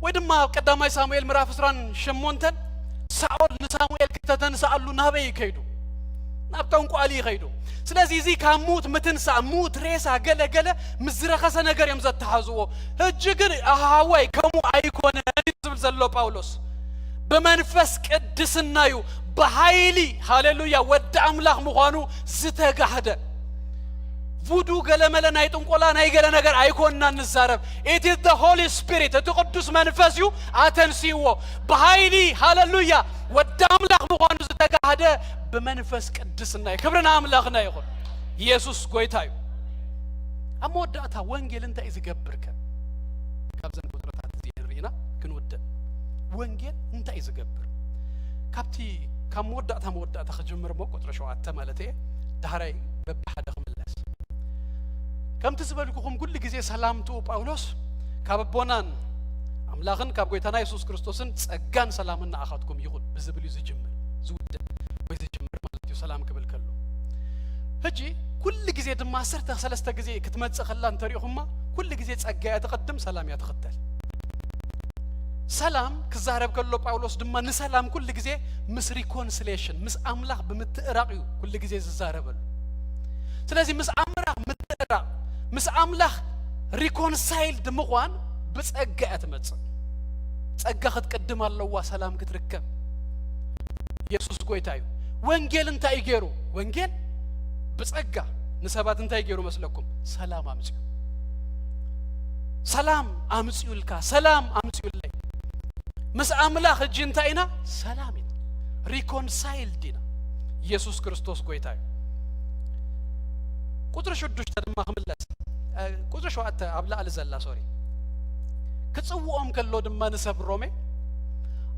ወይ ድማ ኣብ ቀዳማይ ሳሙኤል ምዕራፍ ዕስራን ሸሞንተን ሳኦል ንሳሙኤል ክተተንስኣሉ ናበይ እዩ ከይዱ? ናብ ጠንቋሊ እዩ ከይዱ። ስለዚ እዚ ካብ ምዉት ምትንሳእ፣ ምዉት ሬሳ፣ ገለ ገለ ምስ ዝረኸሰ ነገር እዮም ዘተሓዝዎ። ሕጂ ግን ኣሃዋይ ከምኡ ኣይኮነን እዩ ዝብል ዘሎ ጳውሎስ። ብመንፈስ ቅድስና እዩ፣ ብሃይሊ፣ ሃሌሉያ፣ ወዲ ኣምላኽ ምዃኑ ዝተጋህደ። ቡዱ ገለመለ ናይ ጥንቆላ ናይ ገለ ነገር ኣይኮንና ንዛረብ። It is the Holy Spirit፣ እቲ ቅዱስ መንፈስ እዩ ኣተንስይዎ። ብሃይሊ፣ ሃሌሉያ፣ ወዲ ኣምላኽ ምዃኑ ዝተጋህደ ብመንፈስ ቅድስና እዩ። ክብሪ ንኣምላኽና ይኹን። ኢየሱስ ጎይታ እዩ። ኣብ መወዳእታ ወንጌል እንታይ እዩ ዝገብር ከ? ካብዘን ቁጽርታት እዚአን ርኢና ክንውድእ። ወንጌል እንታይ እዩ ዝገብር? ካብቲ፣ ካብ መወዳእታ መወዳእታ ክጅምር እሞ ቁጽሪ ሸውዓተ ማለት እየ። ዳሕራይ በብሓደ ክምለስ። ከምቲ ዝበልኩኹም ኩሉ ግዜ ሰላምትኡ ጳውሎስ ካብ ኣቦናን ኣምላኽን ካብ ጎይታና የሱስ ክርስቶስን ጸጋን ሰላምን ንኣኻትኩም ይኹን ብዝብል እዩ ዝጅምር፣ ዝውድእ ወይ ዝጅምር ማለት እዩ ሰላም ክብል ከሎ። ሕጂ ኩሉ ግዜ ድማ ዓሰርተ ሰለስተ ግዜ ክትመጽእ ከላ እንተሪኢኹማ ኩሉ ግዜ ጸጋ እያ ትቐድም፣ ሰላም እያ ትኽተል። ሰላም ክዛረብ ከሎ ጳውሎስ ድማ ንሰላም ኩሉ ግዜ ምስ ሪኮንሲሌሽን ምስ ኣምላኽ ብምትእራቕ እዩ ኩሉ ግዜ ዝዛረበሉ። ስለዚ ምስ ኣምላኽ ምትእራቕ ምስ ኣምላኽ ሪኮንሳይልድ ምዃን ብጸጋ እያ ትመጽእ። ጸጋ ክትቅድም ኣለዋ ሰላም ክትርከብ። የሱስ ጎይታ እዩ። ወንጌል እንታይ እዩ ገይሩ? ወንጌል ብጸጋ ንሰባት እንታይ ገይሩ መስለኩም? ሰላም ኣምጽኡ። ሰላም ኣምጽኡ ኢልካ ሰላም ኣምጽኡለይ። ምስ ኣምላኽ ሕጂ እንታይ ኢና? ሰላም ኢና። ሪኮንሳይልድ ኢና። የሱስ ክርስቶስ ጎይታ እዩ። ቁጽሪ ሽዱሽተ ድማ ክምለስ። እ፣ ቁጽሪ ሸውዓተ ኣብ ላዕሊ ዘላ፣ ሶሪ። ክጽውኦም ከሎ ድማ ንሰብ ሮሜ፣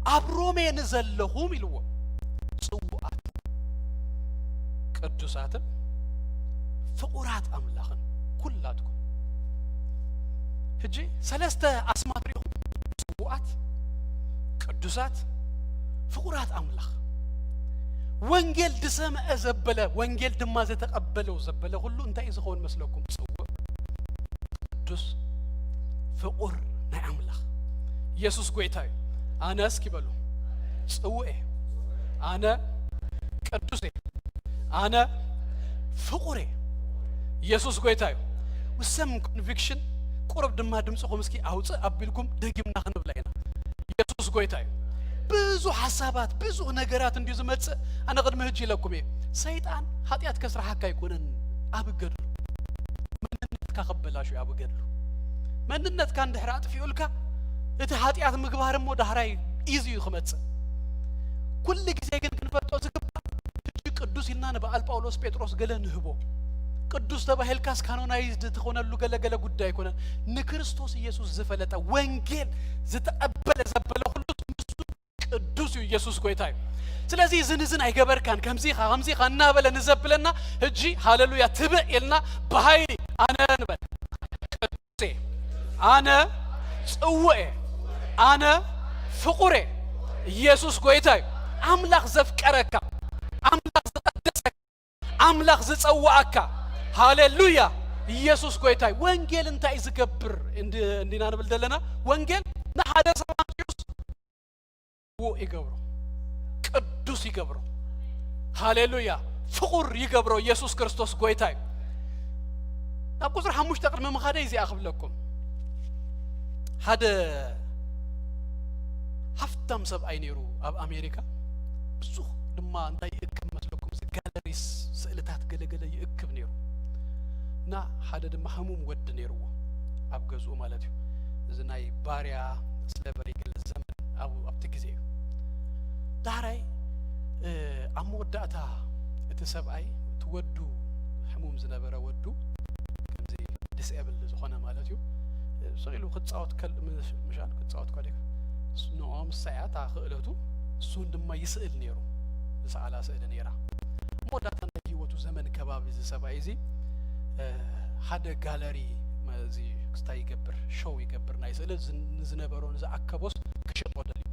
ኣብ ሮሜ ንዘለኹም ኢልዎም። ጽውዓት፣ ቅዱሳትን ፍቑራት ኣምላኽን ኩላትኩም። ሕጂ ሰለስተ ኣስማት ሪኹም፣ ጽውዓት፣ ቅዱሳት፣ ፍቑራት ኣምላኽ። ወንጌል ዝሰምዐ ዘበለ፣ ወንጌል ድማ ዝተቐበለው ዘበለ ኩሉ እንታይ እዩ ዝኸውን መስለኩም? ጽውዕ፣ ቅዱስ፣ ፍቑር ናይ ኣምላኽ። የሱስ ጎይታ እዩ። ኣነ እስኪ በሉ፣ ጽውዕ እየ። ኣነ ቅዱስ እየ። ኣነ ፍቑር እየ። የሱስ ጎይታ እዩ። ውሰም ኮንቪክሽን፣ ቁሩብ ድማ ድምፅኹም እስኪ ኣውፅእ ኣቢልኩም ደጊምና ክንብላ ኢና። የሱስ ጎይታ እዩ። ብዙ ሓሳባት፣ ብዙ ነገራት እንድዩ ዝመጽእ። ኣነ ቅድሚ ሕጂ ኢለኩም እየ፣ ሰይጣን ሓጢኣት ከስርሓካ ኣይኮነን ኣብ ገድሉ። መንነትካ ከበላሹ ኣብ ገድሉ። መንነትካ እንድሕር ኣጥፊኡልካ፣ እቲ ሓጢኣት ምግባር እሞ ዳሕራይ ኢዚ እዩ ክመጽእ። ኩሉ ግዜ ግን ክንፈልጦ ዝግባእ፣ ሕጂ ቅዱስ ኢልና ንበዓል ጳውሎስ ጴጥሮስ ገለ ንህቦ። ቅዱስ ተባሂልካስ ካኖናይዝድ ትኾነሉ ገለ ገለ ጉዳይ ኣይኮነን። ንክርስቶስ ኢየሱስ ዝፈለጠ፣ ወንጌል ዝተቐበለ ዘበለ ኩሉ ንሱ ቅዱስ እዩ። ኢየሱስ ጎይታ እዩ። ስለዚ እዝን እዝን ኣይገበርካን፣ ከምዚ ኢኻ፣ ከምዚ ኢኻ እናበለ ንዘብለና፣ ሕጂ ሃሌሉያ ትብዕ ኢልና ብሃይሊ ኣነ ንበል። ቅዱስ እየ፣ ኣነ ጽውዕ እየ፣ ኣነ ፍቑር እየ። ኢየሱስ ጎይታ እዩ። ኣምላኽ ዘፍቀረካ፣ ኣምላኽ ዝቐደሰካ፣ ኣምላኽ ዝጸውዓካ። ሃሌሉያ። ኢየሱስ ጎይታ እዩ። ወንጌል እንታይ እዩ ዝገብር? እንዲ-፣ እንዲና ንብል ዘለና፣ ወንጌል ንሓደ ሰብ ኣምጺኡስ ጽውዕ ይገብሮ፣ ቅዱስ ይገብሮ። ሃሌሉያ። ፍቑር ይገብሮ። ኢየሱስ ክርስቶስ ጎይታ እዩ። ናብ ቁጽሪ ሓሙሽተ ቅድሚ ምኻደይ እዚኣ ክብለኩም። ሓደ ሃፍታም ሰብኣይ ነይሩ ኣብ ኣሜሪካ። ብዙሕ ድማ እንታይ ይእክብ መስለኩም? እዚ ጋለሪስ ስእልታት ገለገለ ይእክብ ነይሩ። እና ሓደ ድማ ህሙም ወዲ ነይርዎ ኣብ ገዝኡ ማለት እዩ። እዚ ናይ ባርያ ስሌቨሪ ገለ ዘመን ኣብ-፣ ኣብቲ ግዜ እዩ። ዳሕራይ፣ እ፣ ኣብ መወዳእታ እቲ ሰብኣይ፣ እቲ ወዱ፣ ሕሙም ዝነበረ ወዱ፣ ከምዚ ዲስኤብል ዝኾነ ማለት እዩ፣ ስቕ ኢሉ ክጻወት ከል-፣ ምሽ-፣ ምሻን ክጻወት ከሎ፣ ንዕኦም እሳ እያ እታ ክእለቱ፣ እሱን ድማ ይስእል ነይሩ። ዝሰኣላ ስእሊ ነይራ። ኣብ መወዳእታ ናይ ህይወቱ ዘመን ከባቢ እዚ ሰብኣይ እዚ፣ እ፣ ሓደ ጋለሪ፣ መ-፣ እዚ ክስታይ ይገብር፣ ሾው ይገብር፣ ናይ ስእሊ ዝ-፣ ንዝነበሮ ንዝኣከቦስ ክሸጦ ደልዩ።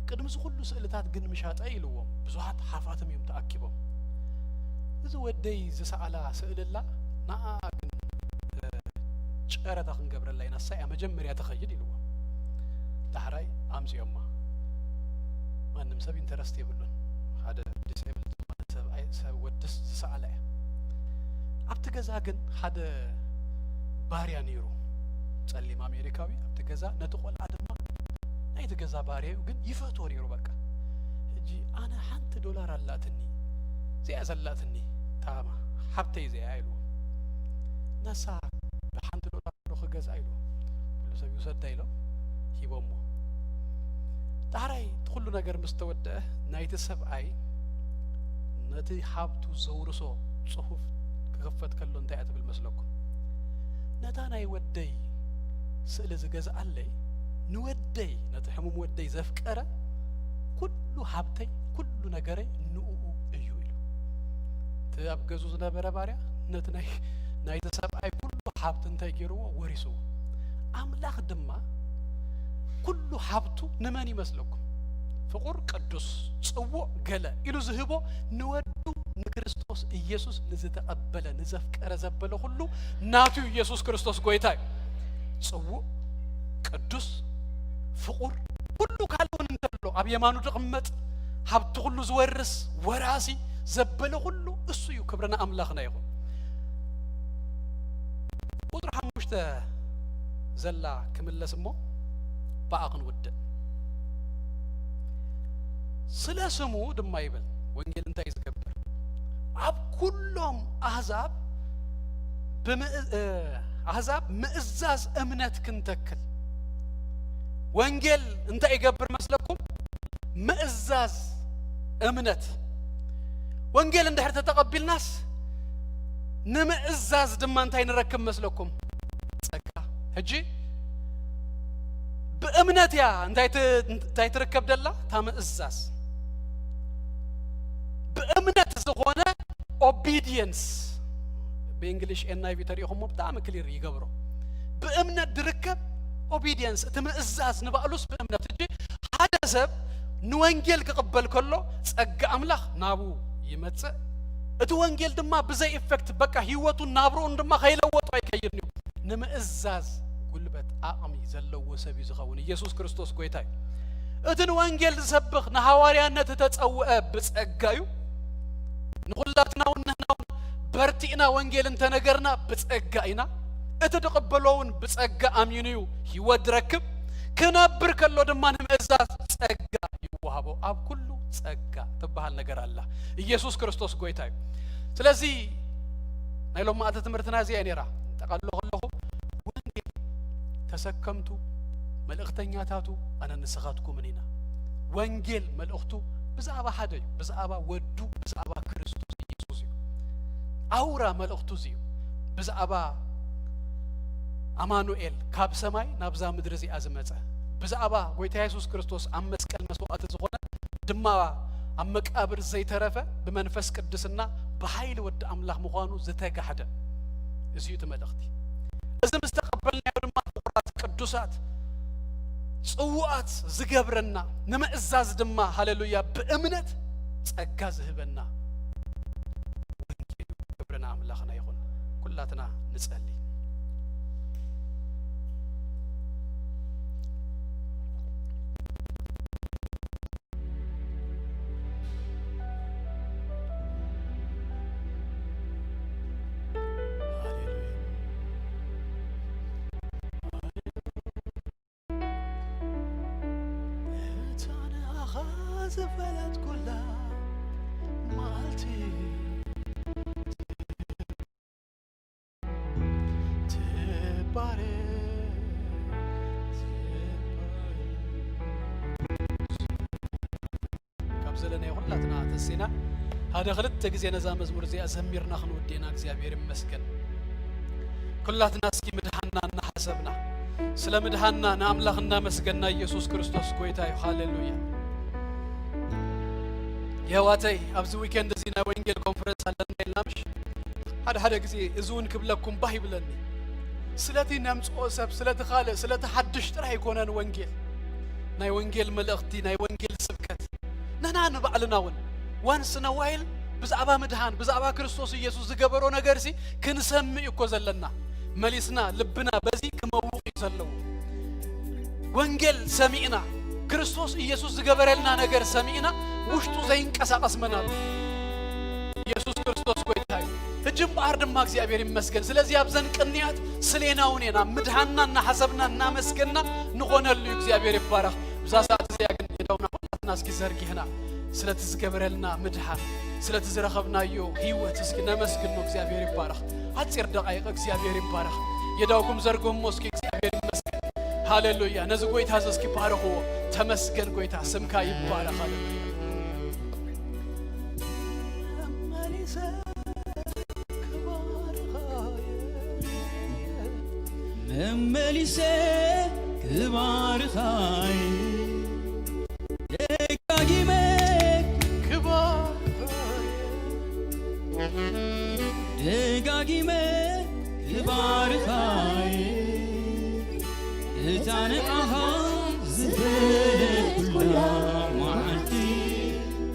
ቅድሚ እዚ ኩሉ ስእልታት ግን ምሻጠ ኢልዎም፣ ብዙሃት ሃፋትም እዮም ተኣኪቦም። እዚ ወደይ ዝሰኣላ ስእሊ ኣላ፣ ንኣ ግን፣ እ፣ ጨረታ ክንገብረላ ኢና፣ እሳ እያ መጀመርያ ትኸይድ ኢልዎም። ዳሕራይ ኣምጺኦማ። ማንም ሰብ ኢንተረስት የብሉን። ሓደ ዲስኤብል ዝኾነ ሰብኣይ፣ ሰብ ወድስ ዝሰኣላ እያ። ኣብቲ ገዛ ግን ሓደ ባርያ ነይሩ፣ ጸሊም ኣሜሪካዊ። ኣብቲ ገዛ ነቲ ቆልዓ ድማ ናይቲ ገዛ ባርያ እዩ፣ ግን ይፈትዎ ነይሩ በቃ። ሕጂ ኣነ ሓንቲ ዶላር ኣላትኒ፣ እዚኣ ዘላትኒ፣ ታማ ሓብተይ እዚኣ ኢልዎ። ነሳ ብሓንቲ ዶላር ዶ ክገዝኣ ኢልዎ። ኩሉ ሰብ ይውሰዳ ኢሎም ሂቦሞ። ዳሕራይ እቲ ኩሉ ነገር ምስ ተወደአ፣ ናይቲ ሰብኣይ ነቲ ሃብቱ ዘውርሶ ጽሑፍ ክኽፈት ከሎ እንታይ እያ ትብል መስለኩም? ነታ ናይ ወደይ ስእሊ ዝገዝኣለይ፣ ንወደይ፣ ነቲ ሕሙም ወደይ ዘፍቀረ፣ ኩሉ ሃብተይ፣ ኩሉ ነገረይ ንእኡ እዩ ኢሉ። እቲ ኣብ ገዝኡ ዝነበረ ባርያ ነቲ ናይ፣ ናይቲ ሰብኣይ ኩሉ ሃብቲ እንታይ ገይርዎ? ወሪስዎ። ኣምላኽ ድማ ኩሉ ሃብቱ ንመን ይመስለኩም? ፍቑር፣ ቅዱስ፣ ጽዉዕ፣ ገለ ኢሉ ዝህቦ ንወዱ ንክርስቶስ ኢየሱስ ንዝተቐበለ ንዘፍቀረ ዘበለ ኩሉ ናቱ እዩ። ኢየሱስ ክርስቶስ ጎይታ እዩ። ጽዉዕ፣ ቅዱስ፣ ፍቑር፣ ኩሉ ካልእ እውን እንተሎ ኣብ የማኑ ዝቕመጥ፣ ሃብቲ ኩሉ ዝወርስ፣ ወራሲ ዘበለ ኩሉ እሱ እዩ። ክብርና ኣምላኽና ይኹን። ቁጽሪ ሓሙሽተ ዘላ ክምለስ እሞ ብኣ ክንውድእ። ስለ ስሙ ድማ ይብል ወንጌል እንታይ እዩ ዝገብር? ኣብ ኩሎም ኣህዛብ ብምእ-፣ እ፣ ኣህዛብ ምእዛዝ እምነት ክንተክል። ወንጌል እንታይ ይገብር መስለኩም? ምእዛዝ እምነት። ወንጌል እንድሕር ተተቐቢልናስ ንምእዛዝ ድማ እንታይ ንረክብ መስለኩም? ጸጋ። ሕጂ ብእምነት እያ እንታይ ት-፣ እንታይ ትርከብ ደላ? እታ ምእዛዝ። ብእምነት ዝኾነ ኦቢዲየንስ፣ ብእንግሊሽ ኤን ኣይ ቪ ተሪኢኹሞ ብጣዕሚ ክሊር ይገብሮ። ብእምነት ዝርከብ ኦቢዲየንስ፣ እቲ ምእዛዝ ንባዕሉስ ብእምነት። ሕጂ ሓደ ሰብ ንወንጌል ክቕበል ከሎ ጸጋ ኣምላኽ ናቡ ይመጽእ። እቲ ወንጌል ድማ ብዘይ ኢፌክት በቃ ህይወቱን ናብርኡን ድማ ከይለወጡ ኣይከይድን እዩ። ንምእዛዝ ጉልበት፣ ዓቕሚ ዘለዎ ሰብ እዩ ዝኸውን። ኢየሱስ ክርስቶስ ጎይታ እዩ። እቲ ንወንጌል ዝሰብኽ፣ ንሃዋርያነት ዝተጸውዐ ብጸጋ እዩ። ንኹላትና እውን ንሕና እውን በርቲእና ወንጌል እንተነገርና ብጸጋ ኢና። እቲ ዝቕበሎ እውን ብጸጋ ኣሚኑ እዩ ህይወት ዝረክብ። ክነብር ከሎ ድማ ንምእዛዝ ጸጋ ይወሃቦ። ኣብ ኩሉ ጸጋ ትበሃል ነገር ኣላ። ኢየሱስ ክርስቶስ ጎይታ እዩ። ስለዚ ናይ ሎማዓንቲ ትምህርትና እዚኣ እያ ነይራ። ጠቐሎ ከለኹ ወንጌል ተሰከምቱ መልእኽተኛታቱ ኣነ ንስኻትኩምን ኢና። ወንጌል መልእኽቱ ብዛዕባ ሓደ እዩ፣ ብዛዕባ ወዱ፣ ብዛዕባ ክርስቶስ ኢየሱስ እዩ። ኣውራ መልእኽቱ እዚ እዩ። ብዛዕባ ኣማኑኤል ካብ ሰማይ ናብዛ ምድሪ እዚኣ ዝመጸ፣ ብዛዕባ ጎይታ የሱስ ክርስቶስ ኣብ መስቀል መስዋዕቲ ዝኾነ ድማ ኣብ መቃብር ዘይተረፈ ብመንፈስ ቅዱስና ብሓይሊ ወዲ ኣምላኽ ምዃኑ ዝተጋህደ እዚ እዩ እቲ መልእኽቲ። እዚ ምስ ተቐበልናዮ ድማ ፍቑራት ቅዱሳት ጽዉዓት ዝገብረና ንምእዛዝ ድማ ሃሌሉያ ብእምነት ጸጋ ዝህበና ወንጌል እዩ። ክብሪ ንኣምላኽና ይኹን። ኩላትና ንጸሊ። እታ ንኣኻ ዝፈለጥኩላ መዓልቲ ትባረኽ፣ ትባረኽ። ካብ ዘለናዮ ኩላትና ተሲና ሓደ ክልተ ግዜ ነዛ መዝሙር እዚኣ ዘሚርና ክንውድእና እግዚኣብሔር ይመስገን። ኩላትና እስኪ ምድሓንና እናሓሰብና ስለ ምድሓንና ንኣምላኽ እናመስገንና ኢየሱስ ክርስቶስ ጎይታ እዩ። ሃሌሉያ። የሕዋተይ ኣብዚ ዊኬንድ እዚ ናይ ወንጌል ኮንፈረንስ ኣለና ኢልና ምሽ ሓደ ሓደ ግዜ እዚ እውን ክብለኩም ባህ ይብለኒ። ስለቲ ነምጽኦ ሰብ ስለቲ ካልእ ስለቲ ሓድሽ ጥራሕ ኣይኮነን ወንጌል። ናይ ወንጌል መልእኽቲ ናይ ወንጌል ስብከት ንሕና ንባዕልና እውን ዋንስ ን ዋይል ብዛዕባ ምድሓን ብዛዕባ ክርስቶስ ኢየሱስ ዝገበሮ ነገርሲ ክንሰምእ እዩ እኮ ዘለና። መሊስና ልብና በዚ ክመውቕ እዩ ዘለዎ። ወንጌል ሰሚዕና ክርስቶስ ኢየሱስ ዝገበረልና ነገር ሰሚዕና ውሽጡ ዘይንቀሳቐስ መን ኣሎ? ኢየሱስ ክርስቶስ ጎይታ እዩ። ሕጂ እምበኣር ድማ እግዚኣብሔር ይመስገን። ስለዚ ኣብዘን ቅንያት ስሌና እውን ኢና ምድሓንና እናሓሰብና እናመስገንና ንኾነሉ እዩ። እግዚኣብሔር ይባረኽ። ብዛ ሰዓት እዚኣ ግን የዳውና ኩላትና እስኪ ዘርጊሕና ስለቲ ዝገበረልና ምድሓን ስለቲ ዝረኸብናዮ ህይወት እስኪ ነመስግኖ። እግዚኣብሔር ይባረኽ። ሓፂር ደቃይቕ እግዚኣብሔር ይባረኽ። የዳውኩም ዘርግሞ እስኪ እግዚኣብሔር ይመስገን። ሃሌሉያ። ነዚ ጎይታ እዚ እስኪ ባርኽዎ። ተመስገን ጎይታ ስምካ ይባረኽ። ሃሌሉያ። መመሊሰ ክባርኻይ ደጋጊመ ክባርኻይ ደጋጊመ እባርኻየ እታ ንዓኻ ዝፈለጥኩላ መዓልቲ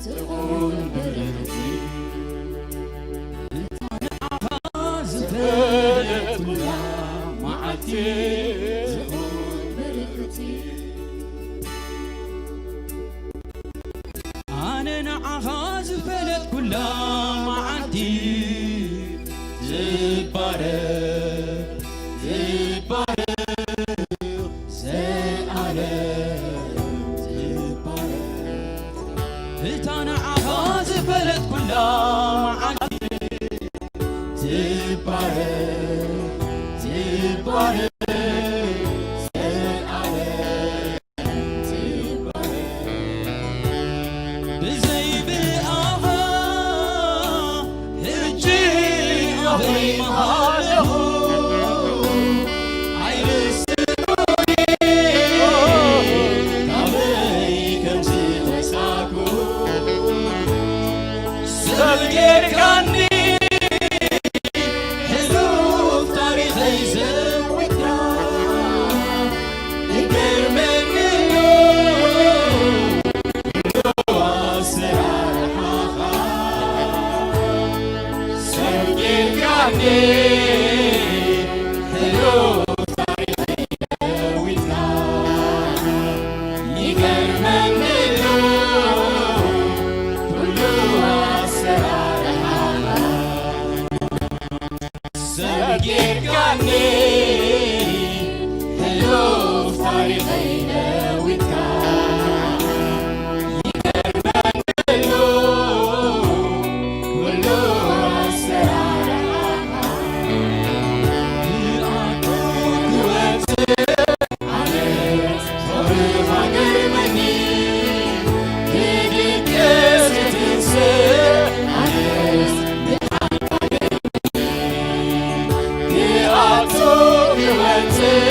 ትኹን ብርኽቲ። እታ ንዓኻ ዝፈለጥኩላ መዓልቲ ትኹን ብርኽቲ። ኣነ ንዓኻ ዝፈለጥኩላ መዓልቲ ትባረኽ፣ ትባረኽ፣ ዘልኣለም ትባረኽ። እታ ንዓኻ ዝፈለጥኩላ መዓልቲ ትባረኽ፣ ትባረኽ፣ ዘልኣለም ብዘይ ብኣኻ ሕጂ ኣበይ ምሃለኹ? ኣይርስዑኒ ካበይ ከም ዝተወጻእኩ። ሰብ ጌርካኒ ሕሉፍ ታሪኸይ ዘዊትካ ይገርመኒ ኣሎ ኣሰራርሓኻ። ሰብ ጌርካኒ ሕሉፍ ታሪኸይ ዘዊትካ ይገርመኒ ኣሎ ኩሉ ኣሰራርሓኻ። ሰብ ጌርካኒ ሕሉፍ ታሪኸይ ለዊጥካ ይገርመኒ ኣሎ ኩሉ ኣሰራርሓኻ። ክኣቱ ክወጽእ ኣነስ ፍቕርኻ ገርመኒ ክድቅስ ክትንስእ ኣነስ ክኣቱ ክወጽእ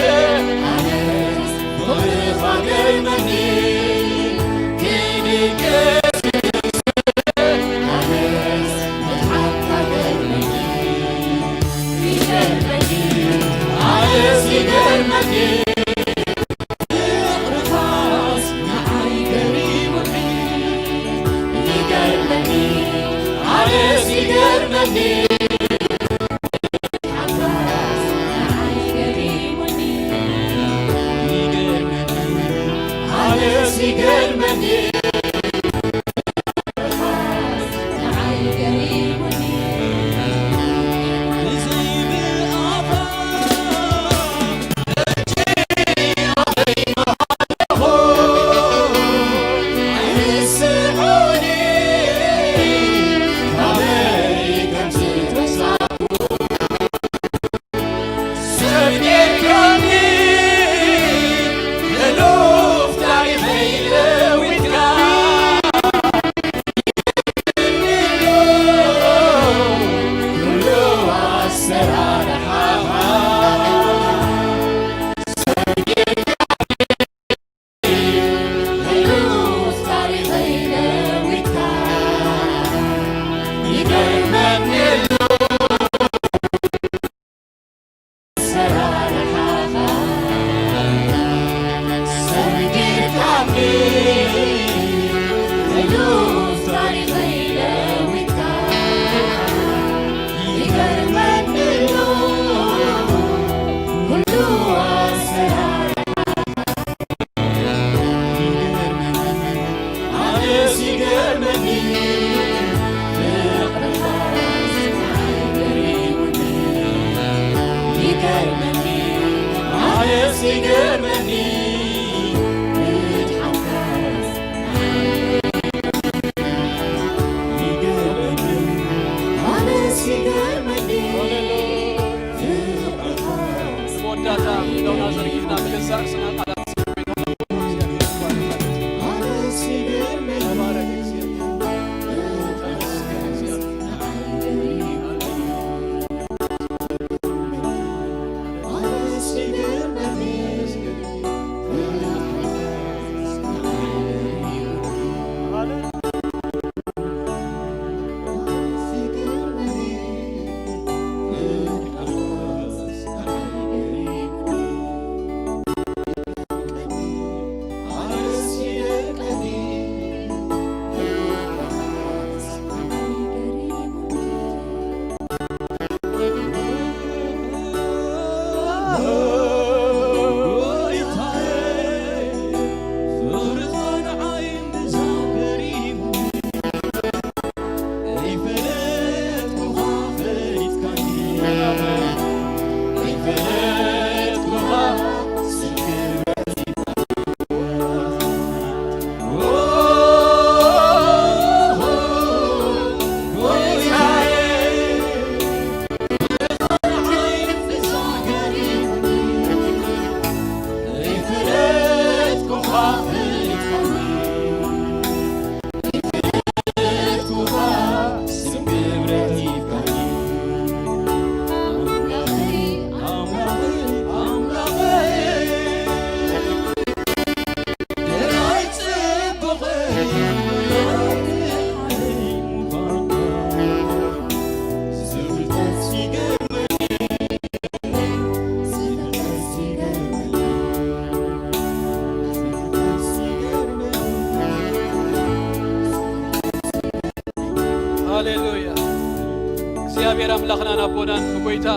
ኣነስ ፍቕርኻ ገርመኒ ክድቅስ ኣነስ ምድሓንካ ገርመኒ ይገርመኒ ኣነስ ይገርመኒ ፍቕርኻስ ንዓይ ገሪሙኒ ይገርመኒ ኣነስ ይገርመኒ ሓጎስ ንዓይ ገሪሙኒ ይገርመኒ ኣነስ ይገርመኒ ሓጎስ ንዓይ ገሪሙኒ ብዘይ ብኣኻ ሕሉፍ ታሪኸይ ለዊጥካ ይገርመኒ ኣሎ ኣሰራርሓኻ። ሰጊድካኒ ሕሉፍ ታሪኸይ ለዊጥካ ይገርመኒ ኣሎ ኩሉ ኣሰራርሓኻ። ኣነስ ይገርመኒ ፍቕርኻስ ንዓይ ገሪሙኒ ይገርመኒ ኣነስ ይገርመኒ ምድሓንካስ ንዓይ ይገርመኒ ኣነስ ይገርመኒ ፍቕርኻስ መወዳእታ ኢዶና ዘርጊሕና ብገዛእ ርእስና ቃላት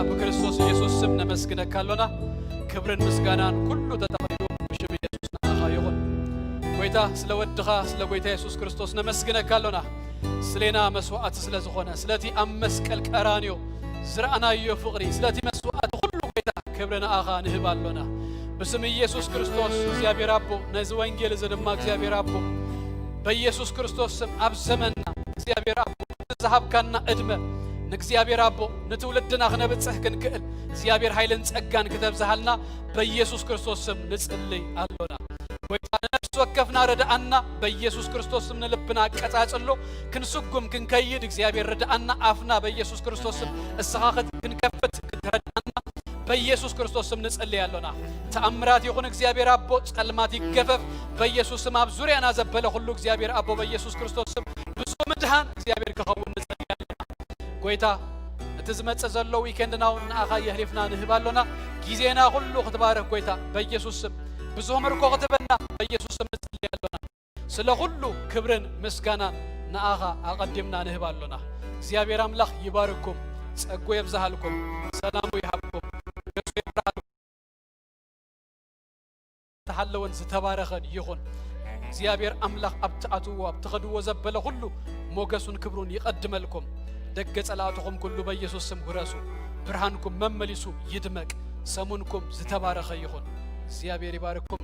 ብክርስቶስ ኢየሱስ ስም ነመስግነካ ኣሎና። ክብርን ምስጋናን ኩሉ ተጠቕሊሉ ብሽም ኢየሱስ ንዓኻ ይኹን። ጎይታ፣ ስለ ወድኻ፣ ስለ ጎይታ የሱስ ክርስቶስ ነመስግነካ ኣሎና። ስሌና መስዋዕቲ ስለ ዝኾነ፣ ስለቲ ኣብ መስቀል ቀራንዮ ዝረኣናዮ ፍቕሪ፣ ስለቲ መስዋዕቲ ኩሉ ጎይታ ክብሪ ንኣኻ ንህብ ኣሎና። ብስም ኢየሱስ ክርስቶስ እግዚኣብሔር ኣቦ፣ ነዚ ወንጌል እዚ ድማ እግዚኣብሔር ኣቦ፣ በኢየሱስ ክርስቶስ ስም ኣብ ዘመንና እግዚኣብሔር ኣቦ፣ ዝሃብካና ዕድመ ንእግዚኣብሔር ኣቦ፣ ንትውልድና ክነብጽሕ ክንክእል እግዚኣብሔር ኃይልን ጸጋን ክተብዝሃልና በኢየሱስ ክርስቶስ ስም ንጽልይ ኣሎና። ጎይታ፣ ንነፍሲ ወከፍና ረድኣና፣ በኢየሱስ ክርስቶስ ስም ንልብና ኣቀጻጽሎ፣ ክንስጉም ክንከይድ እግዚኣብሔር ርድኣና፣ ኣፍና በኢየሱስ ክርስቶስ ስም እስኻ ክት-፣ ክንከፍት ክትረድኣና በኢየሱስ ክርስቶስ ስም ንጽልይ ኣሎና። ተኣምራት ይኹን እግዚኣብሔር ኣቦ፣ ጸልማት ይገፈፍ በኢየሱስ ስም። ኣብ ዙርያና ዘበለ ኩሉ እግዚኣብሔር ኣቦ በኢየሱስ ክርስቶስ ስም ብፁዕ ምድኃን እግዚኣብሔር ክኸውን ንጽልይ ኣሎና። ጎይታ፣ እቲ ዝመጽእ ዘሎ ዊኬንድና እውን ንኣኻ የሕሊፍና ንህብ ኣሎና። ግዜና ኩሉ ክትባርኽ ጎይታ በኢየሱስ ስም። ብዙህ ምርኮ ክትበና በኢየሱስ ስም ንጽልይ ኣሎና። ስለ ኩሉ ክብርን ምስጋናን ንኣኻ ኣቐዲምና ንህብ ኣሎና። እግዚኣብሔር ኣምላኽ ይባርኩም፣ ጸጉ የብዝሃልኩም፣ ሰላሙ ይሃብኩም፣ ገጹ የብርሃልኩም። ዝተሓለወን ዝተባረኸን ይኹን። እግዚኣብሔር ኣምላኽ ኣብ ትኣትዎ፣ ኣብ ትኸድዎ ዘበለ ኩሉ ሞገሱን ክብሩን ይቐድመልኩም። ደገ ጸላእትኹም ኩሉ በኢየሱስ ስም ግረሱ። ብርሃንኩም መመሊሱ ይድመቅ። ሰሙንኩም ዝተባረኸ ይኹን። እግዚኣብሔር ይባርኩም።